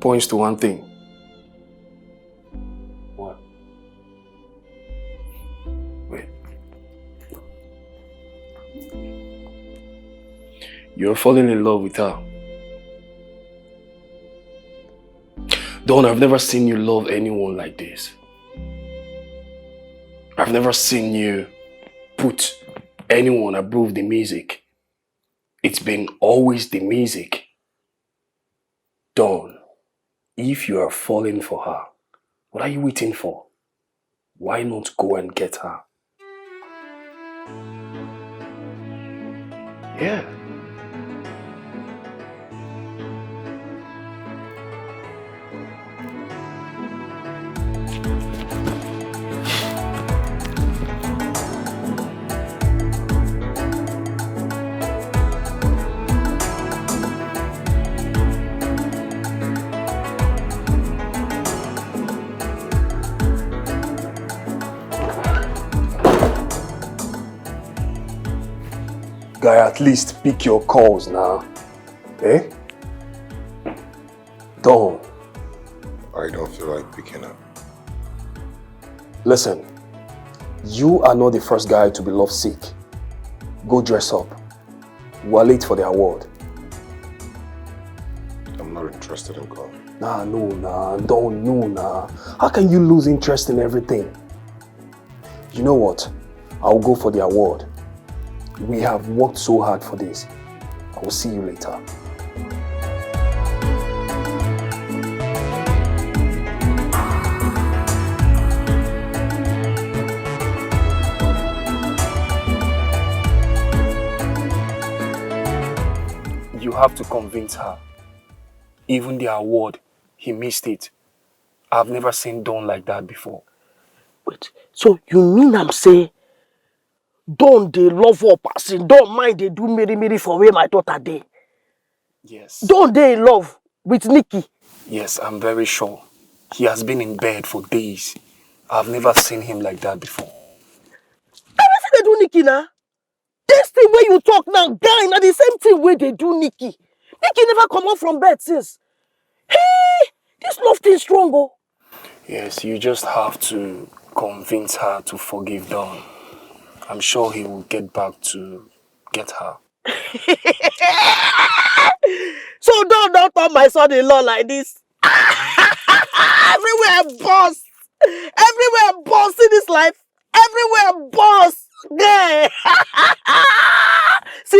Points to one thing. What? Wait. You're falling in love with her. Don, I've never seen you love anyone like this. I've never seen you put anyone above the music. It's been always the music. Don, if you are falling for her, what are you waiting for? Why not go and get her? Yeah. Guy, at least pick your calls now. Eh? Don. I don't feel like picking up. Listen, you are not the first guy to be lovesick. Go dress up. We're late for the award. I'm not interested in coming. Nah, no, nah, Don, no, nah. How can you lose interest in everything? You know what? I'll go for the award. We have worked so hard for this. I will see you later. You have to convince her. Even the award, he missed it. I've never seen Don like that before. Wait, so you mean am say Don dey love up as in Don mind dey do miri miri for where my daughter dey? Yes. Don dey in love with Nikki. Yes, I'm very sure. He has been in bed for days. I've never seen him like that before. Na wetin dey do Nikki na? This thing wey you talk now, guy, na the same thing wey dey do Nikki. Nikki never comot from bed since. Hey, this love thing strong oh. Yes, you just have to convince her to forgive Don. I'm sure he will get back to get her. So Don don turn my son-in-law like this. Everywhere burst. Everywhere burst in this life. Everywhere burst. Yeah.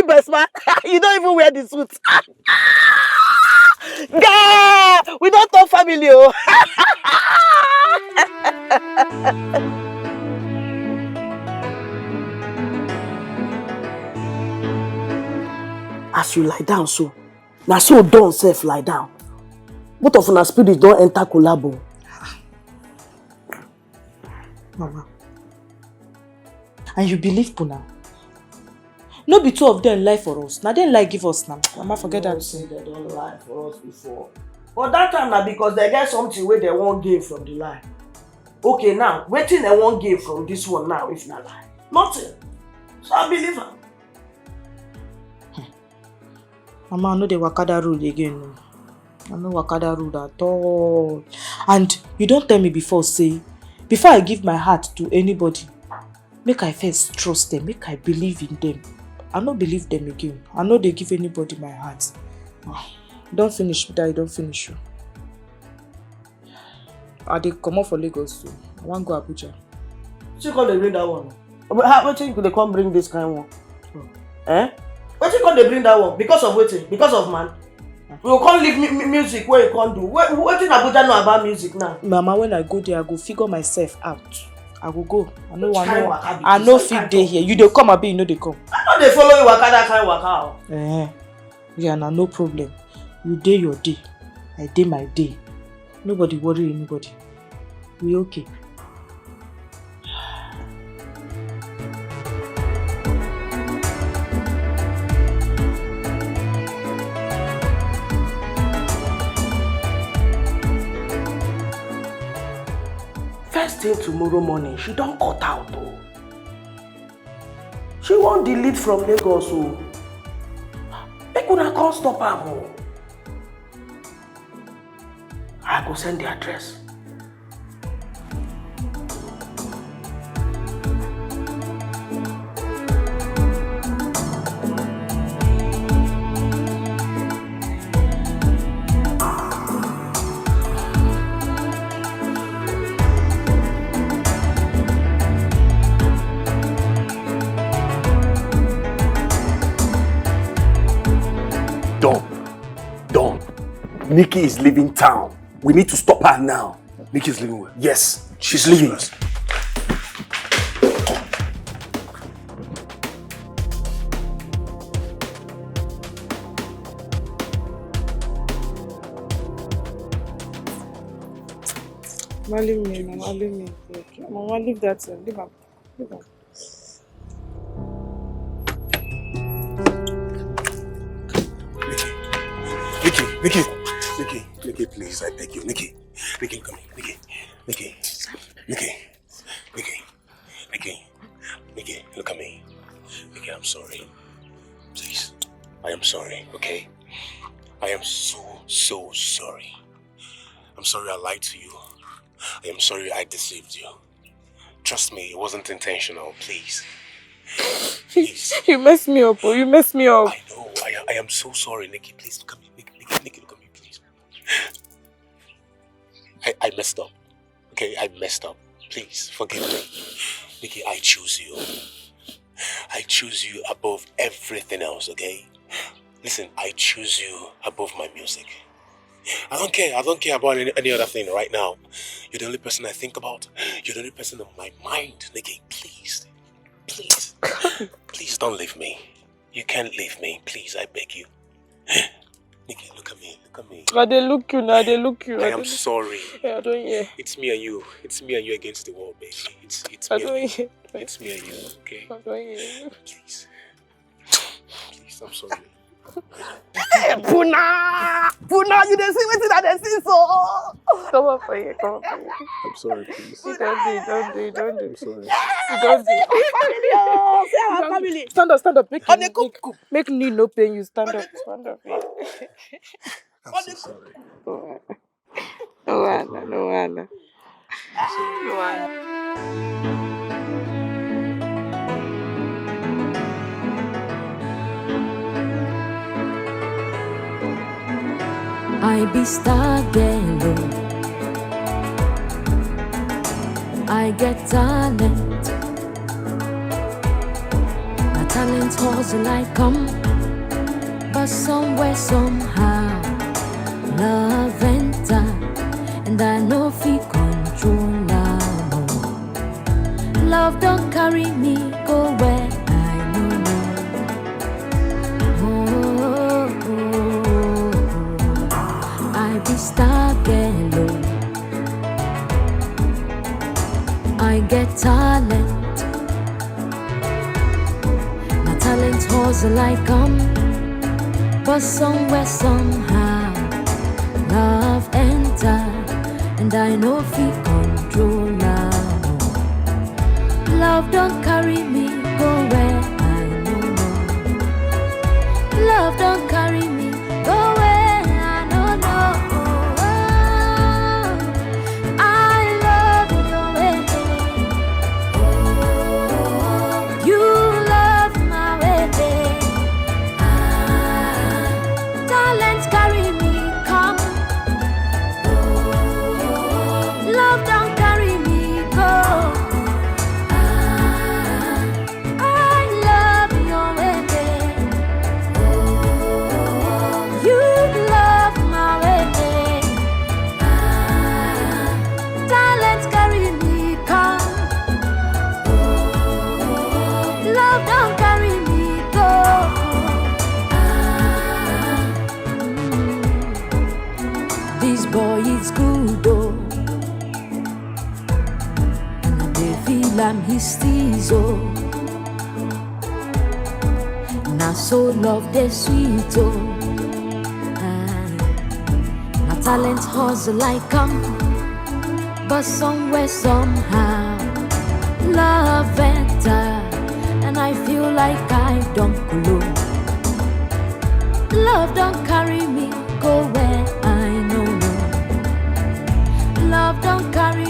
Best man, you don't even wear the suit. Guy, we don't talk family, oh. As you lie down so, na so Don sef lie down. Both of una spirit don enter collabo. Mama, and you believe Puna? No be two of them lie for us. Na dem lie give us now. Mama, forget that. Say dem don lie for us before. But that time na because dem get something wey dem wan gain from the lie. Okay, now, wetin dem wan gain from this one now if na lie? Nothing. So I believe am. Mama, I no dey waka that road again. No. I no waka that road at all. And you don tell me before, say, before I give my heart to anybody, make I first trust them, make I believe in them. I no believe them again. I no dey give anybody my heart. Ah, you don finish, Peter, you don finish. You. I dey comot for Lagos, so I wan go Abuja. She come dey bring that one. But how, wetin you dey come bring this kind one? Hmm. Eh? Wetin come dey bring that one? Because of wetin? Because of man? You go come leave mu-, mu-, music wey you come do. Wait, wetin Abuja know about music now? Mama, when I go there, I go figure myself out. I go go. I no wan. Which kind waka be this? I no fit dey here. You dey come, abi you no dey come? I no dey follow you waka that kind waka o. Eh. Yeah, na no problem. You dey your day, I dey my day. Nobody worry anybody. We okay. First thing tomorrow morning, she don cut out o. She wan delete from Lagos o. Make una come stop am o. I go send the address. Don, Don, Nikki is leaving town. We need to stop her now. Nikki is leaving where? Yes, she's leaving. Mama, leave me, Mama, leave me. Mama, leave that thing. Leave am. Leave am. Nikki, Nikki, Nikki, Nikki, Nikki, please, I beg you, Nikki, Nikki, come here, Nikki, Nikki, Nikki, Nikki, Nikki, Nikki, look at me, Nikki, I'm sorry, please, I am sorry, okay, I am so, so sorry, I'm sorry I lied to you, I am sorry I deceived you. Trust me, it wasn't intentional, please. Please. You messed me up, oh, you messed me up. I know, I, I am so sorry, Nikki. Please, look at me. Nikki, Nikki, Nikki, look at me, please. I, I messed up. Okay, I messed up. Please, forgive me. Nikki, I choose you. I choose you above everything else, okay? Listen, I choose you above my music. I don't care. I don't care about any, any other thing right now. You're the only person I think about. You're the only person in my mind. Nikki, please. Please. Please don't leave me. You can't leave me. Please, I beg you. Nikki, look at me. Look at me. I dey look you now. I dey look you. I am sorry. Yeah, I don't hear. It's me and you. It's me and you against the world, baby. It's, it's me and you. I don't hear. It's me and you, okay? I don't hear. Please. Please, I'm sorry. Hey, Puna! Puna, you dey see wetin I dey see so? Come up for here, come up for here. I'm sorry, please. You don't do, don't do, don't do. I'm sorry. You don't do. Family, oh, say our family. Stand up, stand up. Make, make, make knee no pain you. Stand up, stand up. I'm so sorry. No wahala, no wahala. No wahala. I be star girl, oh. I get talent. Na Talent hustle I come, but somewhere, somehow, love enter, and I no fit control am. Oh. Love don carry me go where I no know. Oh, oh, oh, oh. I be star girl, oh. I get talent. Na talent hustle I come, but somewhere, somehow, love enter, and I no fit control am. Love don carry me go where I no know. Love don carry me go where I no know. I love your way. You love my way. Ah, talent carry me come. Love don carry me go. Ah, I love your way. You love my way. Ah, talent carry me come. Love don carry me go. Ah, mm. This boy is good, oh. And I dey feel am, he steeze, oh. Na so love dey sweet, oh. Ah, na talent hustle I come, but somewhere, somehow, love enter, and I feel like I don kolo. Love don carry me go where I no know. Love don carry